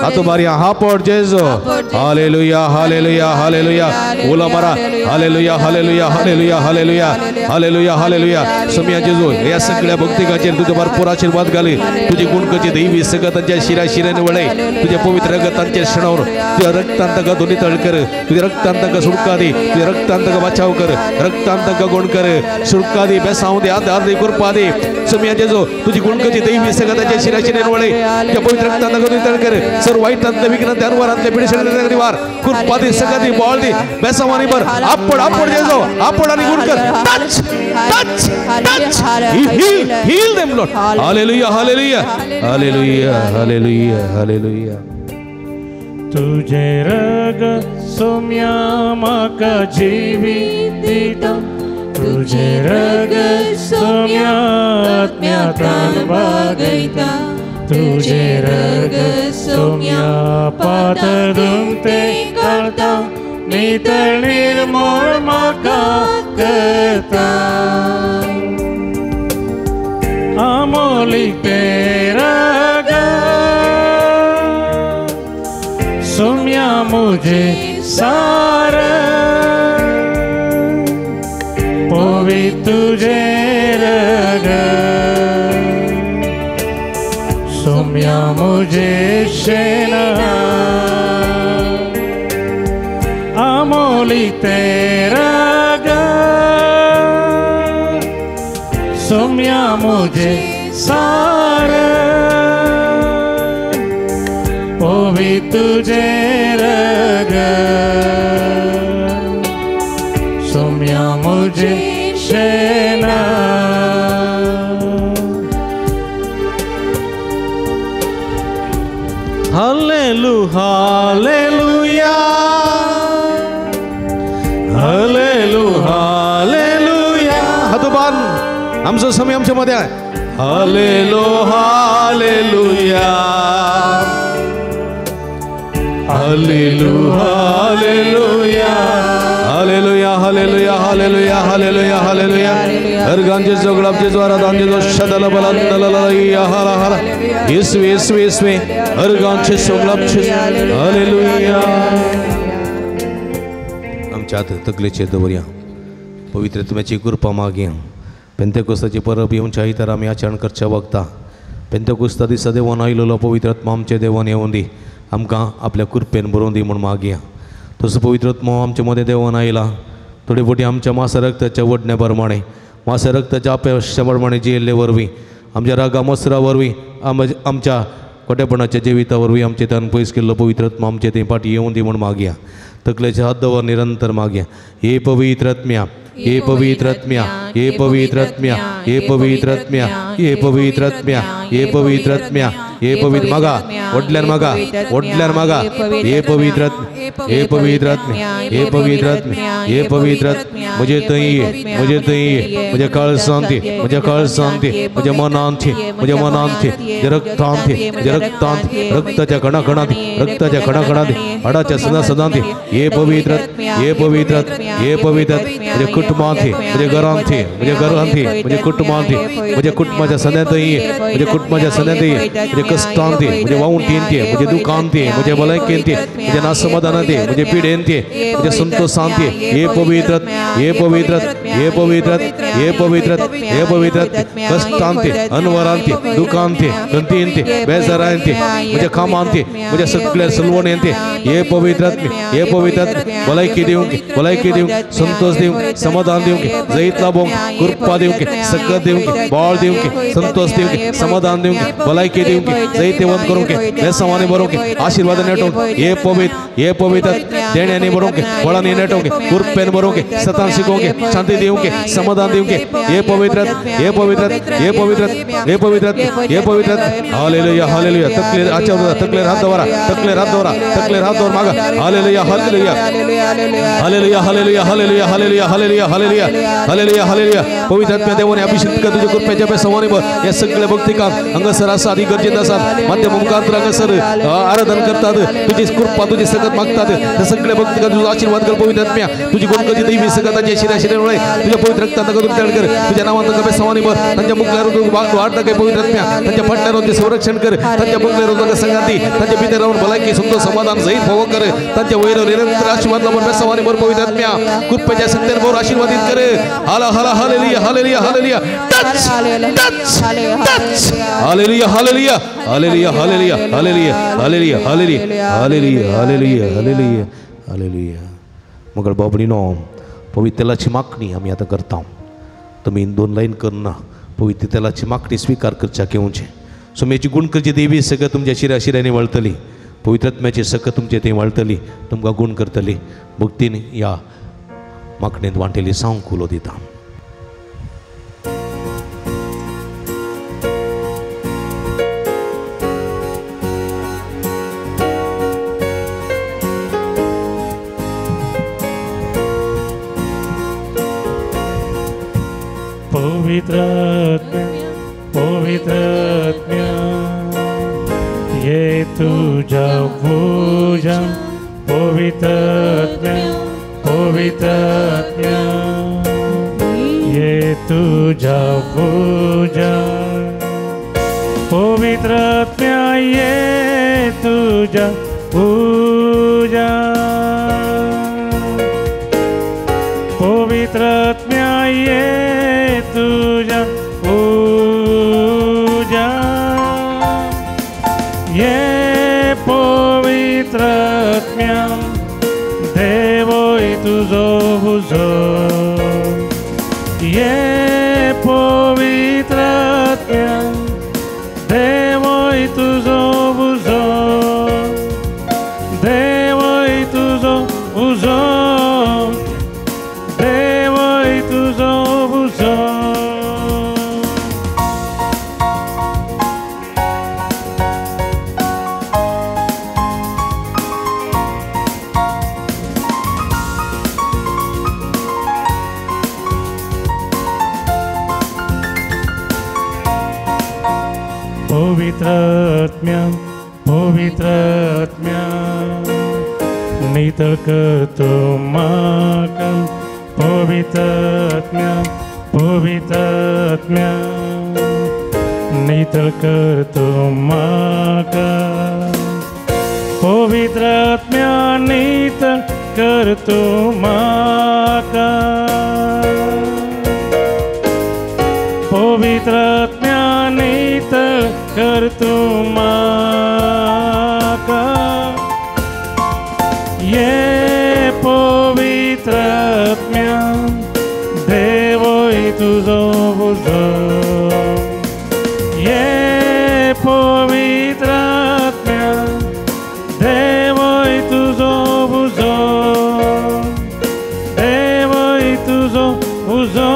आतां बारया आपट जेजू. हालेलुया हालेलुया हालेलुया उलो मारा. Hallelujah hallelujah hallelujah hallelujah hallelujah hallelujah. Somaiya जेजू ह्या सगळ्या भक्तिकाचेर तुज्या भरपूर आशीर्वाद घाली. तुजी गुणकची दैवी सगळं तांच्या शिरा शिऱ्याने वळय. तुझ्या पवित्र रगतांचे शेणावर तुझ्या रक्तान तांकां दोनी तळ कर. तुझ्या रक्तान तांकां सुटका दी. तुझ्या रक्तान तांकां बचाव कर. रक्तान तांकां गुण कर. सुटका दी बेसांव दी आधार दी कृपा दी. सोमया जेजू तुझी गुणकची दैवी सगळं तांच्या शिरा शिऱ्याने वळय. तुझ्या पवित्र रक्तान तांकां दोनी तळ कर. सर्व वाईटांतले विघ्नांतले अनवारांतले पिडेशें निवार कृपा दी सगळं दी बळ दी बेसांवानी भर. आपड आपड जेजू आपड आनी गुण कर. Touch touch touch heal heal them Lord. Hallelujah hallelujah hallelujah hallelujah hallelujah. तुझे रग सोम्या म्हाका जिवीत दिता. तुझे रगत सोम्या आत्म्यातान बागयता तुझे रगत सोम्या पातळ दुमते काडता नितळ निर्मळ म्हाका करता आमोली तेरा सोम्या मुझे सार पोवी तुझे रग सोम्या मुझे शेना आमोली तेरा सोम्या मुझे सार पोवी तुझे रग सोम्या मुझे शेना. Hallelujah, hallelujah, hallelujah, hallelujah. हातोबान आमचो समय आमच्या मध्ये आहे. Hallelujah, hallelujah, hallelujah, hallelujah, hallelujah, hallelujah, hallelujah, hallelujah, hallelujah. हर गांजे जोगलाबचे द्वारा दांजे जो शदल बलंदल हरा हरा येसवे येसवे येसवे हर गांचे सोगलाबचे हालेलुया. आमच्या हात तकलेचेर दवरया पवित्र आत्म्याची कृपा मागया. पेंतेकोस्ताची परब येवच्या आयतारा आमी आचरण करच्या वखता पेंतेकोस्ता दिसा देवान आयलेलो पवित्र आत्मा आमच्या देवान येवन दी आमकां आपल्या कृपेन बरोवन दी म्हूण मागया. तसो पवित्र आत्मो आमच्या मदें देवान आयला थोडे फावटी आमच्या मासा रक्ताच्या वडण्या प्रमाणे मासा रक्ताच्या अपेक्षा प्रमाणे जियेल्ले वरवीं आमच्या रागा मसरा वरवीं आमच्या खोटेपणाच्या जिविता वरवीं आमचे तान पयस केल्लो पवित्र आत्मा आमचे थंय फाटीं येवन दी म्हूण मागया. तकलेचे हात दवर निरंतर मागया. हे पवित्र आत्म्या, हे पवित्र आत्म्या, हे पवित्र आत्म्या, हे पवित्र आत्म्या, हे पवित्र आत्म्या, हे पवित्र आत्म्या, हे पवित्र मागा वडल्यान मागा वडल्यान मागा. हे पवित्र आत्म्या, हे पवित्र आत्म्या, हे पवित्र आत्म्या, हे पवित्र आत्म्या म्हजे थंय ये, म्हजे थंय ये, म्हज्या काळजांत ये, म्हज्या काळजांत ये, म्हज्या मनांत ये, म्हज्या मनांत ये, म्हज्या रक्तांत ये, म्हज्या रक्तांत, रक्ताच्या कणाकणांत, रक्ताच्या कणाकणांत, हाडाच्या सदा सदांत. हे पवित्र, हे पवित्र, हे पवित्र म्हज्या कुटुंबांत ये, म्हज्या घरांत ये, म्हज्या घरांत ये, म्हज्या कुटुंबांत ये, म्हज्या कुटुंबाच्या सन्यांत ये, म्हज्या कुटुंबाच्या सन्यांत ये, म्हज्या कश्टांत ये, म्हज्या वावुंटींत ये, म्हज्या दुखांत ये, म्हज्या भलायकेंत ये, म्हज्या नासमाधानांत ये, म्हज्या पिडेंत ये, म्हज्या संतोषांत ये. हे पवित्र, हे पवित्र, हे पवित्र, हे पवित्र, हे पवित्र कश्टांत ये, अनवरांत ये, दुखांत ये, गंतींत ये, बेजारांत ये, म्हज्या कामांत ये, म्हज्या सगळ्या सलवणेंत ये. हे पवित्र, हे पवित्र भलायकी दिवंक, भलायकी दिवंक, संतोष दिवंक, समाधान दिवंक, जैत लाभोंक, कृपा दिवंक, सकत दिवंक, बाळ दिवंक, संतोष दिवंक, समाधान दिवंक, भलायकी दिवंक, जैतवंत करूंक, बेसवानी भरूंक, आशीर्वाद नेटोंक. हे पवित्र, हे पवित्र देण्यांनी भरूंक, फळांनी नेटोंक, कृपेन भरूंक, सतान शिकोवंक, शांती दिवंक, समाधान दिवंक. हे पवित्र, हे पवित्र, हे पवित्र, हे पवित्र, हे पवित्र. Hallelujah, hallelujah. तकलेर आचार, तकलेर हात दवरा, तकलेर हात दवरा, तकलेर हात दवर मागा. Hallelujah, hallelujah, hallelujah, hallelujah, hallelujah, hallelujah, hallelujah, hallelujah, hallelujah, hallelujah. पवित्र आत्म्या देवाने अभिषेक कर तुझ्या कृपेच्या बेसवानी भर. या सगळ्या भक्तिकांत हांगासर आसा आनी गरजेंत आसात माध्यम मुखांतर हांगासर आराधन करतात, तुझी कृपा तुझी सकत मागतात. त्या सगळ्या भक्तिकांत तुझा आशीर्वाद कर पवित्र आत्म्या. तुझी गुणकची दैवी सकताची शिरा शिरा तुझ्या पवित्र रक्तांत तयार कर. तुझ्या नावांत बेसवानी भर. तांच्या मुखल्यावर वाढ दाखय पवित्र आत्म्या. तांच्या फाटल्यावर संरक्षण कर. तांच्या बंगल्यावर संगाती तांच्या भितर राहून भलायकी संतोष समाधान सहित भोग कर. तांच्या वैर निरंतर आशीर्वाद लाभून बेसवानी भर पवित्र आत्म्या. कृपेच्या सत्याने भर आशीर्वादित कर. हाला हाला hallelujah, hallelujah, hallelujah. Touch touch touch. Hallelujah, hallelujah, hallelujah, hallelujah, hallelujah, hallelujah, hallelujah, hallelujah, hallelujah, hallelujah, hallelujah. मग बाबणीनो पवित्र तेलाची मागणी आमी आतां करता. तुमी दोन लायन करना पवित्र तेलाची मागणी स्विकार करच्या घेवचें. सोम्याची गुण करची देवी सगळं तुमच्या शिऱ्या शिऱ्यांनी वळतली. पवित्र आत्म्याची सकत तुमचे थंय वळतली, तुमकां गुण करतली. भक्तीन ह्या मागणेंत वांटेली सावंक उलो दिता. तुझ्या पूजा पवित्र आत्म्या पवित्र आत्म्या ये तुझ्या पूजा पवित्र आत्म्या ये तुझ्या पूजा पवित्र आत्म्या ये तुझ्या पूजा ये पवित्र आत्म्या देवोय तुझो उजो ये पवित्र आत्म्या देवोय तुझो उजो देवोय तुझो उजो देवोय तुझो उजो। पवित्र आत्म्या पवित्र आत्म्या नितळ करतो म्हाका पवित्र आत्म्या पवित्र आत्म्या नितळ करतो म्हाका पवित्र आत्म्या नितळ करतो म्हाका पवित्र आत्म्या नितळ करतो म्हाका ये पवित्र आत्म्या देवोय तुझो उजो ये पवित्र आत्म्या देवोय तुझो उजो देवोय तुझो उजो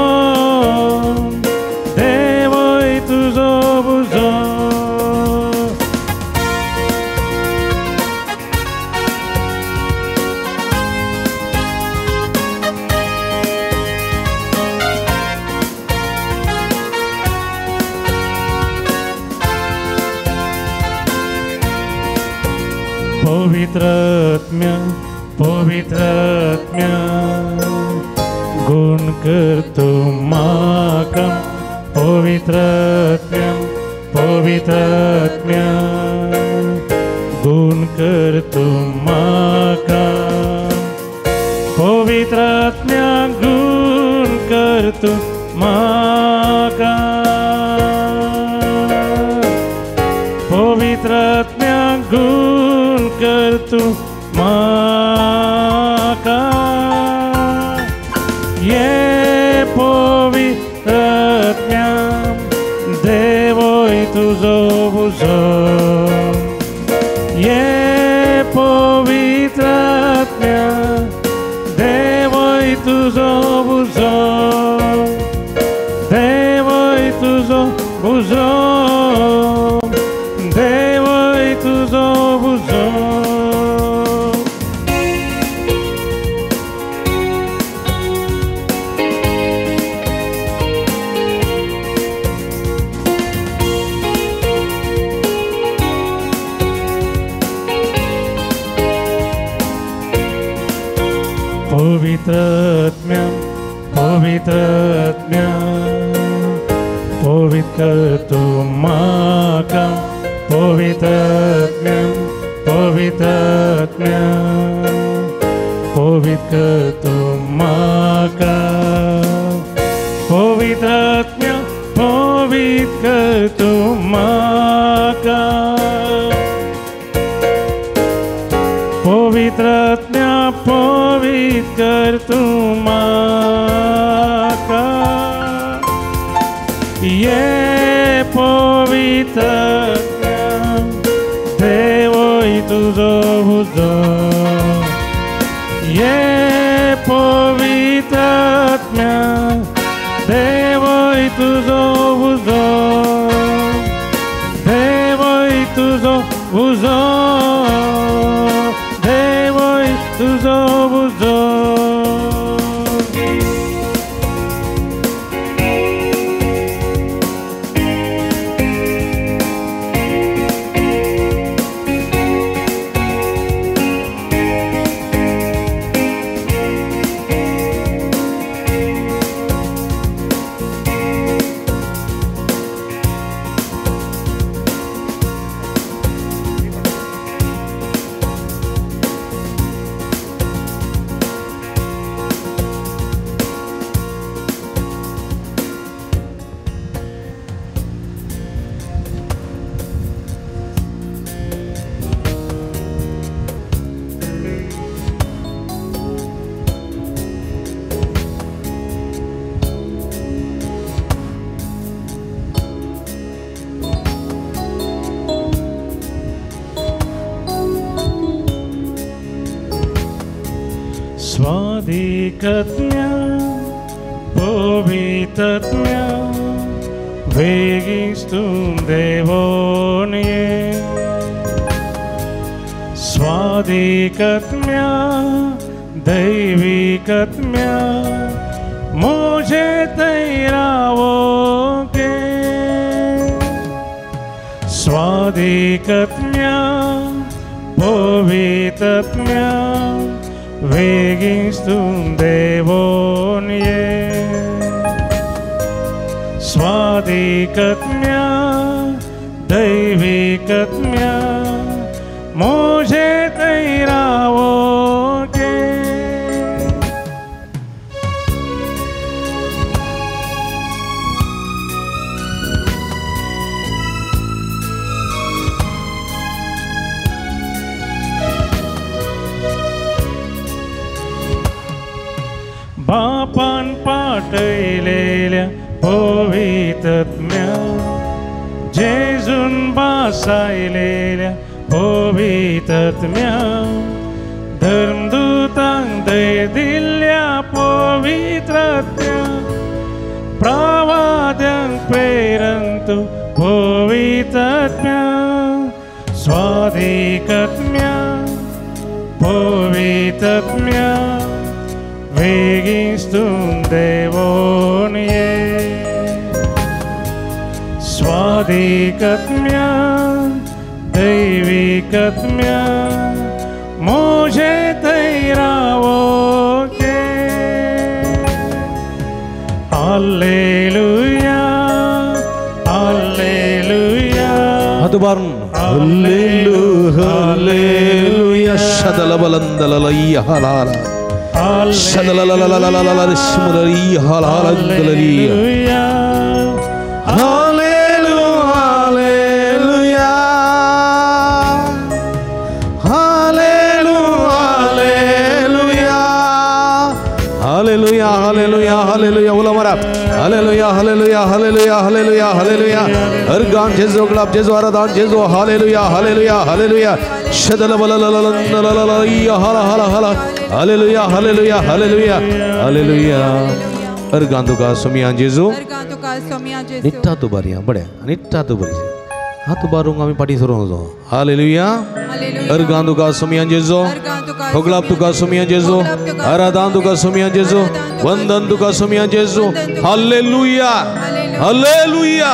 देवोय तुझो उजो। पवित्र आत्म्या पवित्र आत्म्या गुण करतो म्हाका पवित्र आत्म्या पवित्र आत्म्या गुण करतो म्हाका पवित्र आत्म्या गुण करतो म्हाका पवित्र आत्म्या गुण करतो म्हाका ये पवित्र आत्म्या देवोय तुझो उजो ये पवित्र आत्म्या देवोय तुझो उजो देवोय तुझो उजो देवोय तुझो उजो। पवित्र आत्म्या पवित्र आत्म्या पवित्र तू म्हाका पवित्र आत्म्या पवित्र आत्म्या पवित्र तू म्हाका पवित्र आत्म्या पवित्र तू म्हाका पवित्र आत्म्या पवित्र तू म्हाका ये पवित्र आत्म्या देवोय तुझो उजो ये पवित्र आत्म्या देवोय तुझो उजो देवोय तुझो उजो देवोय तुझो उजो। स्वादिकत्म्या पवित्रत्म्या वेगिस्तुं देवोन्ये स्वादिकत्म्या दैविकत्म्या मुझे तैरावो के स्वादिकत्म्या पवित्रत्म्या वेगिस्तुं देवोन्ये स्वादिकत्म्या दैविकत्म्या मुझे तैरावो के। बापान पाटयलेल्या पवित्रत्म्या जेजून बासायलेल्या पवित्रत्म्या धर्मदूतांक दय दिल्ल्या पवित्रत्म्या प्रवाद्यांक प्रेरंतु पवित्रत्म्या स्वादिकत्म्या पवित्रत्म्या वेगिस्तुं देवोन्ये स्वादिकत्म्या दैविकत्म्या मुझे तैरावो के। हालेलुया हालेलुया हालेलुया हालेलुया शदलबलंदललय्या हलाला शदललललललल शमुलय्या हलालंदललय्या hallelujah hallelujah hallelujah hallelujah hallelujah उलमरा hallelujah hallelujah hallelujah hallelujah hallelujah हर गान जेजो गुलाब जेजो आराधन जेजो हालेलुया हालेलुया हालेलुया शदलबललललललय्या हला हला हला हालेलुया हालेलुया हालेलुया हालेलुया। हर गान तुका सोमिया जेजो निट्टा तू बारिया बड्या निट्टा तू बरी हात उबारूंक आमी फाटीं सरून वचो। हालेलुया हर गान तुका सोमिया जेजो होगलाब तुका सोमिया जेजो आराधन तुका सोमिया जेजो वंदन तुका सोमिया जेजो। Hallelujah hallelujah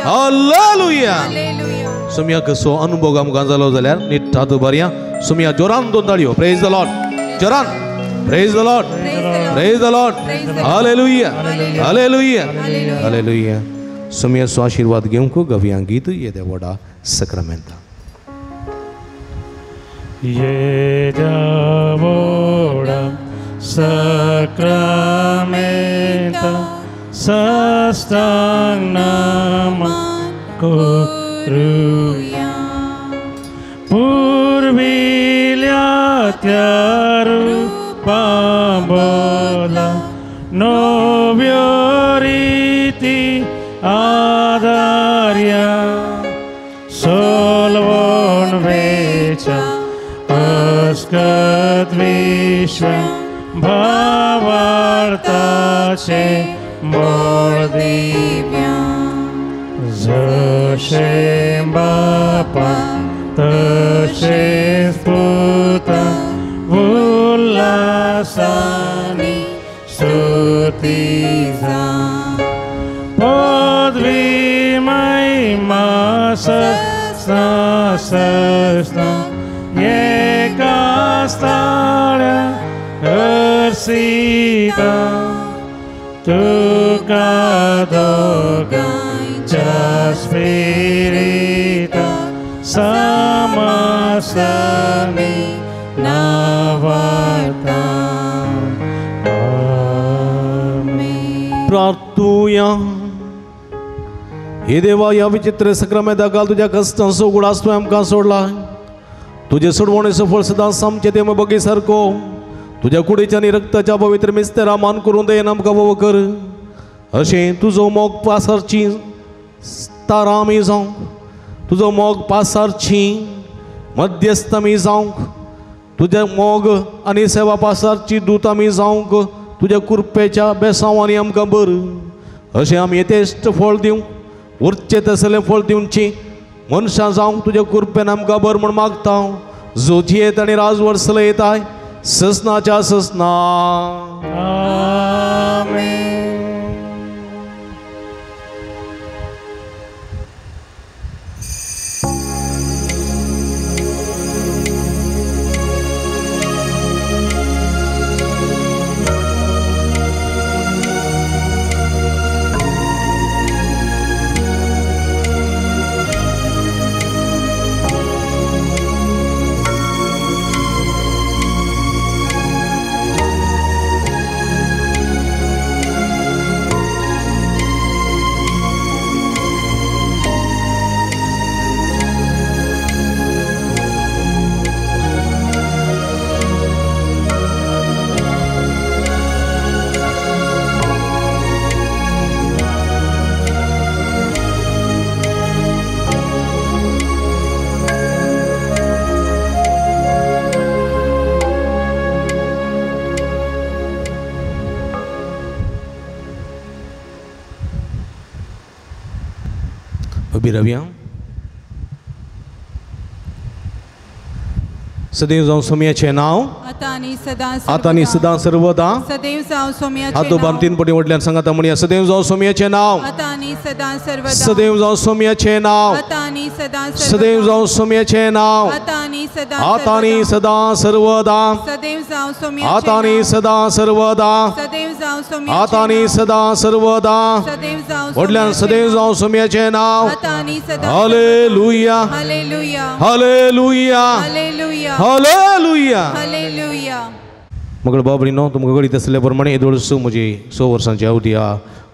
hallelujah. सोमिया कसो अनुभव आमकां जालो जाल्यार निट्टा तू बारिया सोमिया जोरान दोन ताळयो। प्रेज the Lord जोरान। Praise the Lord praise the Lord. Hallelujah hallelujah hallelujah. सोमियाचो आशिर्वाद घेवंक गवयां गीत येद्या व्हडा सक्रामेंता। येद्या व्हडा सक्रामेंता साष्टांग नमन करुया पुर्विल्या त्या रुपाबोला नव्यो रीती आधार्या सोलवण वेच्या अस्कत विश्व भावार्थाचे मोळ दिव्या जशें बापा तशेंच पुता उल्हासानी स्तुती जा पदवी महिमा सस्ना सस्ना एका स्थाळ्या हर्षिता तुका दोगांच्या स्पिरिता समासानी नावाता। आमेन। प्रार्थुया। हे देवा ह्या विचित्र सक्रामेंता काल तुज्या कश्टांचो उगडास तुवें आमकां सोडला। तुजे सोडवणेचो फळ सदांच आमचे ते बगी सारको तुज्या कुडीच्या आनी रक्ताच्या पवित्र मिस्तेरा मान करून दयेन आमकां वव कर। अशें तुजो मोग पासारची तारां आमी जावंक तुजो मोग पासारची मध्यस्थ आमी जावंक तुज्या मोग आनी सेवा पासारची दूत आमी जावंक तुज्या कृपेच्या बेसांवांनी आमकां बर अशें आमी यथेश्ट फळ दिवंक उरचें तसलें फळ दिवची मनशां जावंक तुज्या कृपेन आमकां बर म्हूण मागता जो जियेत आनी राजवर्स चलयताय ससनाच्या ससना. रविया सदैव जावं सोम्याचें नांव आतां आनी सदां सर्वदा हातो बांद तीन पटी वडल्यान सांगाता म्हणया सदैव जावं सोम्याचें नांव सदैव जावं सोम्याचें नांव सदैव जावं सोम्याचें नांव आतां आनी सदां सर्वदा आतां आनी सदां सर्वदा आतां आनी सदां सर्वदा वडल्यान सदैव जावं सोम्याचें नांव. Hallelujah hallelujah hallelujah hallelujah. मगळ बाबरीनो तुमकां कळीत आसल्या प्रमाणे येदोळसो म्हजी 6 वर्सांची अवधी ह्या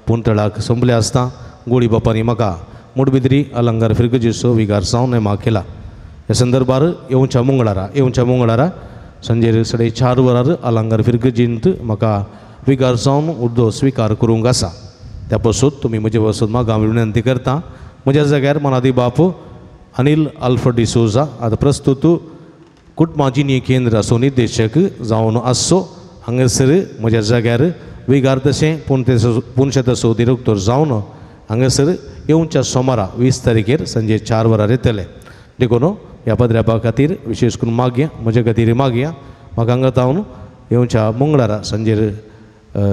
पुंतळाक संपल्या आसता गोळी बापांनी म्हाका मुडबिद्री अलंकार फिरगजेचो विगार जावन नेमा केला. ह्या संदर्भार येवच्या मंगळारा सांजेर 4:30 वरार अलंकार फिरगजींत म्हाका विगार जावन उर्दो स्विकार करूंक आसा. त्या पासून तुमी म्हजे पासून म्हाका विनंती करता. म्हज्या जाग्यार मनादी बाप अनिल अल्फर्ड डिसोजा आतां प्रस्तुत कुटुंबाजिनी केंद्राचो निदेशक जावन आसचो. हांगासर म्हज्या जाग्यार विगार तशें पुनशेताचो दिरेक्तोर जावन हांगासर येवच्या सोमारा 20 तारखेर सांजे 4 वरार येतले. देखून ह्या पदरापा खातीर विशेश करून मागया म्हज्या खातीर मागया. म्हाका हांगा जावन येवच्या मंगळारा सांजेर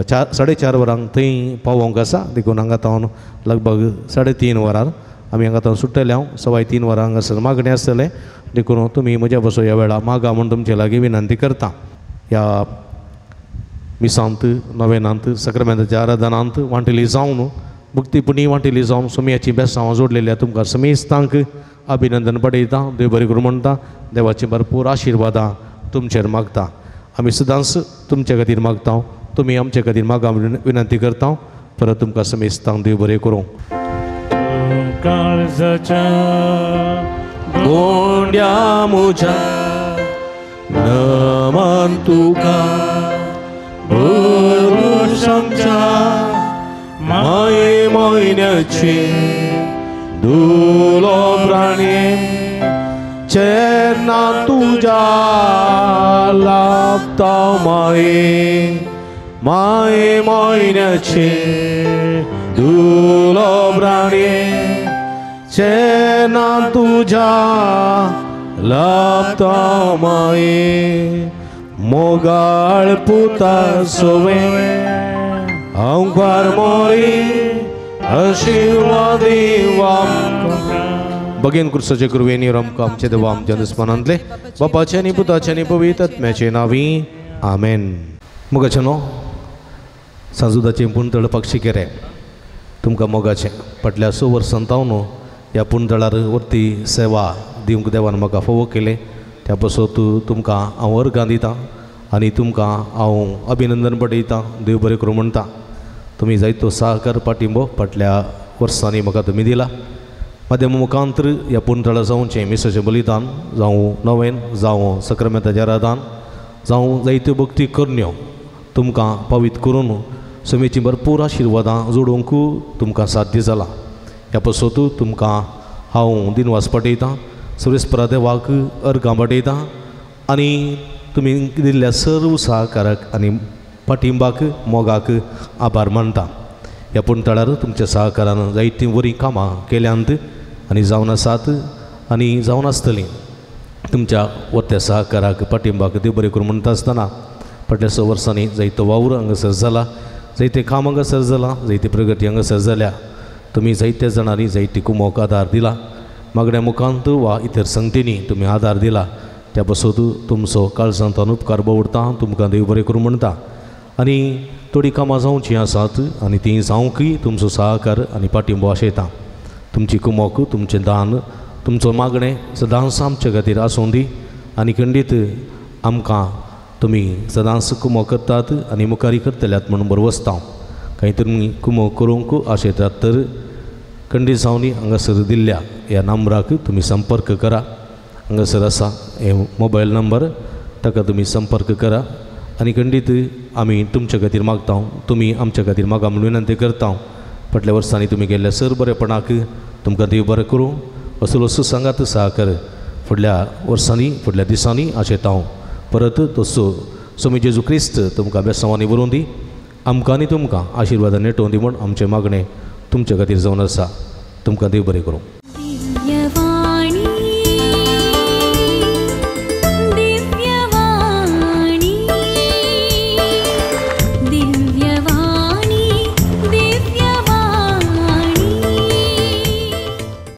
4:30 वरांक थंय पावोवंक आसा. देखून हांगा जावन लगभग 3:30 वरार आमी हांगा जावन सुट्टले. हांव 3:15 वरां हांगासर मागणें आसतलें. देखून तुमी म्हज्या बसो ह्या वेळा मागा म्हूण तुमचे लागीं विनंती करता. ह्या मिसांत नवेनांत सक्रामेंताच्या आराधनांत वांटेली जावन भक्तीपुणी वांटेली जावन सोम्याची बेसांव जोडलेल्या तुमकां समेस्तांक अभिनंदन पडयता. देव बरें करूं म्हणटा. देवाची भरपूर आशिर्वादां तुमचेर मागता. आमी सदांच तुमचे खातीर मागता. तुमी आमचे खातीर मागा विनंती करता. परत तुमकां समेस्तांक देव बरें करूं. काळजाच्या गोंड्या मुझ्या नमन तुका भरुशांच्या माये म्हयन्याचे दुलो प्राणी चेन्ना तुज्या लाभता माये माये म्हयन्याचे दुलो प्राणी चेना तुझ्या लाभता माये मोगाळ पुता सोवे हांव मोरी आशिर्वादी बगेन कुर्साचे कृपेन आमकां आमचे देवा आमच्या दुस्मानांतले बापाचे आनी पुताचे आनी पवित्र आत्म्याचे नांवी आमेन. मोगाचे न्हू सांजुदाचें पुणतळ पक्षी केरे तुमकां मोगाचें फाटल्या 6 वर्सां तावन ह्या पुणतळार वरती सेवा दिवंक देवान म्हाका फावो केलें. त्या पासत तुमकां हांव अर्गां दितां आनी तुमकां हांव अभिनंदन पटयतां. देव बरें करूं म्हणटा. तुमी जायतो सहकार पाठिंबो फाटल्या वर्सांनी म्हाका तुमी दिला. माध्यम मुखांतर ह्या पुणतळा जावचें मिसाचें बलिदान जावं नवेन जावं सक्रामेंताचें आराधन जावं जायत्यो भक्ती करण्यो तुमकां पावीत करून समेची भरपूर आशिर्वादां जोडूंक तुमकां साध्य जालां. ह्या पासत तुमकां हांव दिनवास पटयतां. सर्वेस्परा देवाक अर्गां पटयतां आनी तुमी दिल्ल्या सर्व सहकाराक आनी पाठिंबाक मोगाक आभार मानता. ह्या पुणतळार तुमच्या सहकारान जायतीं बरीं कामां केल्यांत आनी जावन आसात आनी जावन आसतलीं. तुमच्या वत्या सहकाराक पाठिंबाक देव बरें करूं म्हणटा आसतना फाटल्या 6 वर्सांनी जायतो वावर हांगासर जाला, जायतें काम हांगासर जालां, जायती प्रगती हांगासर जाल्या. तुमी जायत्या जाणांनी जायती कुमोक आदार दिला, मागण्या मुखांत वा इतर संगतींनी तुमी आदार दिला. त्या पासत तुमचो काळजांत उपकार बावडटा, तुमकां देव बरें करूं म्हणटा. आनी थोडीं कामां जावचीं आसात आनी तीं जावंकय तुमचो सहकार आनी पाठिंबो आशयता. तुमची कुमोक, तुमचें दान, तुमचो मागणें सदांच आमचे खातीर आसूं दी आनी खंडीत आमकां तुमी सदांच कुमोक करतात आनी मुखारी करतल्यात म्हणून बरवसता. कांय तुमी कुमोक करूंक आशयतात तर खंडीत जावनी हांगासर दिल्ल्या ह्या नंबराक तुमी संपर्क करा. हांगासर आसा हे मोबायल नंबर, ताका तुमी संपर्क करा आनी खंडीत आमी तुमच्या खातीर मागता, तुमी आमच्या खातीर मागा म्हूण विनंती करता. फाटल्या वर्सांनी तुमी केल्ल्या सर बरेपणाक तुमकां देव बरें करूं असलो असो सांगात सहकार फुडल्या वर्सांनी फुडल्या दिसांनी आशेता हांव. परत तसो स्वामी जेजू क्रिस्त तुमकां बेसांवांनी बरोवन दी, आमकां आनी तुमकां आशिर्वादान नेटोवन दी म्हूण आमचें मागणें तुमच्या खातीर जावन आसा. तुमकां देव बरें करूं.